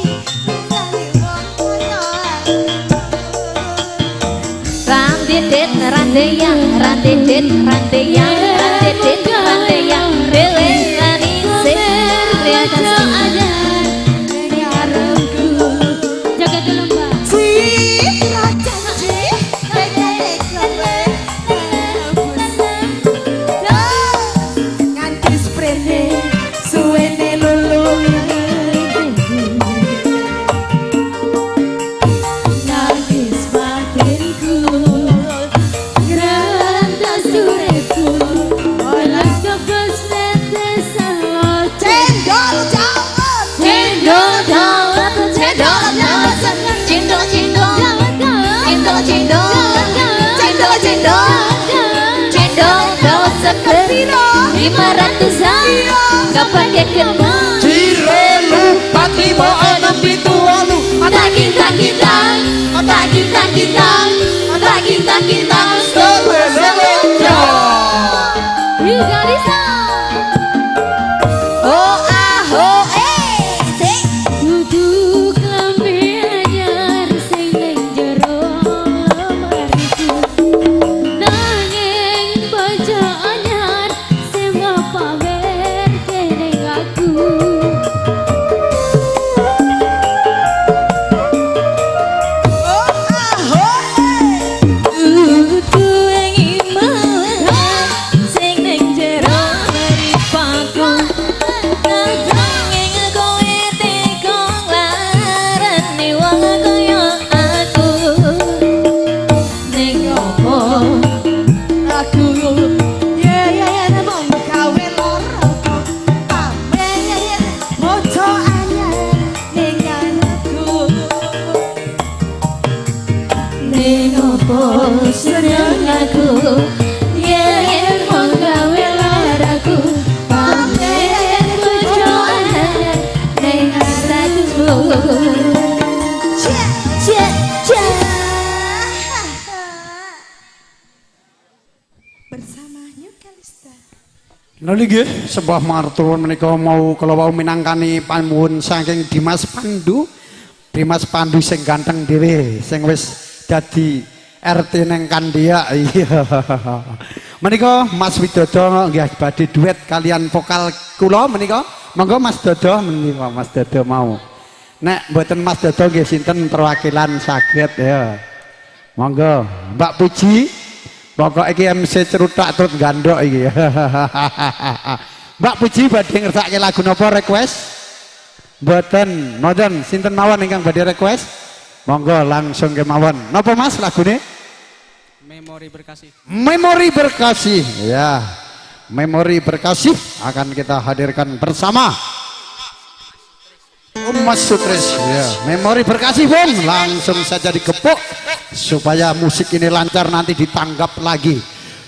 ninggali wong kaya aku. Rantitit ranteyang rantitit ranteyang rantitit ranteyang dewe lanise Jaga dulu Mbak. Citra janji kekek kowe rebus. Nganti sprene suwene lulu. Nangis batinku grandas uripku welas kebes netesan Cendol dawet. Cendol dawet cendol dawet cendol cendol cendol cendol cendol cendol cendol dawet seger 500-an gak pakai kembang Jiro 4 5 6 7 8. Taging taging tang taging taging tang taging taging tang Lolo lolo jong. Yuga Lisa. Oh ah oh eh sik. Dudu klambi anyar sing ning jero lemariku. Nanging bojo anyar sing mbok pamer dening aku. Oh ah oh eh. Dudu wengi mawar sing ning jero mripatku. Nanging kowe tega nglarani wong kaya aku. Ning opo Aku yen mung gawe loroku pamer bojo anyar ning anakku. Ning opo seneng aku yen mung gawe laraku pamer bojo anyar ning anakku. Cek Cek cek. Bersama New Kalista. Lalu nggih, sebuah matur menika mau kala wau minangkani panuwun saking Dimas Pandu. Dimas Pandu sing ganteng dhewe, sing wis dadi RT neng Kandia. Iya. Menika Mas Widodo nggih badhe duet kalian vokal kula menika. Monggo Mas Dodo menika Mas Dodo mau. Nek mboten Mas Dodo nggih sinten perwakilan saged ya. Monggo Mbak Puji. Pokok iki MC cerutak terus gandok iki. Mbak Puji badhe ngersake lagu napa request? Mboten, mboten sinten mawon ingkang badhe request? Monggo langsung kemawon. Napa Mas lagune? Memori berkasih. Memori Berkasih. Ya. Memori Berkasih akan kita hadirkan bersama Mas Sutris. Ya, Memori Berkasih, Bung. Langsung saja dikepuk supaya musik ini lancar nanti ditanggap lagi.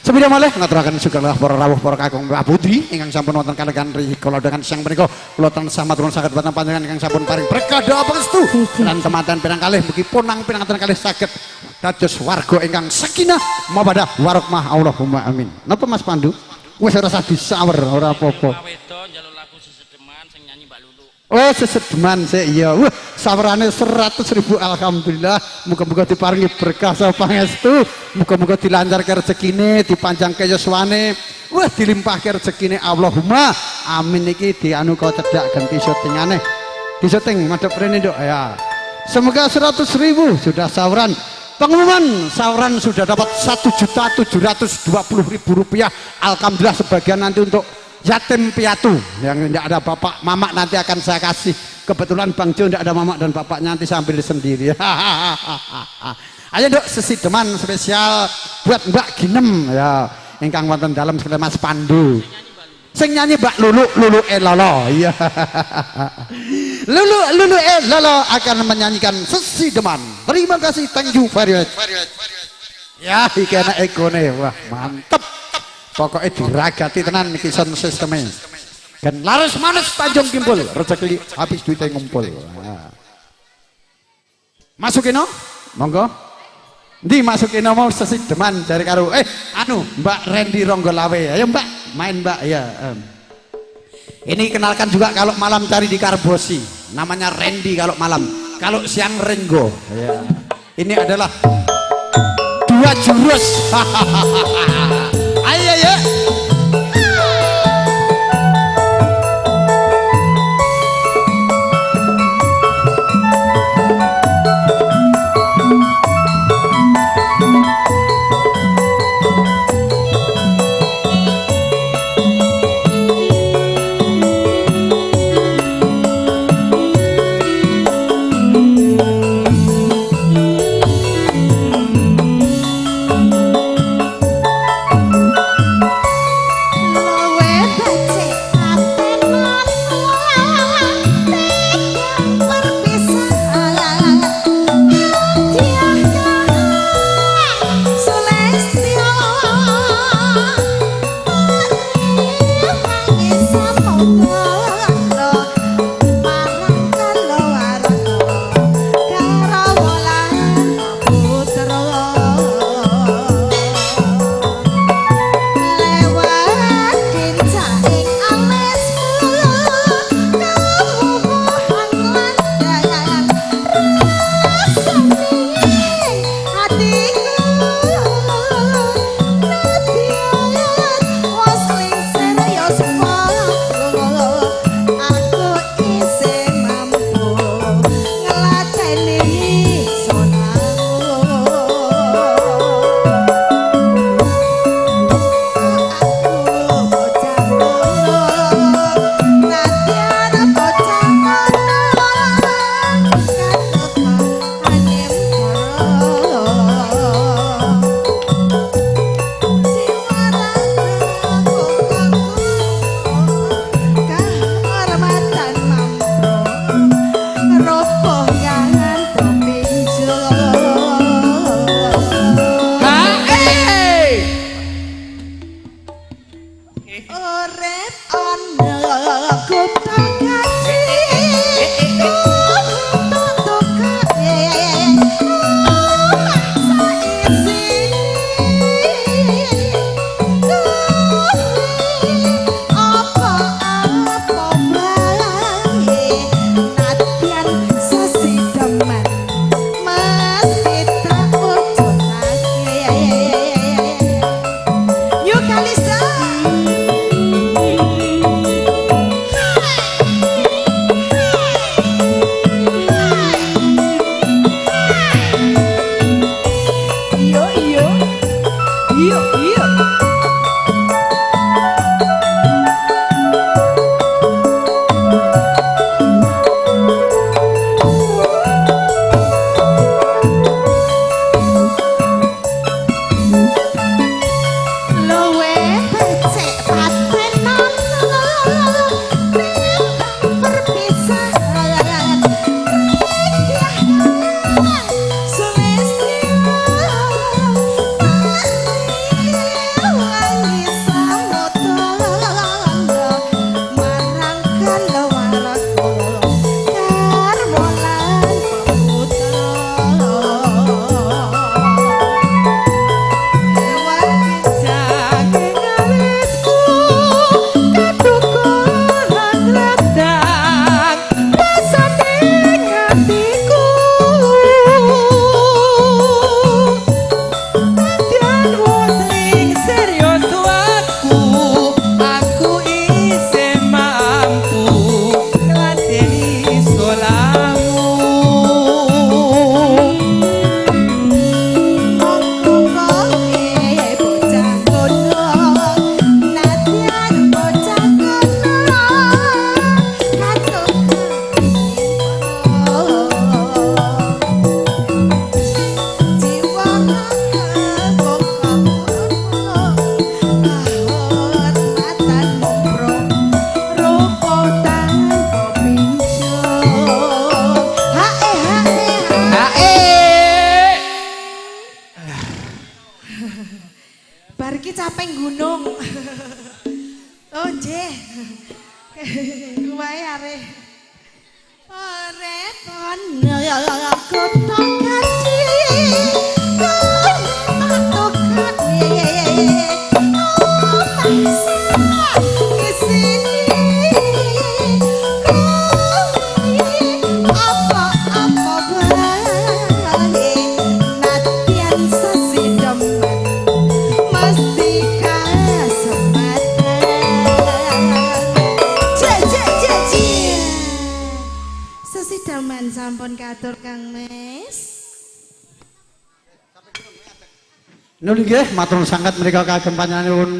Sepindah malih ngaturaken sugeng para rawuh para kakung putri ingkang sampun wonten kalegan rikala dengan siang menika kula tansah matur nuwun sanget dhateng panjenengan ingkang sampun paring berkah doa pangestu lan temanten pirang kalih mugi punang pinanganten kalih saged dados warga ingkang sakinah mawaddah warahmah Allahumma amin. Napa Mas Pandu? Wis ora usah disawer ora apa-apa. Oh sesedeman sik iya. Wah, sawerane 100.000 alhamdulillah. Muga-muga diparingi berkah saka pangestu, muga-muga dilancarke rezekine, dipanjangke yuswane. Wah, dilimpahke rezekine Allahumma. Amin iki dianu kok cedhak ganti syutingane. Di syuting madhep rene, Nduk. Ya. Semoga 100.000 sudah sauran. Pengumuman sauran sudah dapat 1.720.000 rupiah. Alhamdulillah sebagian nanti untuk yatim piatu yang tidak ada bapak mamak nanti akan saya kasih. Kebetulan Bang Jo tidak ada mamak dan bapaknya, nanti saya ambil sendiri. Ayo dok sesideman spesial buat Mbak Ginem ya, ingkang wonten dalem sekalian Mas Pandu. Sing nyanyi Mbak Lulu, Lulu Elolo. Iya. Lulu Lulu Elolo akan menyanyikan sesideman. Terima kasih, thank you very much. Ya, iki enak ekone. Wah, mantep. Pokoknya diragati tenan iki sound systeme. Dan laris manis Tanjung Kimpul, rezeki habis duitnya ngumpul. Nah. Masukin no? Monggo. Ndi masukin mau sesideman jare karo anu Mbak Randy Ronggolawe. Ayo Mbak, main Mbak ya. Ini kenalkan juga kalau malam cari di Karbosi. Namanya Randy kalau malam. Kalau siang Renggo. Ya. Ini adalah dua jurus. Ayo ya. Bar iki capeng gunung. Oh nggih. Kuwae arek. Repon kutha kaji. Sampun katur Kang Mes. Nuli nggih matur nuwun sanget menika kagem panjenenganipun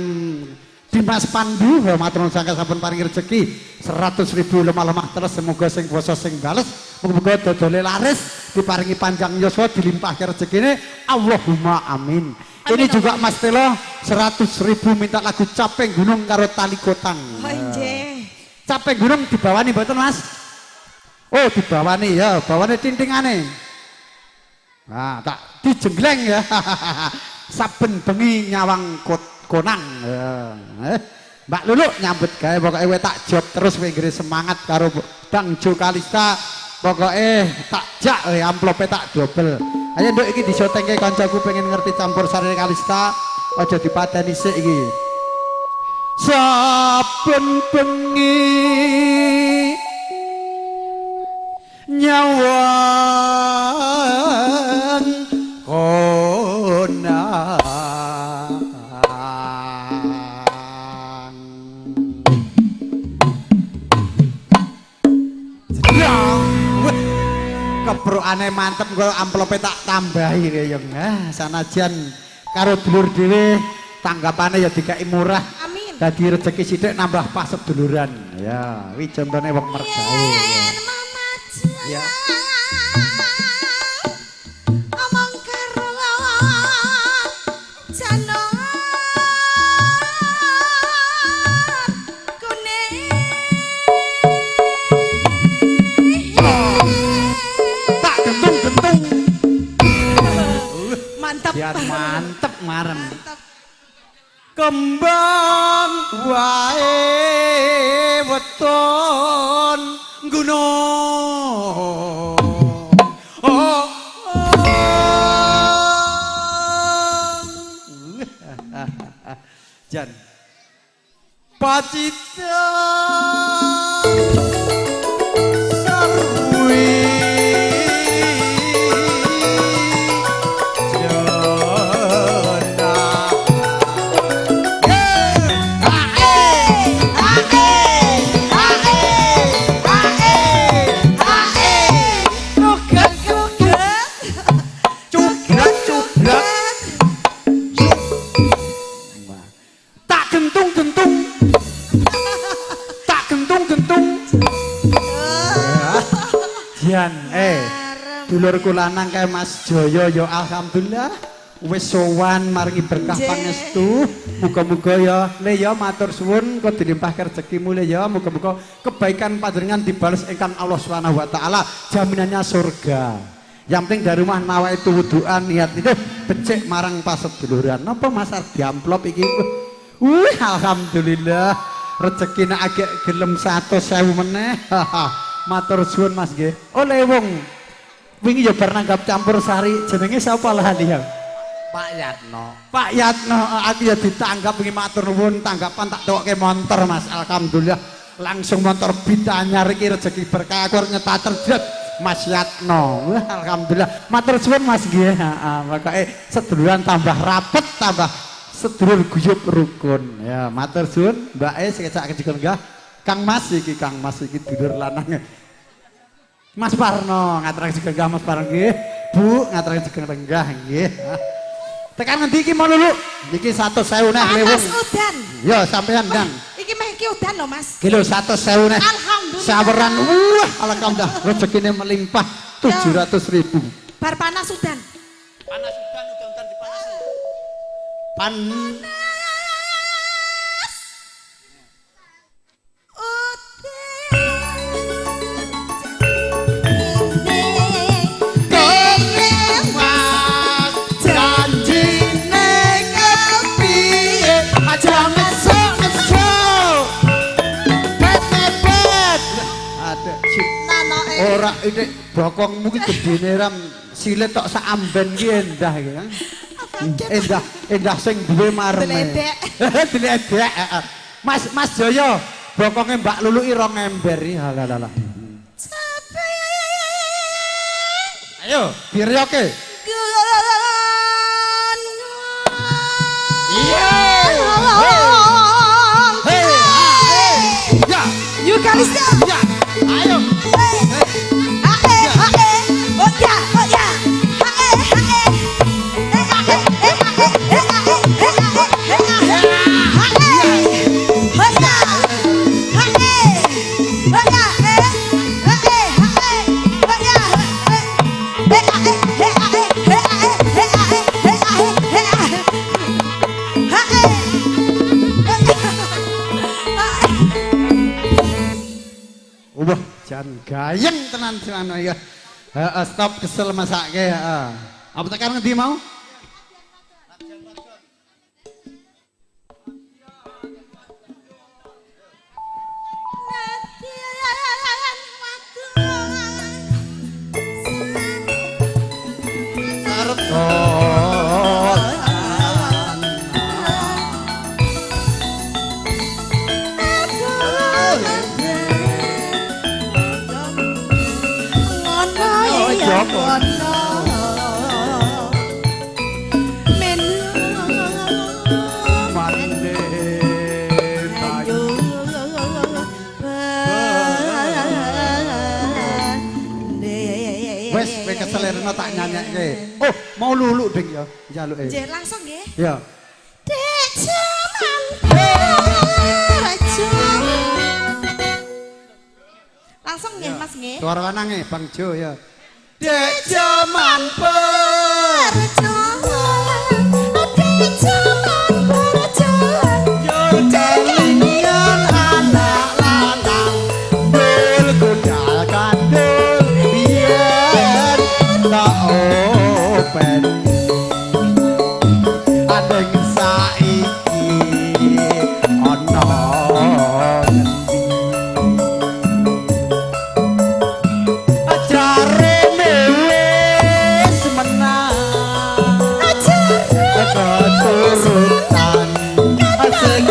Dimas Pandu, matur nuwun sanget sampun paring rejeki 100.000 lemah-lemah terus, semoga sing kuwasa sing bales, muga-muga dodole laris, diparingi panjang yuswa, dilimpahke rezekine. Allahumma amin. Ini juga Mas Telo 100.000 minta lagu Capeng Gunung karo Tali Kotang. Oh nggih. Capeng Gunung dibawani mboten Mas? Oh dibawani ya, bawane tintingane. Nah, tak dijenggleng ya. Saben bengi nyawang konang. Mbak Lulu nyambut gawe pokoke kowe tak job terus kowe nggih semangat karo Dangjo Kalista. Pokoke tak jak amplope tak dobel. Ayo nduk iki disotengke kancaku pengen ngerti campur sari Kalista, aja dipateni sik iki. Saben bengi nyawang konang. Keprokane mantep kok amplope tak tambahi kaya. Sanajan karo dulur dhewe tanggapane ya dikai murah. Amin. Dadi rejeki sithik nambah pas seduluran. Ya, wi contone wong mergawe. Ya. Omong karo janur kuning tak gentung-gentung. Mantap. Ya mantep marem. Kembang wae weton gunung. Oh, oh. Jan Pacitan Sarwi dulurku lanang kae Mas Joyo ya alhamdulillah wis sowan maringi berkah pangestu. Muga-muga ya le ya matur suwun kok dilimpah rezekimu le ya, muga-muga kebaikan panjenengan dibales ingkang Allah Subhanahu wa taala, jaminannya surga. Yang penting dari rumah nawaitu wuduan niat itu becik marang paseduluran. Napa Mas arep diamplop iki? Wih alhamdulillah rezekine agek gelem 100.000 meneh. Matur suwun Mas nggih. Oleh wong wingi ya bar nanggap campur sari jenenge sapa lali ya? Pak Yatno. Pak Yatno, aku ya ditanggap wingi matur nuwun tanggapan tak tokke montor Mas. Alhamdulillah langsung montor bitanyar iki rezeki berkah aku arep nyetater jret Mas Yatno. Wah alhamdulillah matur suwun Mas nggih. Heeh, pokoke seduluran tambah rapet tambah sedulur guyub rukun. Ya matur suwun Mbak E sekecak kejikon nggah. Kang Mas iki dulur lanang. Mas Parno ngaturaken sugeng lenggah Mas Parno nggih. Bu ngaturaken sugeng lenggah nggih. Tekan ngendi iki mau Lulu? Iki 100.000 neh lewung. Panas udan. Ya sampean Kang. Iki meh iki udan lho Mas. Iki lho 100.000 neh. Alhamdulillah. Saweran wah alhamdulillah rezekine melimpah 700.000. Bar panas udan. Panas udan udan dipanasi. Pan Udan. itik bokongmu ki gedene ram silit tok sak amben ki endah iki kan. Endah, endah sing duwe marme. Deledek. Deledek. Mas Mas Joyo, bokonge Mbak Lulu ki rong ember iki. Halah. Ayo, diryoke. Iya. Hei, ya. Yuk Kalista. Ya. Ayo. Hae, hae. Oh ya, oh ya. Hae, hae. Eh, hae, eh, hae, eh, hae, eh, hae, eh, hae. Hae. Oh ya. Hae. Oh ya, eh. Hae, hae. Oh ya, eh. Eh, hae, eh, hae, eh, hae, eh, hae, eh, hae, eh, hae. Hae. Wah, jan gayeng tenan tenan ya. Heeh, stop kesel masake heeh. Apa tekan ngendi mau? Wes kowe keselerno tak nyanyekke. Oh, mau lulu ding ya njaluke. Nggih, langsung nggih. Ya. Dek jaman raja. Langsung nggih Mas nggih. Suara lanange Bang Jo ya. Dek jaman perjuangan, dek jaman perjuangan. Yo kelingan anak lanang, dul godal kandul biyen tak open. Adeng saiki ana ngendi? Ajarene wis menang, keturutan sing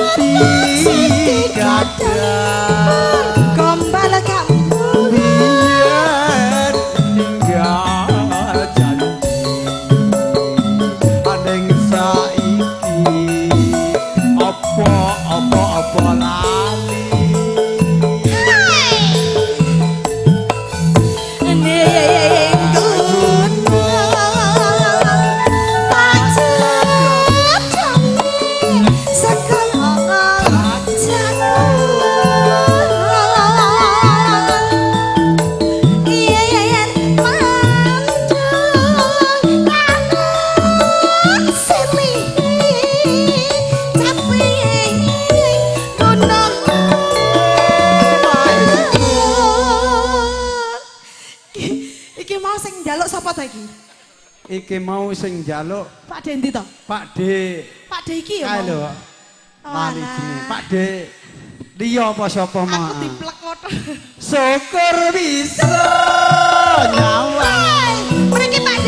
digadah. Gombal kampung Biyen ninggal janji, aning saiki apa apa apa lali. Ning gunung pacet sekolah jagoan. Yen mandung tanah sili caping gunung. Iki mau sing njaluk sapa to iki? Iki mau sing njaluk Pak D endi to? Pak D. Pak D iki ya Kae mau. lho. Oh, Lali alah. jenenge. Pak D. Liya apa sapa mau? Aku diplek ngono. Syukur bisa nyawang Mriki Pak D.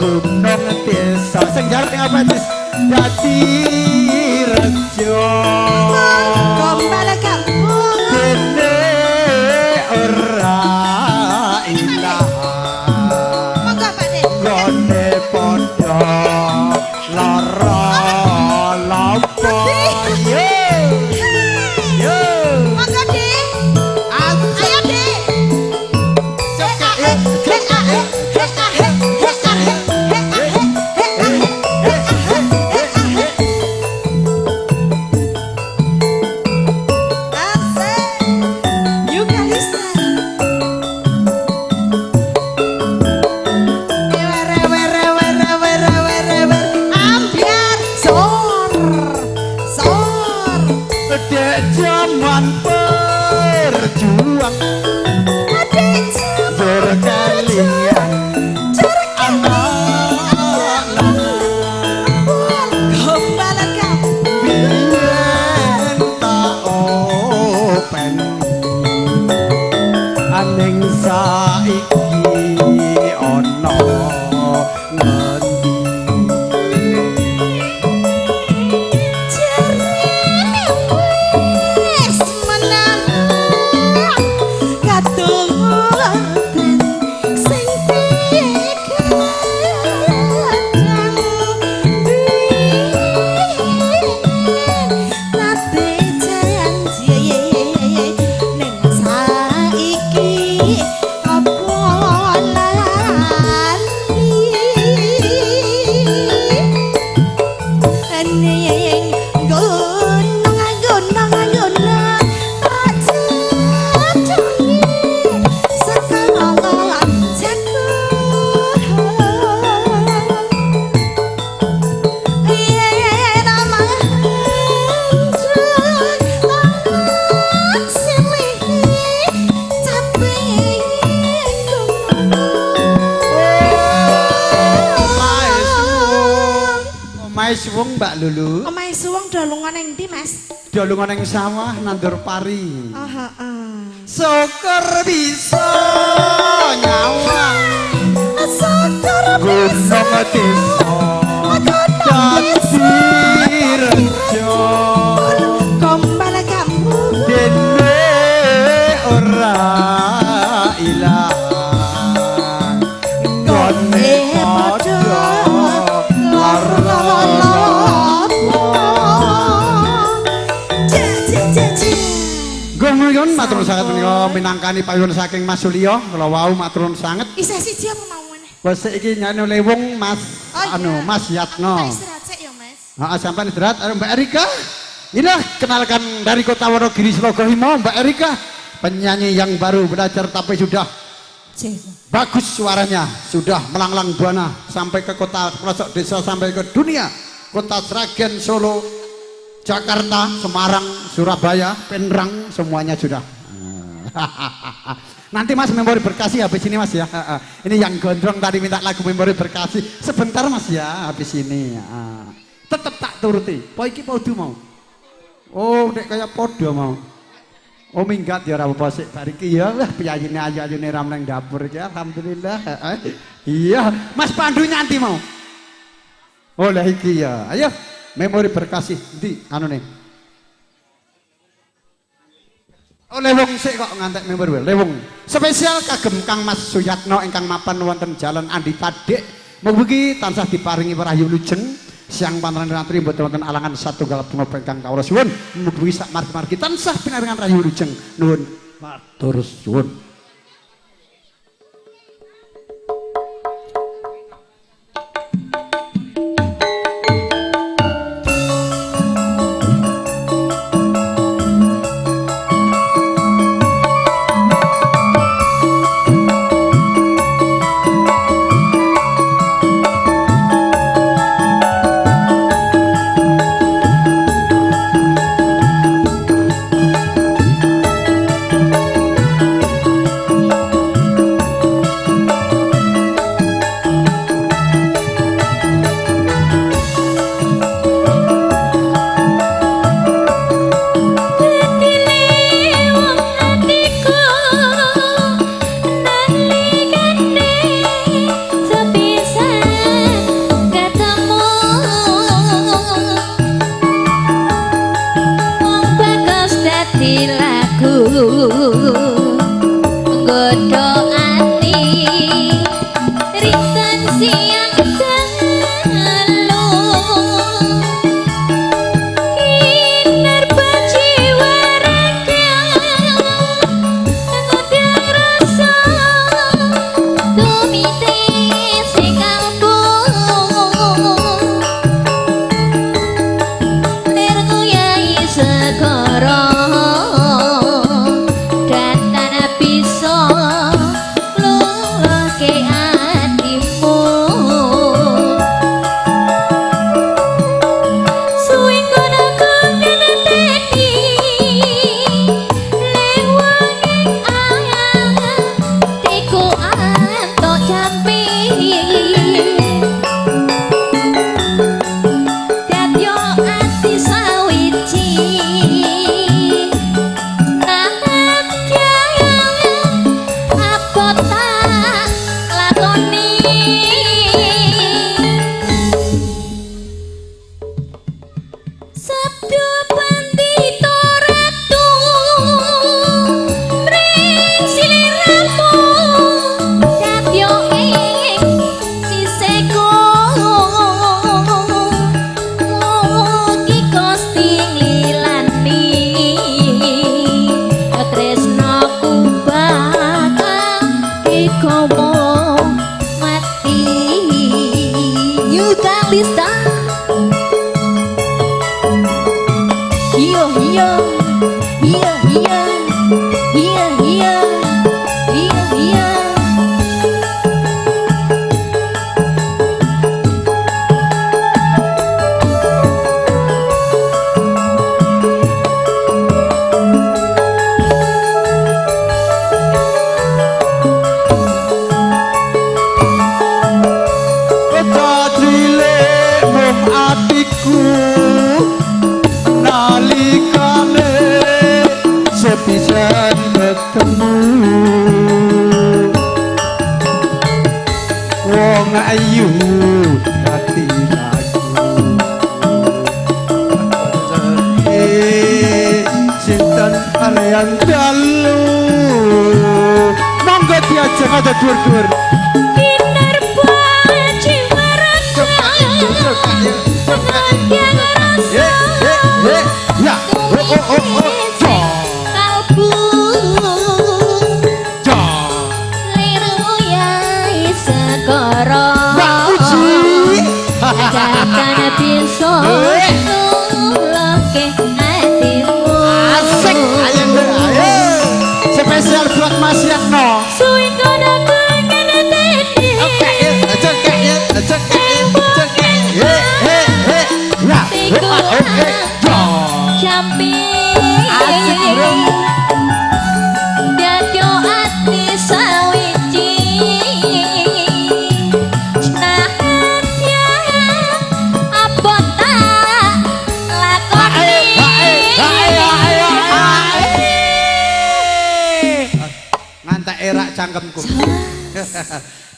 gunung desa sing njaluk ing apa Cis? Dadi rejo. Gombal kampung. Dene ora ilang. Monggo Pak D. Gone padha lara lopo. Yo. Yo. Monggo D. Ayo D. Cekak, cekak, ngendi. Jerene wis menang katungan sing dikadang nate janji ning saiki apa lali ning gunung gunung gunung tak cedhaki sekawan jago yen amang tak silihi capek. Omahe suwung, omahe suwung Mbak Lulu. Omahe suwung do lunga ning ndi, Mas? Do lunga ning sawah nandur pari. Oh, heeh. Syukur bisa nyawang Syukur bisa gunung desa dadi rejo gombal kamu dene ora ilang gone padha lara. Nggih matur nuwun sanget menika minangkani payun saking Mas Sulio. Kula wau matur nuwun sanget. Isih siji apa mau meneh? Wes iki nyane lewung Mas Oh, iya. anu Mas Yatno. Tak istirahat sik ya, Mas. Heeh, sampean istirahat. Ayo Mbak Erika. Inilah kenalkan dari Kota Wonogiri Slogohimo Mbak Erika, penyanyi yang baru belajar tapi sudah bagus suaranya, sudah melanglang buana sampai ke kota pelosok desa sampai ke dunia, kota Sragen, Solo, Jakarta, Semarang, Surabaya, Penrang, semuanya sudah. Nanti Mas memori berkasih habis ini Mas ya. Ini yang gondrong tadi minta lagu memori berkasih. Sebentar Mas ya habis ini. Tetep tak turuti. Po iki podo mau. Oh, nek kaya podo mau. Oh minggat ya ora apa-apa sik bar iki ya. Wah piyayine ayu-ayune ram nang dapur iki alhamdulillah. Iya, Mas Pandu nyanti mau. Oh lah iki ya. Ayo memori berkasih ndi anune. Oh lewung sik kok ngantek memori lewung. Spesial kagem Kang Mas Suyatno ingkang mapan wonten Jalan Andi Tadik. Mugi tansah diparingi wahyu wilujeng siang pantran ratri mboten wonten alangan satunggal bunga ingkang kawula suwun. Mugi sak margi-margi tansah pinaringan rahayu wilujeng. Nuwun matur suwun. atiku nalikane sepisan ketemu wong ayu dadi lagu sinten kalian dalu monggo diajeng aja dhuwur-dhuwur. Ya, oh oh oh oh, kalbu liru yai segoro Mbak Puji takkan bisa nuloke hatimu. Asik, ayo ayo. Spesial buat Mas Yatno. Suwi kono pengen teni. Oke, oke, oke, oke. Ya, oke. Jampi. Asik, bro. Dadyo ati sawiji. Nahan ya apa tak lakoni. Ngantek erak cangkemku.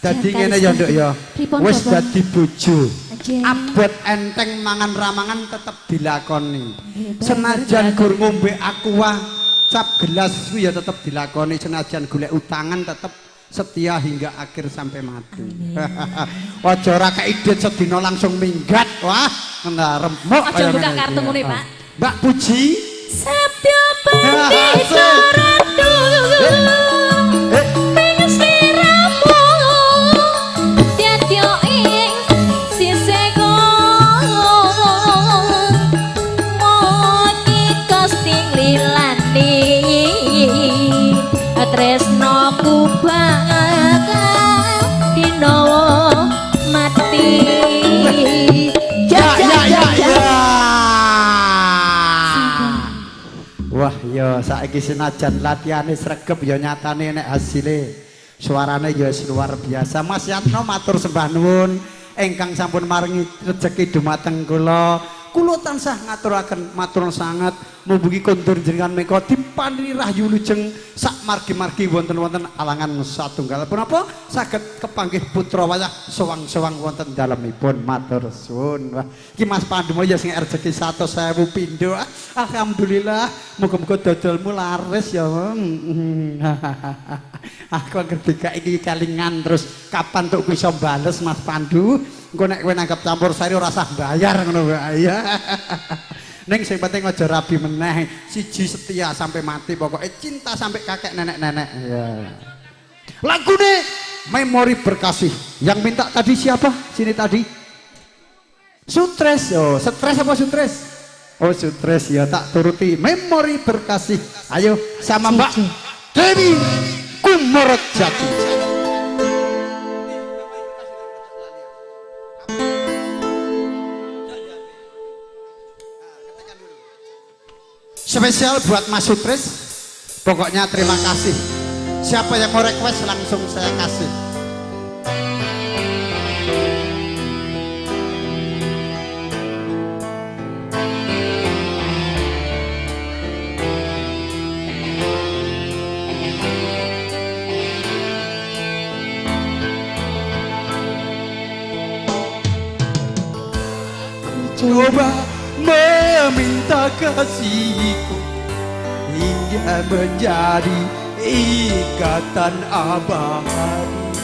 Dadi ngene ya, Nduk ya. Wis dadi bojo. Abot enteng mangan ramangan tetep dilakoni. Senajan gur ngombe aqua cap gelas kuwi ya tetep dilakoni, senajan golek utangan tetep setia hingga akhir sampai mati. Aja ora keidit sedina langsung minggat. Wah, remuk. Aja buka kartu ngene, Pak. Mbak Puji. Sabda pandita ratu. Ping sliramu dadyo ing sisih moni kosting lilani tresnoku bakal dinawa mati. Ya ya ya ya. Wah ya saiki senajan latihane sregep ya nyatane nek hasile suarane ya luar biasa. Mas Yatno matur sembah nuwun ingkang sampun maringi rejeki dumateng kula. Kula tansah ngaturaken matur sanget mugi kondur jenengan menika diparingi rahayu lujeng sak margi-margi wonten-wonten alangan satunggal punapa saged kepanggih putra wayah sowang-sowang wonten dalemipun. Matur suwun. Wah iki Mas Pandumoyo sing rejeki 100.000 pindho. Alhamdulillah muga-muga dodolmu laris ya. Aku anggere dikek iki kelingan terus kapan tok iso bales Mas Pandu. Engko nek kowe nanggap campur sari ora usah bayar ngono wae ya. Ning sing penting aja rabi meneh, siji setia sampai mati, pokoknya cinta sampai kakek nenek-nenek ya. Lagune Memori Berkasih. Yang minta tadi siapa? Sini tadi. Sutres. Oh, stres apa sutres? Oh, sutres ya, tak turuti. Memori Berkasih. Ayo sama Mbak Dewi Kumorojati. Spesial buat Mas Sutris, pokoknya terima kasih. Siapa yang mau request langsung saya kasih. Coba meminta kasihku hingga menjadi ikatan abadi.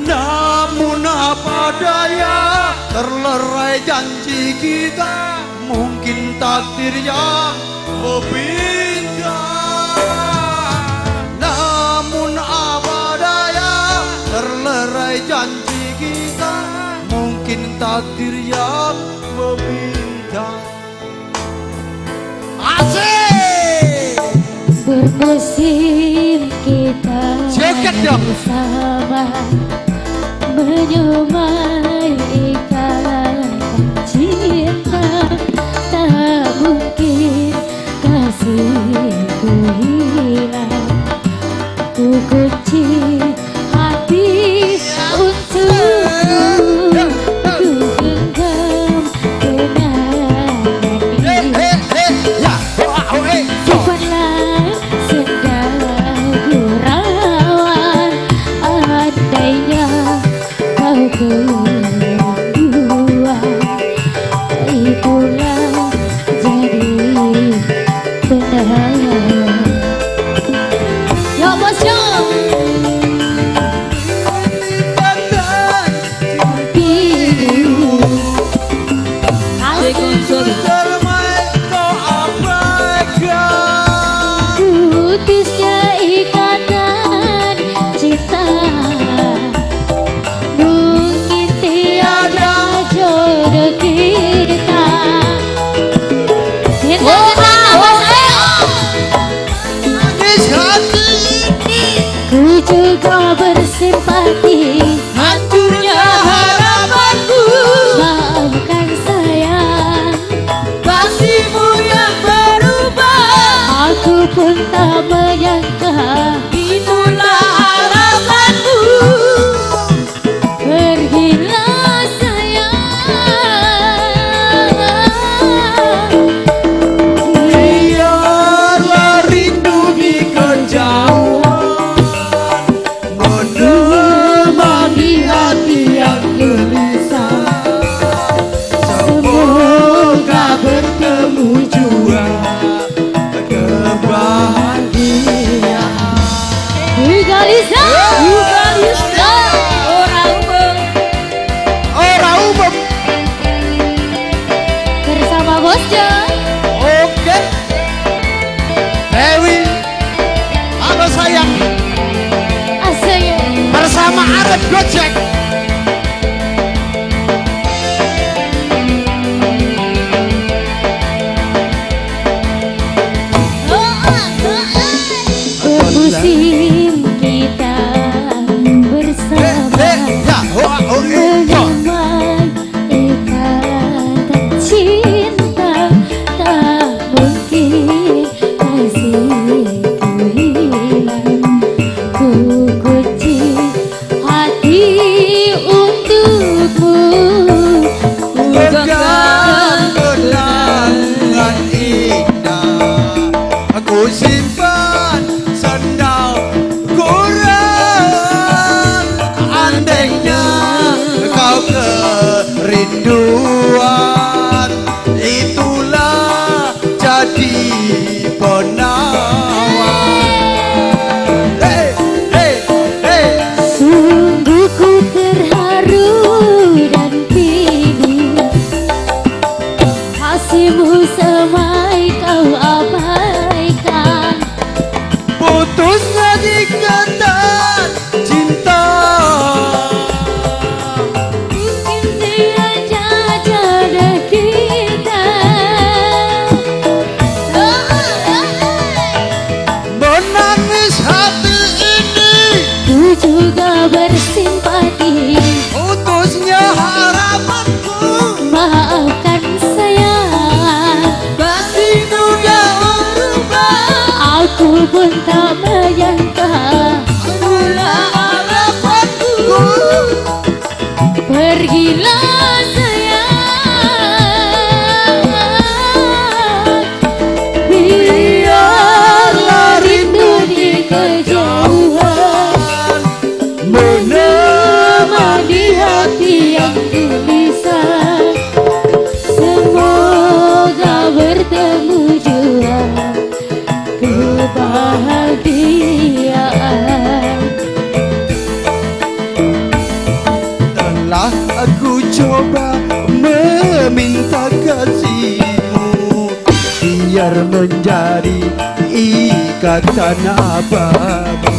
Namun apa daya terlerai janji kita, mungkin takdir yang berbeda. Namun apa daya terlerai janji kita, mungkin takdir yang berbeda. Asik! Bermusim kita bersama menyemai ikatan cinta. Tak mungkin kasihku hilang, ku kunci hati untukmu, ku genggam Itulah jadi benar. Yo bos yo. Putusnya ikatan cinta, mungkin tiada jodoh kita. Ku juga bersimpati, hancurnya harapanku. Maafkan sayang, kasihmu yang berubah. Aku pun tak menyangka, itulah alasanku. Pergilah sayang, biarlah rindu di kejauhan menemani hati yang gelisah. Semoga bertemu jua kebahagiaan. Gelisah, gelisah, orang umum, orang umum bersama Bos Jo. Oke, Dewi, halo sayang, asik bersama Arif Gojek. Bermusim kita bersama, menyemai ikatan cinta. Tak mungkin kasihku hilang. Ku kunci hati untukmu. Ku genggam kenangan indah, aku simpan sendal kurang. Andainya kau kerinduan, itulah jadi penawar. Hey, hey, hey. Sungguh ku terharu dan kini kasihmu semai kau abaikan. Putusnya ikatan cinta, mungkin tiada jodoh kita. Menangis hati ini, Ku juga bersimpati, putusnya harapanku. Maafkan sayang, kasihmu yang berubah. Aku pun tak menyangka, itulah harapanku. Pergilah sayang, biarlah rindu di kejauhan menemani hati yang gelisah. Semoga bertemu jua kebahagiaan. Telah aku coba meminta kasihmu, biar menjadi ikatan abadi.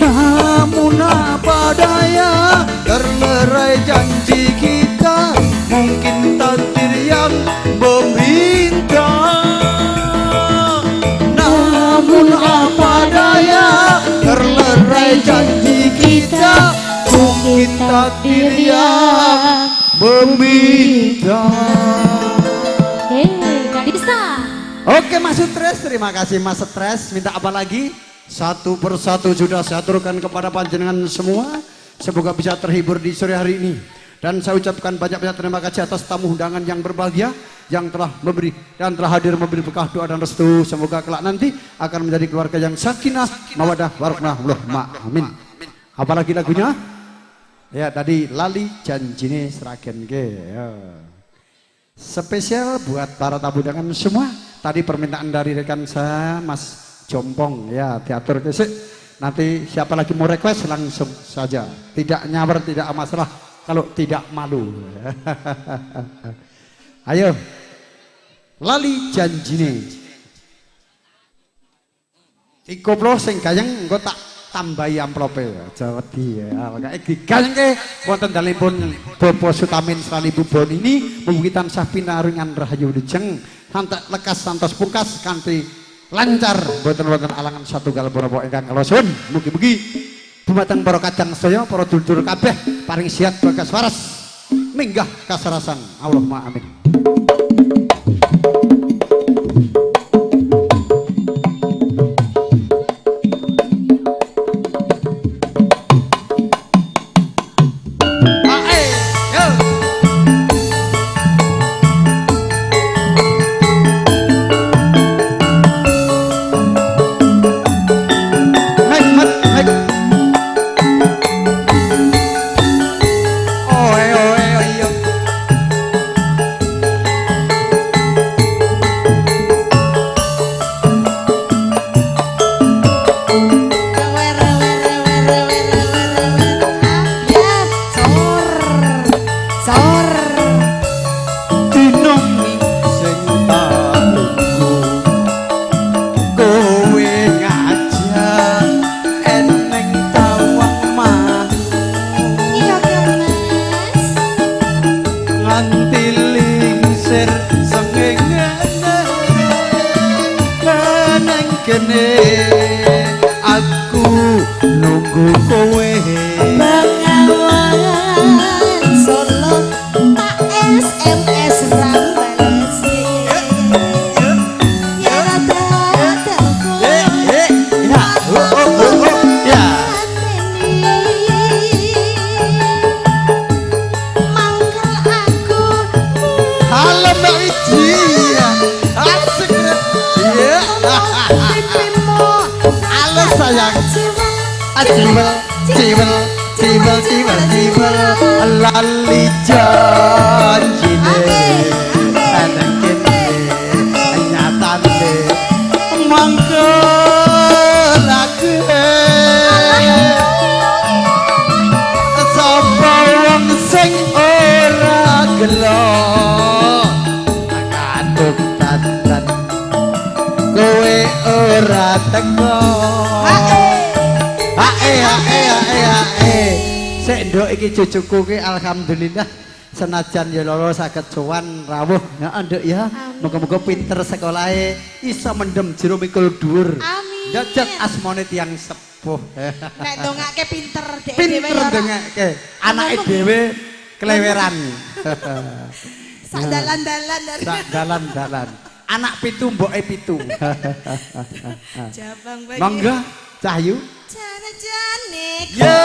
Namun apa daya, terlerai janji kita. Mungkin takdir yang meminta. Namun apa daya, terlerai janji kita. Mungkin takdir yang meminta. Hei, Kalista. Oke Mas Stres, terima kasih Mas Stres. Minta apa lagi? Satu persatu sudah saya aturkan kepada panjenengan semua. Semoga bisa terhibur di sore hari ini. Dan saya ucapkan banyak-banyak terima kasih atas tamu undangan yang berbahagia yang telah memberi dan telah hadir memberi berkah doa dan restu. Semoga kelak nanti akan menjadi keluarga yang sakinah, mawadah, warahmah, amin. Apalagi lagunya? Ya tadi lali janjine Sragen ke. Ya. Spesial buat para tamu undangan semua. Tadi permintaan dari rekan saya Mas Jompong ya, diatur kesik. Nanti siapa lagi mau request langsung saja. Tidak nyawer, tidak masalah kalau tidak malu. Ayo. Lali janjine. Dikoplo sing gayeng engko tak tambahi amplope aja wedi ya. Makane digayengke wonten dalemipun Bapak Sutamin Srani Ibu Bonini mugi tansah pinaringan rahayu wilujeng santek lekas santos pungkas kanthi lancar boten wonten alangan satunggal punapa ingkang kula suwun. Mugi-mugi dumateng para kadang sedaya para dulur kabeh paring sehat bagas waras minggah kasarasan. Allahumma amin. Cucuku ki alhamdulillah senajan ya loro saged sowan rawuh ya nduk ya. Muga-muga pinter sekolahe iso mendem jero mikul dhuwur. Amin. Njajat asmane tiyang sepuh. Nek ndongake pinter dhek dhewe pinter ndongake anake dhewe kleweran. Sak dalan-dalan dari sak dalan-dalan. Anak pitu mboke pitu. Jabang bagi. Monggo Cahyu. Jane-jane yo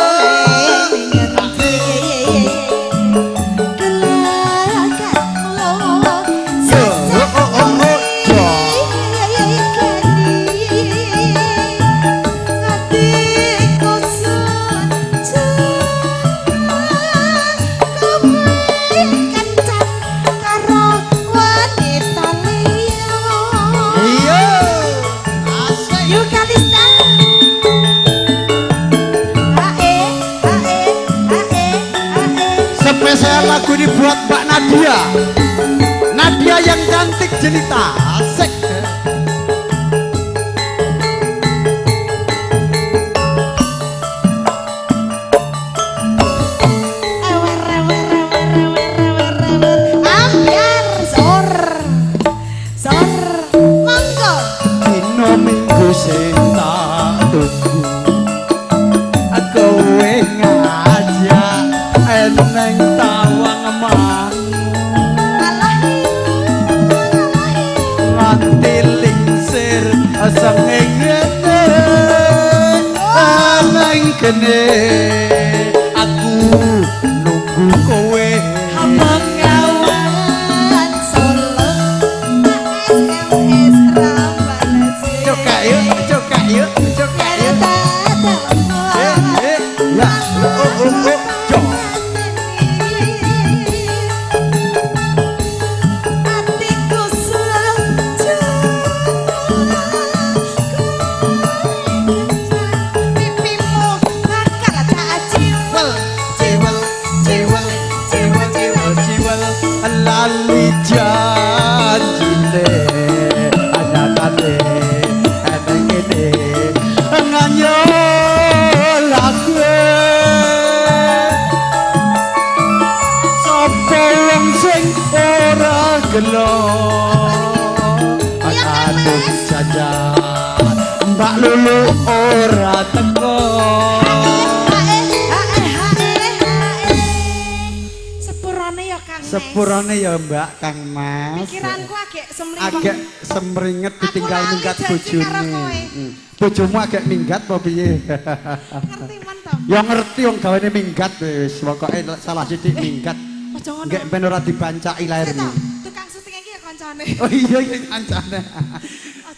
lagu ini buat Mbak Nadia. Nadia yang cantik jelita. Asik. Ambiar sor. Sor. Monggo. Dino minggu sing tak tunggu. Kowe ngajak eneng tawang mang. Nganti lingsir sengenge nang kene aku nunggu kowe. Bengawan Solo SMS Rambales. Coba yuk, coba yuk, coba yuk. Ya, oh oh oh, jo. Janjine anyatane eneng kene nganyolake. Sapa wong sing ora gelo kadung jajan Mbak Lulu ora teko. Sepurane ya Kang Mas. Sepurane ya Mbak Kang Mas. Pikiranku agek semringet. Agek semringet ditinggal Aku lali minggat janji karo bojone. kowe. Bojomu agek minggat apa piye? Ngerti men to? Ya ngerti wong gawene minggat wis pokoke salah sithik minggat. Aja ngono. Nggek ben ora dibancaki lairmu. Tukang syuting iki ya kancane. Oh iya iki kancane.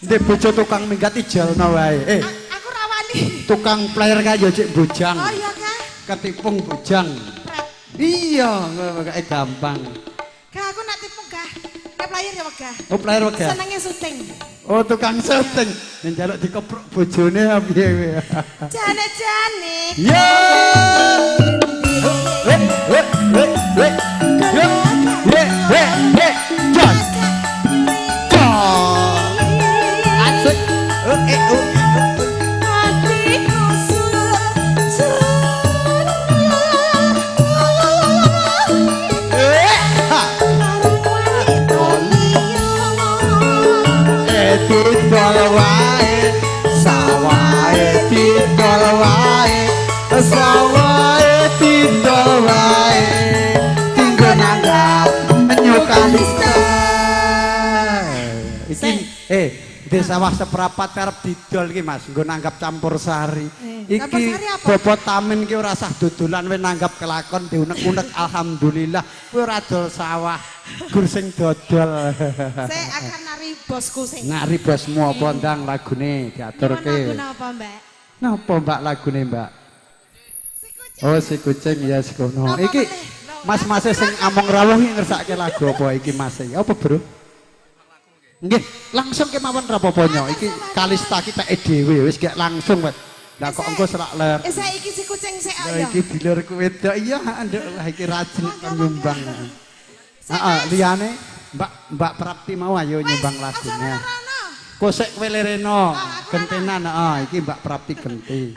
Ndek bojo tukang minggat ijalno wae. Aku ra wani. Tukang player kae ya cek bojang. Oh iya kah? Ketipung bojang. Iya, pokoke gampang. Kah aku nak tipung kah? Nek player ya wegah. Oh player wegah. Senenge syuting. Oh tukang syuting. Nek njaluk dikepruk bojone apa piye kowe? Jane-jane. Ya. Eh eh eh eh. Eh eh eh. Jos. Jos. Asik. Eh eh. Atiku Eh. Ha. Didol wae, sawahe didol wae, sawahe didol wae, tinggo nanggap nyukalista. Iki di sawah seprapat arep didol iki Mas, nggo nanggap campur sari. Campur Iki sari apa? Bapak Tamin ki ora sah dodolan we nanggap kelakon diunek-unek alhamdulillah. Kowe ora dol sawah, gur sing dodol. Saya akan nari bosku sing. Nari bosmu apa ndang lagune diaturke. Lagu napa, Mbak? Napa Mbak lagune, Mbak? Oh, si kucing ya si kono. Iki mas-mase sing among rawuh iki ngersake lagu apa iki Mas? Apa, Bro? Nggih, langsung kemawon ra apa-apa nyo. Iki Kalista iki peke dhewe wis gek langsung wis. Lah kok engko selak ler. Saiki si kucing sik Ya ya. iki dulurku wedok iya nduk wah iki rajin kon nyumbang. Heeh, liyane Mbak Mbak Prapti mau ayo nyumbang lagunya. Kosek kowe lereno, gentenan heeh iki Mbak Prapti genti.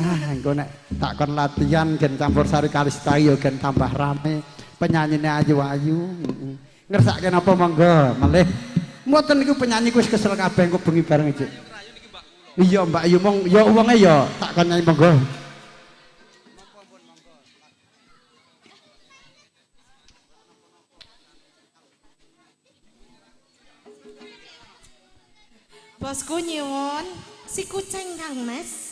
Ah, engko nek tak kon latihan gen campur sari Kalista ya gen tambah rame, penyanyine ayu-ayu. Ngersake napa monggo melih. Mboten niku penyanyi ku wis kesel kabeh engko bengi bareng iki. Iya Mbak Ayu mong ya wonge ya tak kon nyanyi monggo. Bosku nyuwun si kucing Kang Mas.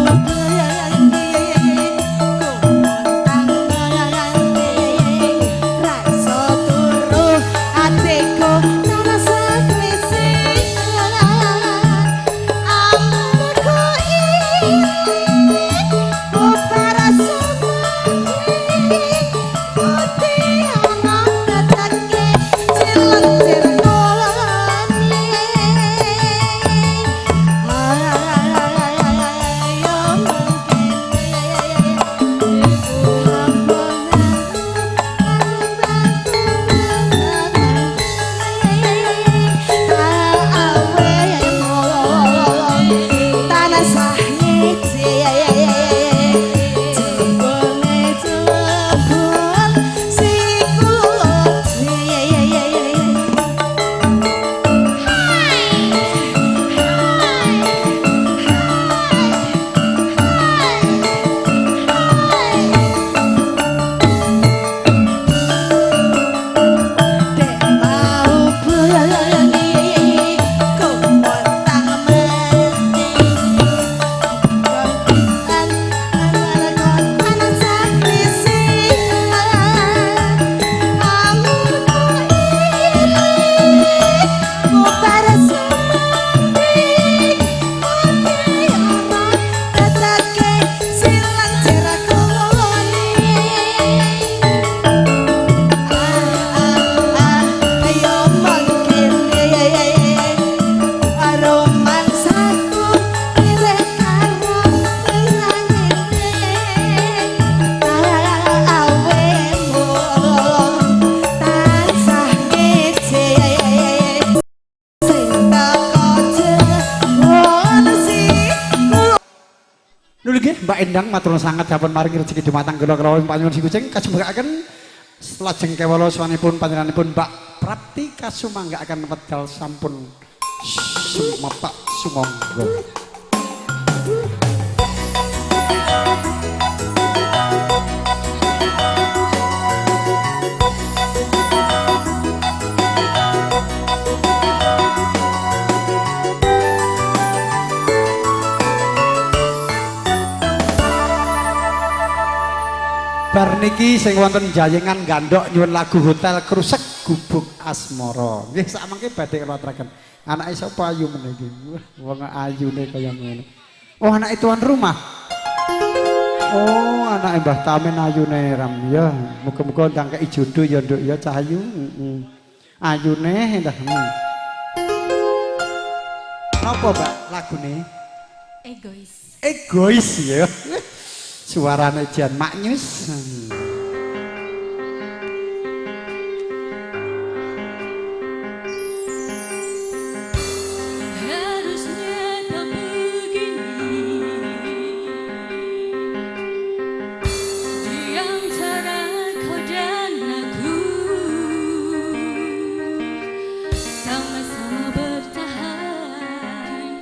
Aku nggih Mbak Endang matur nuwun sanget dipun maringi rezeki dumateng kula kula panjenengan si kucing kasumanggaaken lajeng kewala swanipun panjenenganipun Mbak Prapti kasumanggaaken wedal sampun sumepak sumangga. Bar niki sing wonten Jayengan Gandhok nyuwun lagu Hotel Krusek Gubuk Asmara. Nggih sak mangke badhe kula aturaken. Anake sapa ayu meneh iki? Wah, wong ayune kaya ngene. Oh, anake tuan rumah. Oh, anake Mbah Tamin ayune ram ya. Muga-muga ndang kei jodoh ya nduk ya Cahayu. Heeh. Ayune endah. Napa, Mbak, lagune? Egois. Egois ya. Suarane jan maknyus. Harusnya tak begini di antara kau dan aku, sama-sama bertahan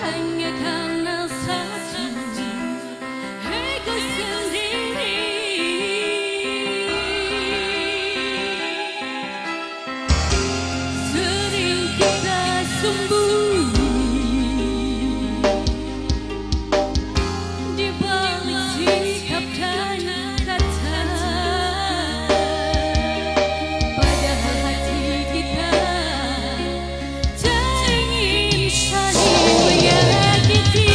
hanya karena satu ego sendiri. Sering kita sembunyi di balik sikap dan kata, padahal hati kita tak ingin saling menyakiti.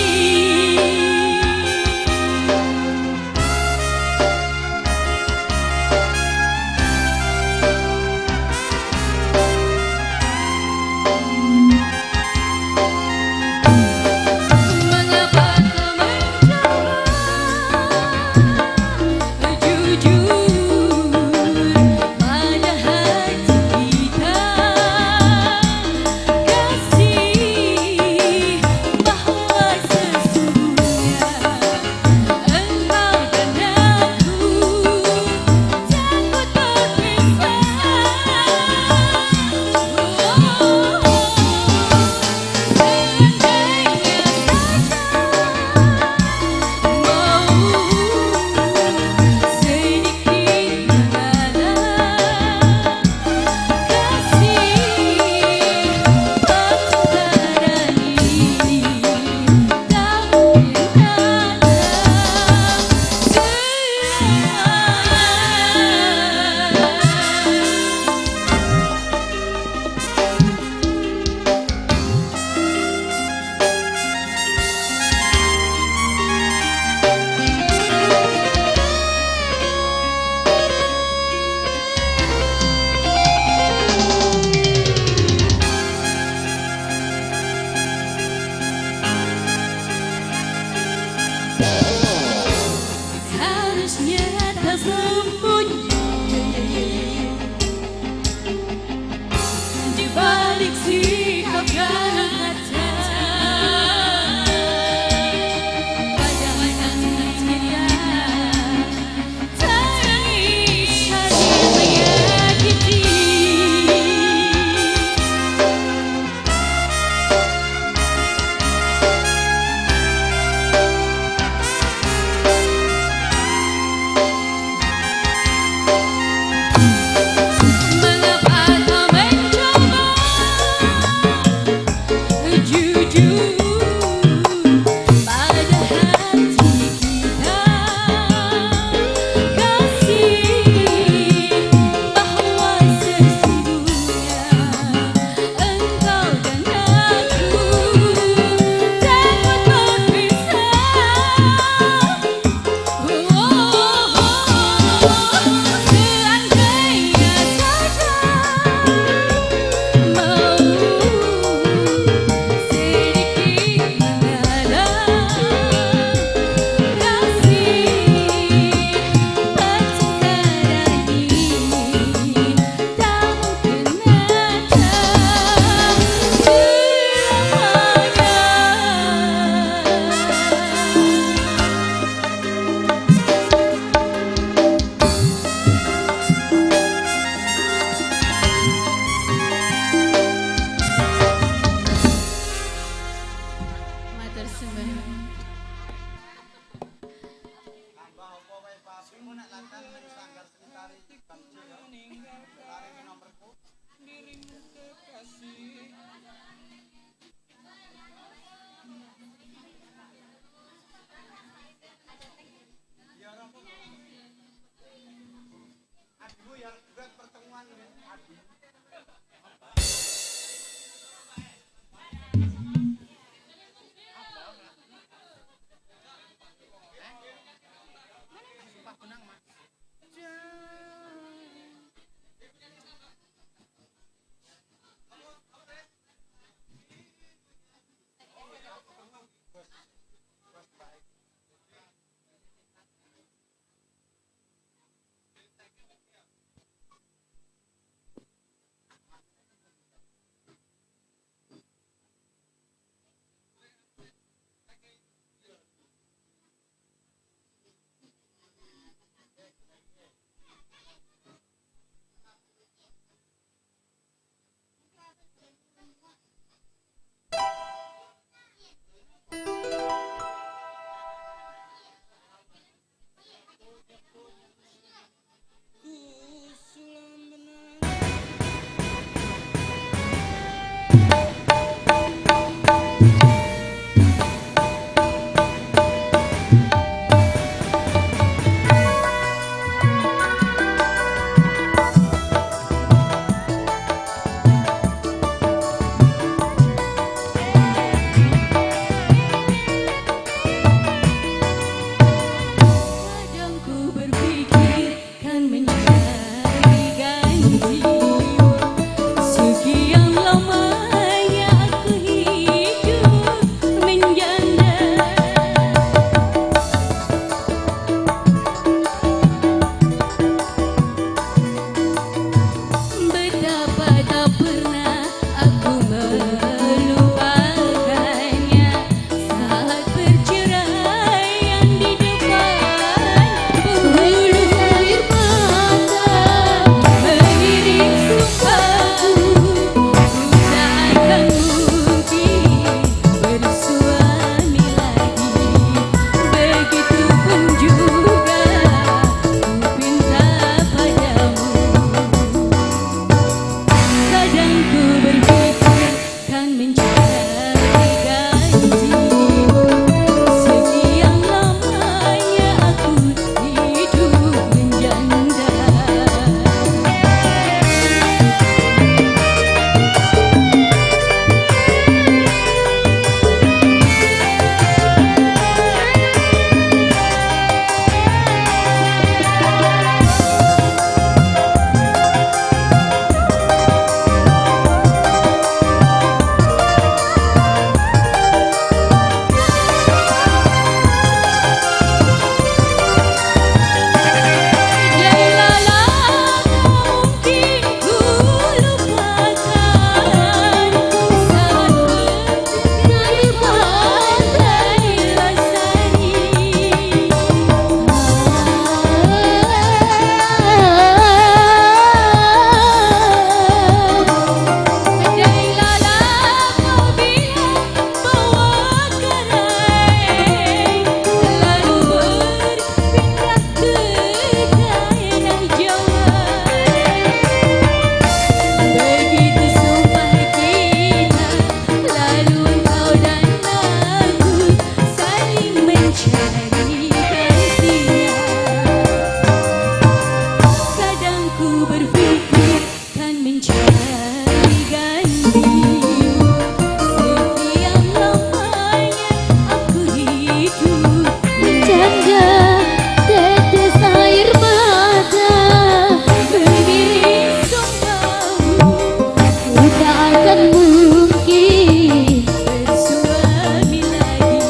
Takkan mungkin bersuami lagi.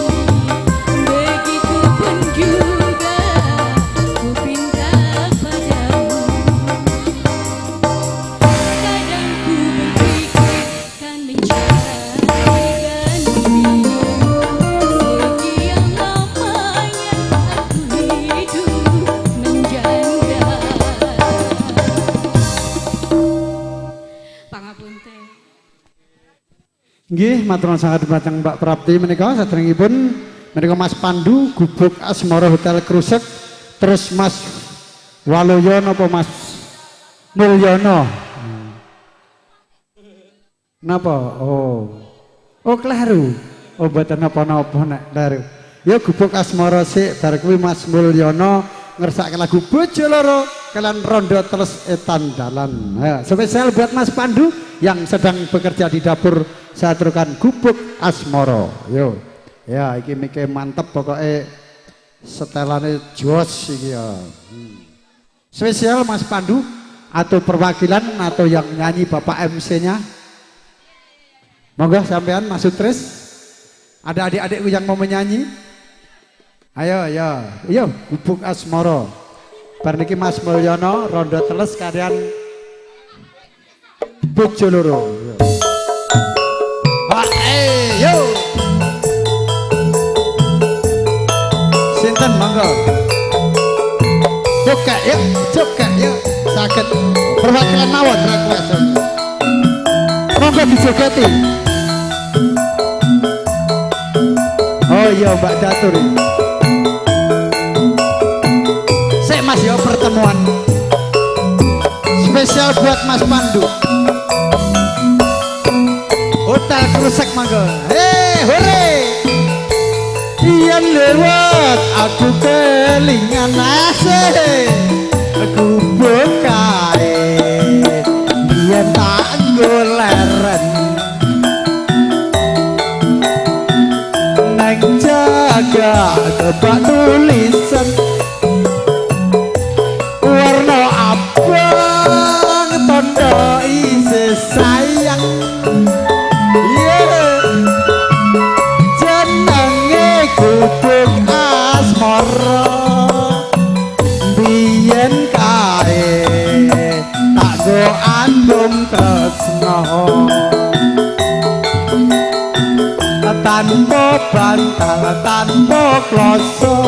Begitupun juga ku pinta padamu. Kadang ku berpikir kan mencari ganti. Sekian lamanya aku hidup menjanda. Pangapunten. Nggih, matur nuwun sanget dumateng Mbak Prapti menika saderengipun menika Mas Pandu Gubuk Asmara Hotel Krusek, terus Mas Waluyo napa Mas Mulyono? Napa? Oh. Oh kleru. Oh mboten napa-napa nek kleru. Ya Gubuk Asmara sik bar kuwi Mas Mulyono ngersakake lagu Bojo Loro kalian Rondo Teles Etan Dalan. Ya, spesial buat Mas Pandu yang sedang bekerja di dapur, saya aturkan Gubuk Asmara. Yo. Ya iki mike mantep pokoknya setelane jos iki ya. Spesial Mas Pandu atau perwakilan atau yang nyanyi Bapak MC-nya. Monggo sampean Mas Sutris. Ada adik-adikku yang mau menyanyi? Ayo, ayo. Yo, Gubuk Asmara. Bar niki Mas Mulyono Rondo Teles kalian Bojo Loro. Yo. Ha, yo. Sinten monggo. Cokak yuk, cokak yuk. Saged perwakilan mawon request. Monggo dijogeti. Oh iya Mbak Catur. Sik Mas yo pertemuan. Spesial buat Mas Pandu. Hotel Krusek monggo. Hei, hore. Yen lewat aku kelingan asih. Gubuk kae. Yen tak nggo leren. Neng jaga kebak tulisan warna abang tondo isih sayang. Yeah. Jenenge Gubuk Asmara biyen kae tak go andum tresno tanpa bantal tanpa kloso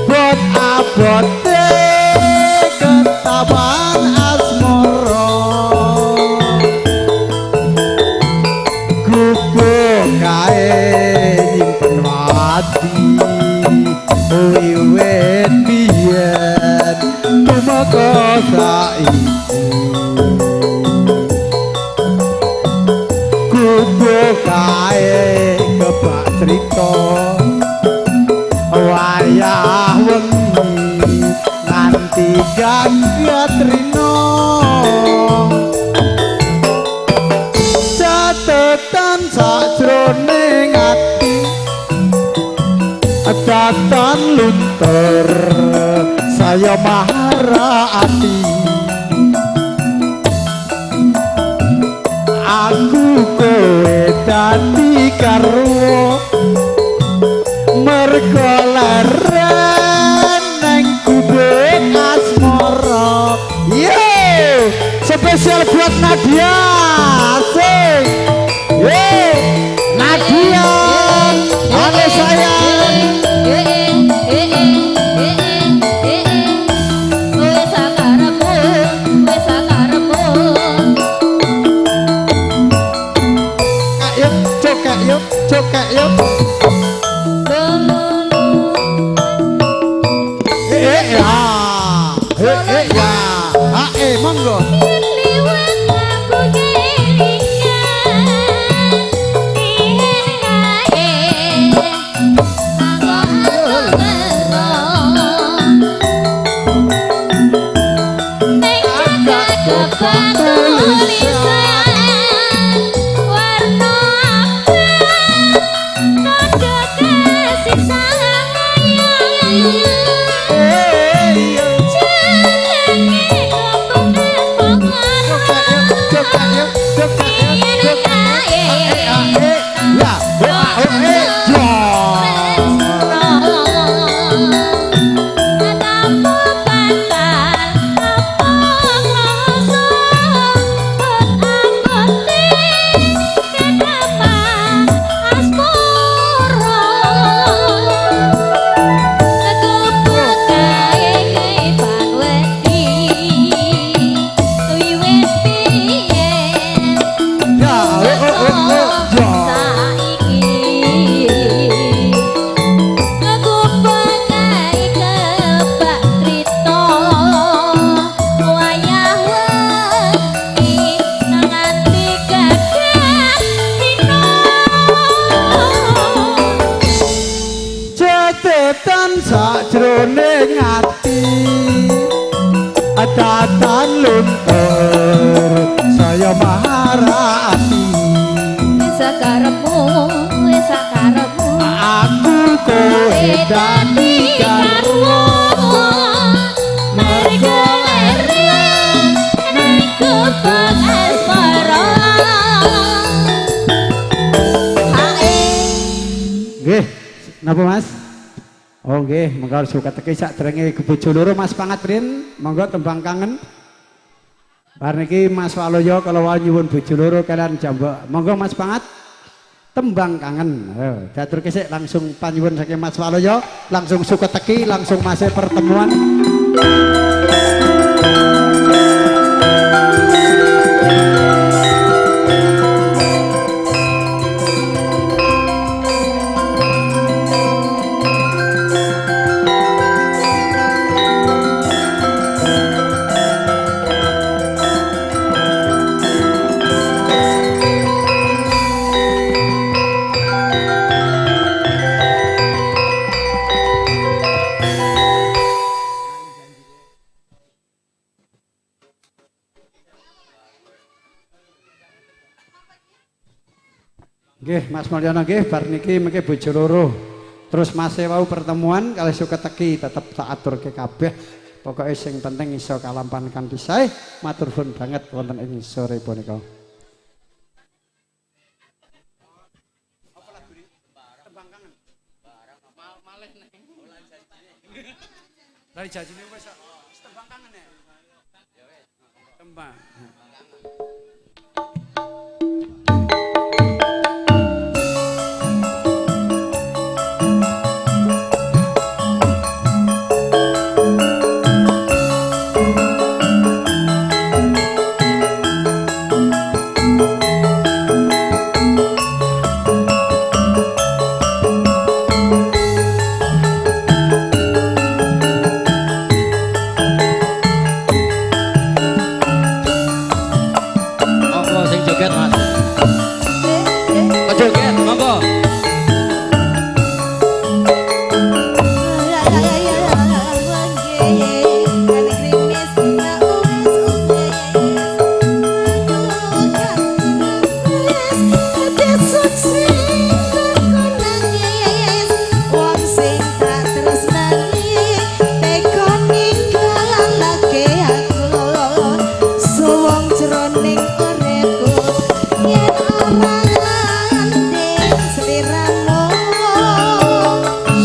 bot abote ketapan asmara gubuk kae nyimpen wadi wiwit biyen tumeka saiki gubuk kae kebak crita wayah wengi nganti ganggat rina catetan sajroning ati datan luntur saya mahara ati aku kowe dadi garwa mergo leren neng gubuk asmara. Yo, spesial buat Nadia. Asik. Yo, Nadia. Halo sayang. Yuk, cokak yuk, cokak yuk. duk duk. E A E ya O A O E yo. Ya O O O O yo. Cetetan sakjroning ati Datan luntur saya marati. Aku kowe dadi garwa mergo nggih, napa Mas? Oh nggih, monggo sukateke sakderenge bojo loro Mas Pangat Prin, monggo tembang kangen. Bar niki Mas Waloyo kalau wau nyuwun bojo loro kalian jambak. Monggo Mas Pangat tembang kangen. Ayo, diaturke sik langsung panyuwun saking Mas Waloyo, langsung suketeki, langsung masih pertemuan. Nggih, Mas Mulyono nggih, bar niki mengke bojo loro. Terus Mas wau pertemuan kalih suketeki tetep tak aturke kabeh. Pokoke sing penting iso kalampan kanthi sae. Matur nuwun banget wonten ing sore punika. Lari janjine wis tembang kangen ya. Tembang. Monggo sing joget Mas. Joget monggo.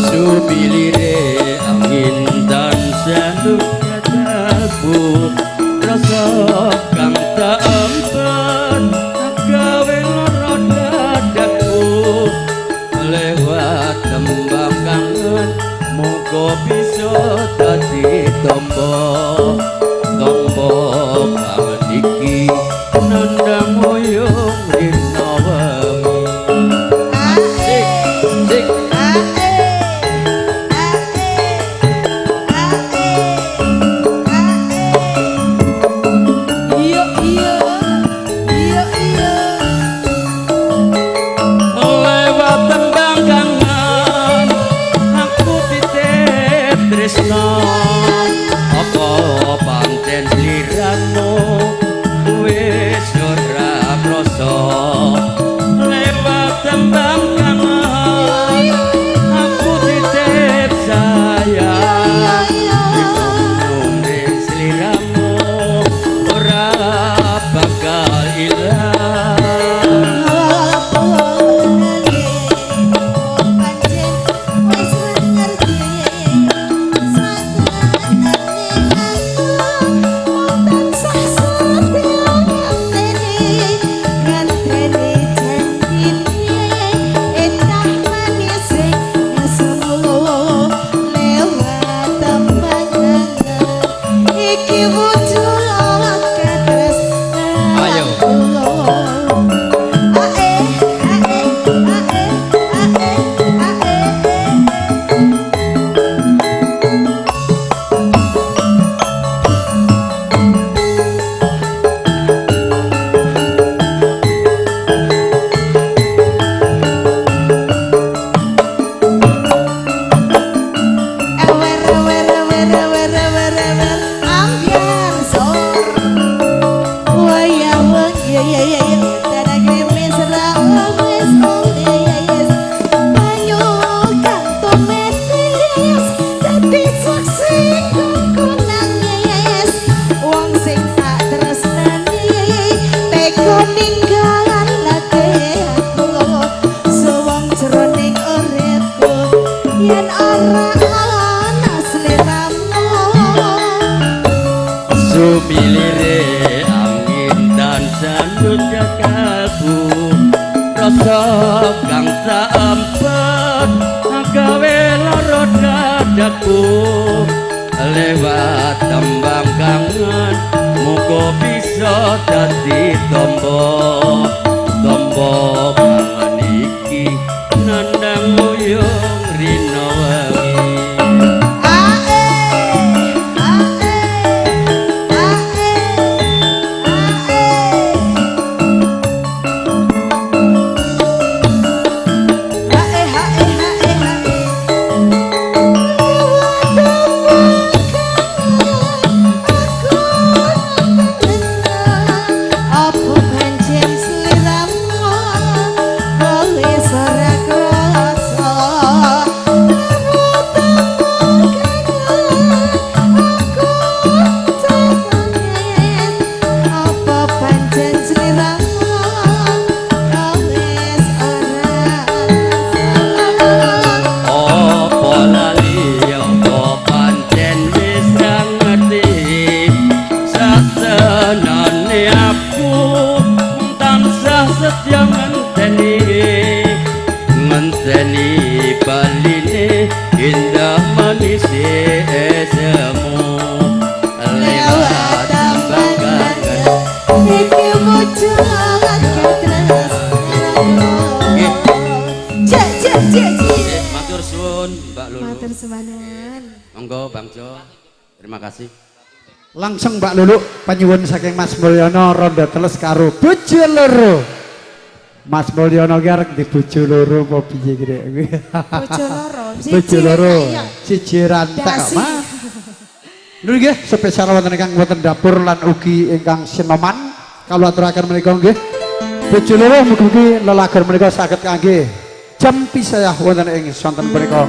Subilire angin tansah katabu rasa kang tak empen gawe lara dadaku lewat tembang kangen muga bisa dadi tombo tombo kangen iki nandang moyong dina wengi. Asik sik. Lewat tembang kangen aku titip tresno apa pancen sliramu wis ora krasa lewat tembang kangen aku titip sayang sliramu ora bakal ilang. Gerimis ra wis oles banyu kang tumetes dadi saksi ku nangis wong sing tak tresnani tega ninggalake aku suwung jroning uripku yen ora ana sliramu. Sumilire angin tansah jagaku rasa kang sampet gawe lara dadaku lewat tembang kangen muga bisa dadi tombo tombo kangen iki nandang uyung rino wengi. Ae ae ae ae ae ae ae ae. Apa pancen sliramu wis ora krasa apa pancen sliramu wis ora krasa. Apa lali apa pancen wis ra ngerti satenane aku tansah setya ngenteni ngenteni baline indah manis esemu lewat tembang kangen. Iki wujud katresnanku. Cek cek cek cek. Matur suwun Mbak Lulu. Matur suwun. Monggo Bang Jo. Terima kasih. Langsung Mbak Lulu panyuwun saking Mas Mulyono rondo teles karo bojo loro. Mas Mulyono ki arep di bojo loro apa piye ki Dek? Bojo loro. Bojo loro. Siji rantek Dasi. Mas. Lho nggih spesial wonten ingkang wonten dapur lan ugi ingkang sinoman kawula aturaken menika nggih. Bojo loro mugi-mugi lelagon menika saged kangge jam pisayah wonten ing sonten punika.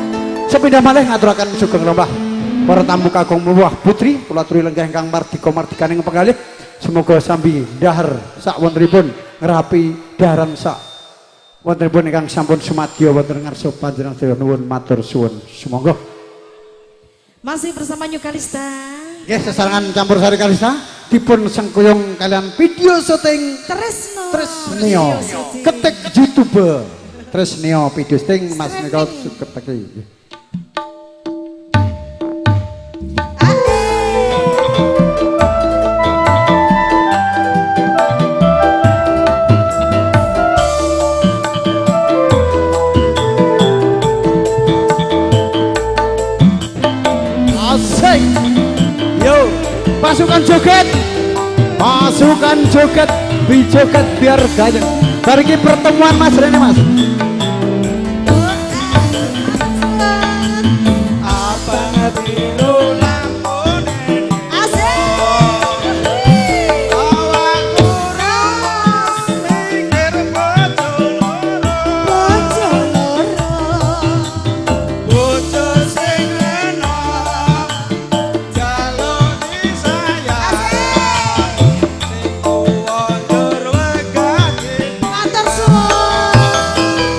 Sepindah malih ngaturaken sugeng lomah para tamu kakung muwah putri kula aturi lenggah ingkang mardika mardikaning penggalih. Semoga sambi dahar sak wontenipun ngrapi daharan sak wontenipun ingkang sampun sumadya wonten ngarsa panjenengan sedaya nuwun matur suwun. Sumangga. Masih bersama New Kalista. Nggih sesarengan campur sari Kalista dipun sengkuyung kalian video syuting Tresno. Tresnio. Ketik YouTube Tresnio video syuting Mas Niko ketik. Asik. Yo, pasukan joget. Pasukan joget, dijoget biar gayeng. Bar iki pertemuan Mas Rene Mas. Abang biru lampune Asik. awakku ras mikir bojo loro. Bojo loro. Bojo sing enom jaluk disayang. Sing tuwa njur wegah Matur suwun.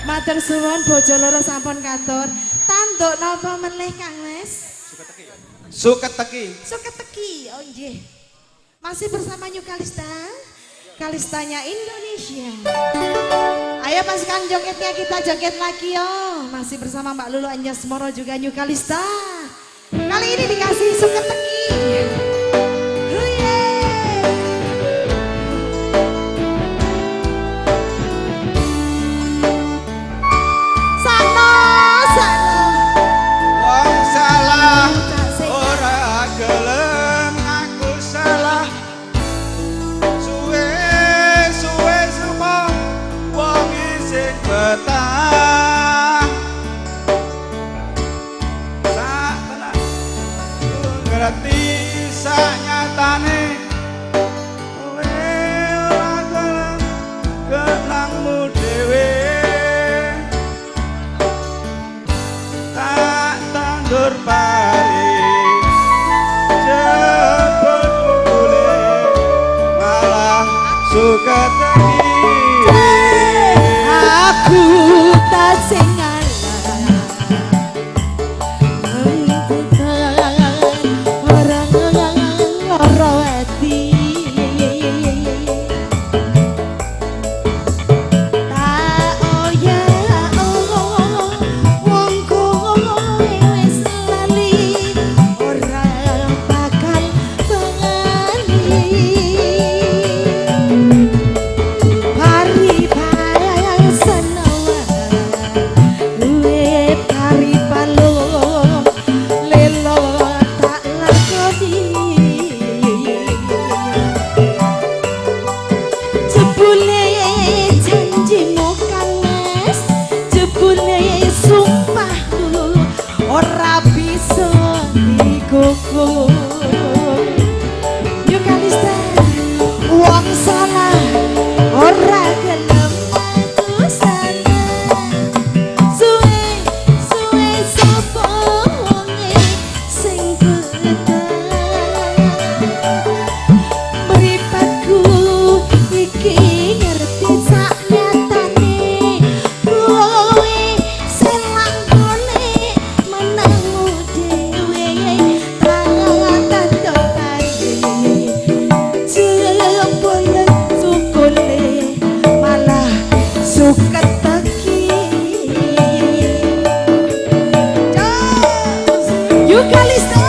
Matur suwun bojo loro sampun katur. Tanduk napa meneh Kang Mas? Suketeki. Suketeki. Oh nggih. Masih bersama New Kalista. Kalistanya Indonesia. Ayo pasukan jogetnya, kita joget lagi yo. Masih bersama Mbak Lulu Anjasmoro juga New Kalista. Kali ini dikasih Suketeki. Sano, sano. Wong salah ora gelem aku salah. Suwe suwe supo wong isih betah. Sak tenan ngerti sak nyatane kowe ora gelem kenangmu dhewe. Tak tandur pari jebul pukule malah suketeki. Aku tak sing orang loro ati. Tak oya wong kowe wis lali ora bakal bali. Pari pasenawa luwe pari palo lelo tak lakoni. Jebule janjimu Kang Mas, jebule sumpahku ora bisa dikukur. New Kalista, wong salah ora gelem aku salah. Suwe suwe sapa wonge sing betah. Mripatku iki ngerti sak nyatane kowe selanggone menangmu dhewe. Tak tanduk jebul sukule malah suketeki. New Kalista.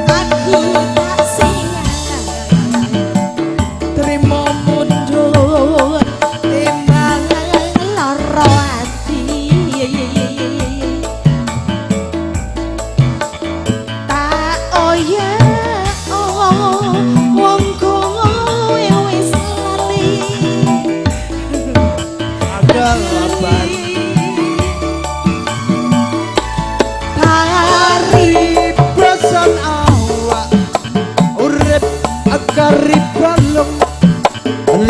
Aku tak sing trimo mundur timbang lara ati. Tak oya wong kowe wis lali. Pari Paribasan awak urip kari balung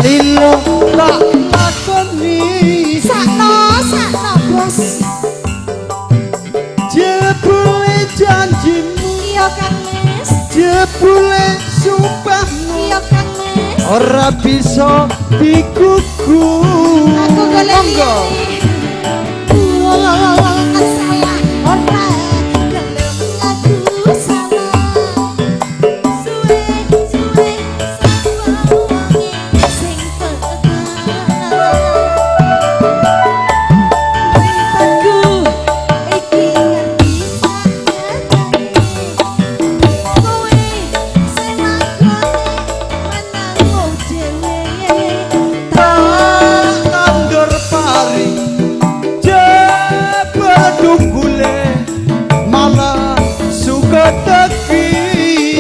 lilo tak lakoni. Sakno sakno bos. Jebule janjimu, Iya Kang Mas, jebule sumpahmu iya Kang Mas. ora bisa dikuku. Aku golek Monggo. liyane.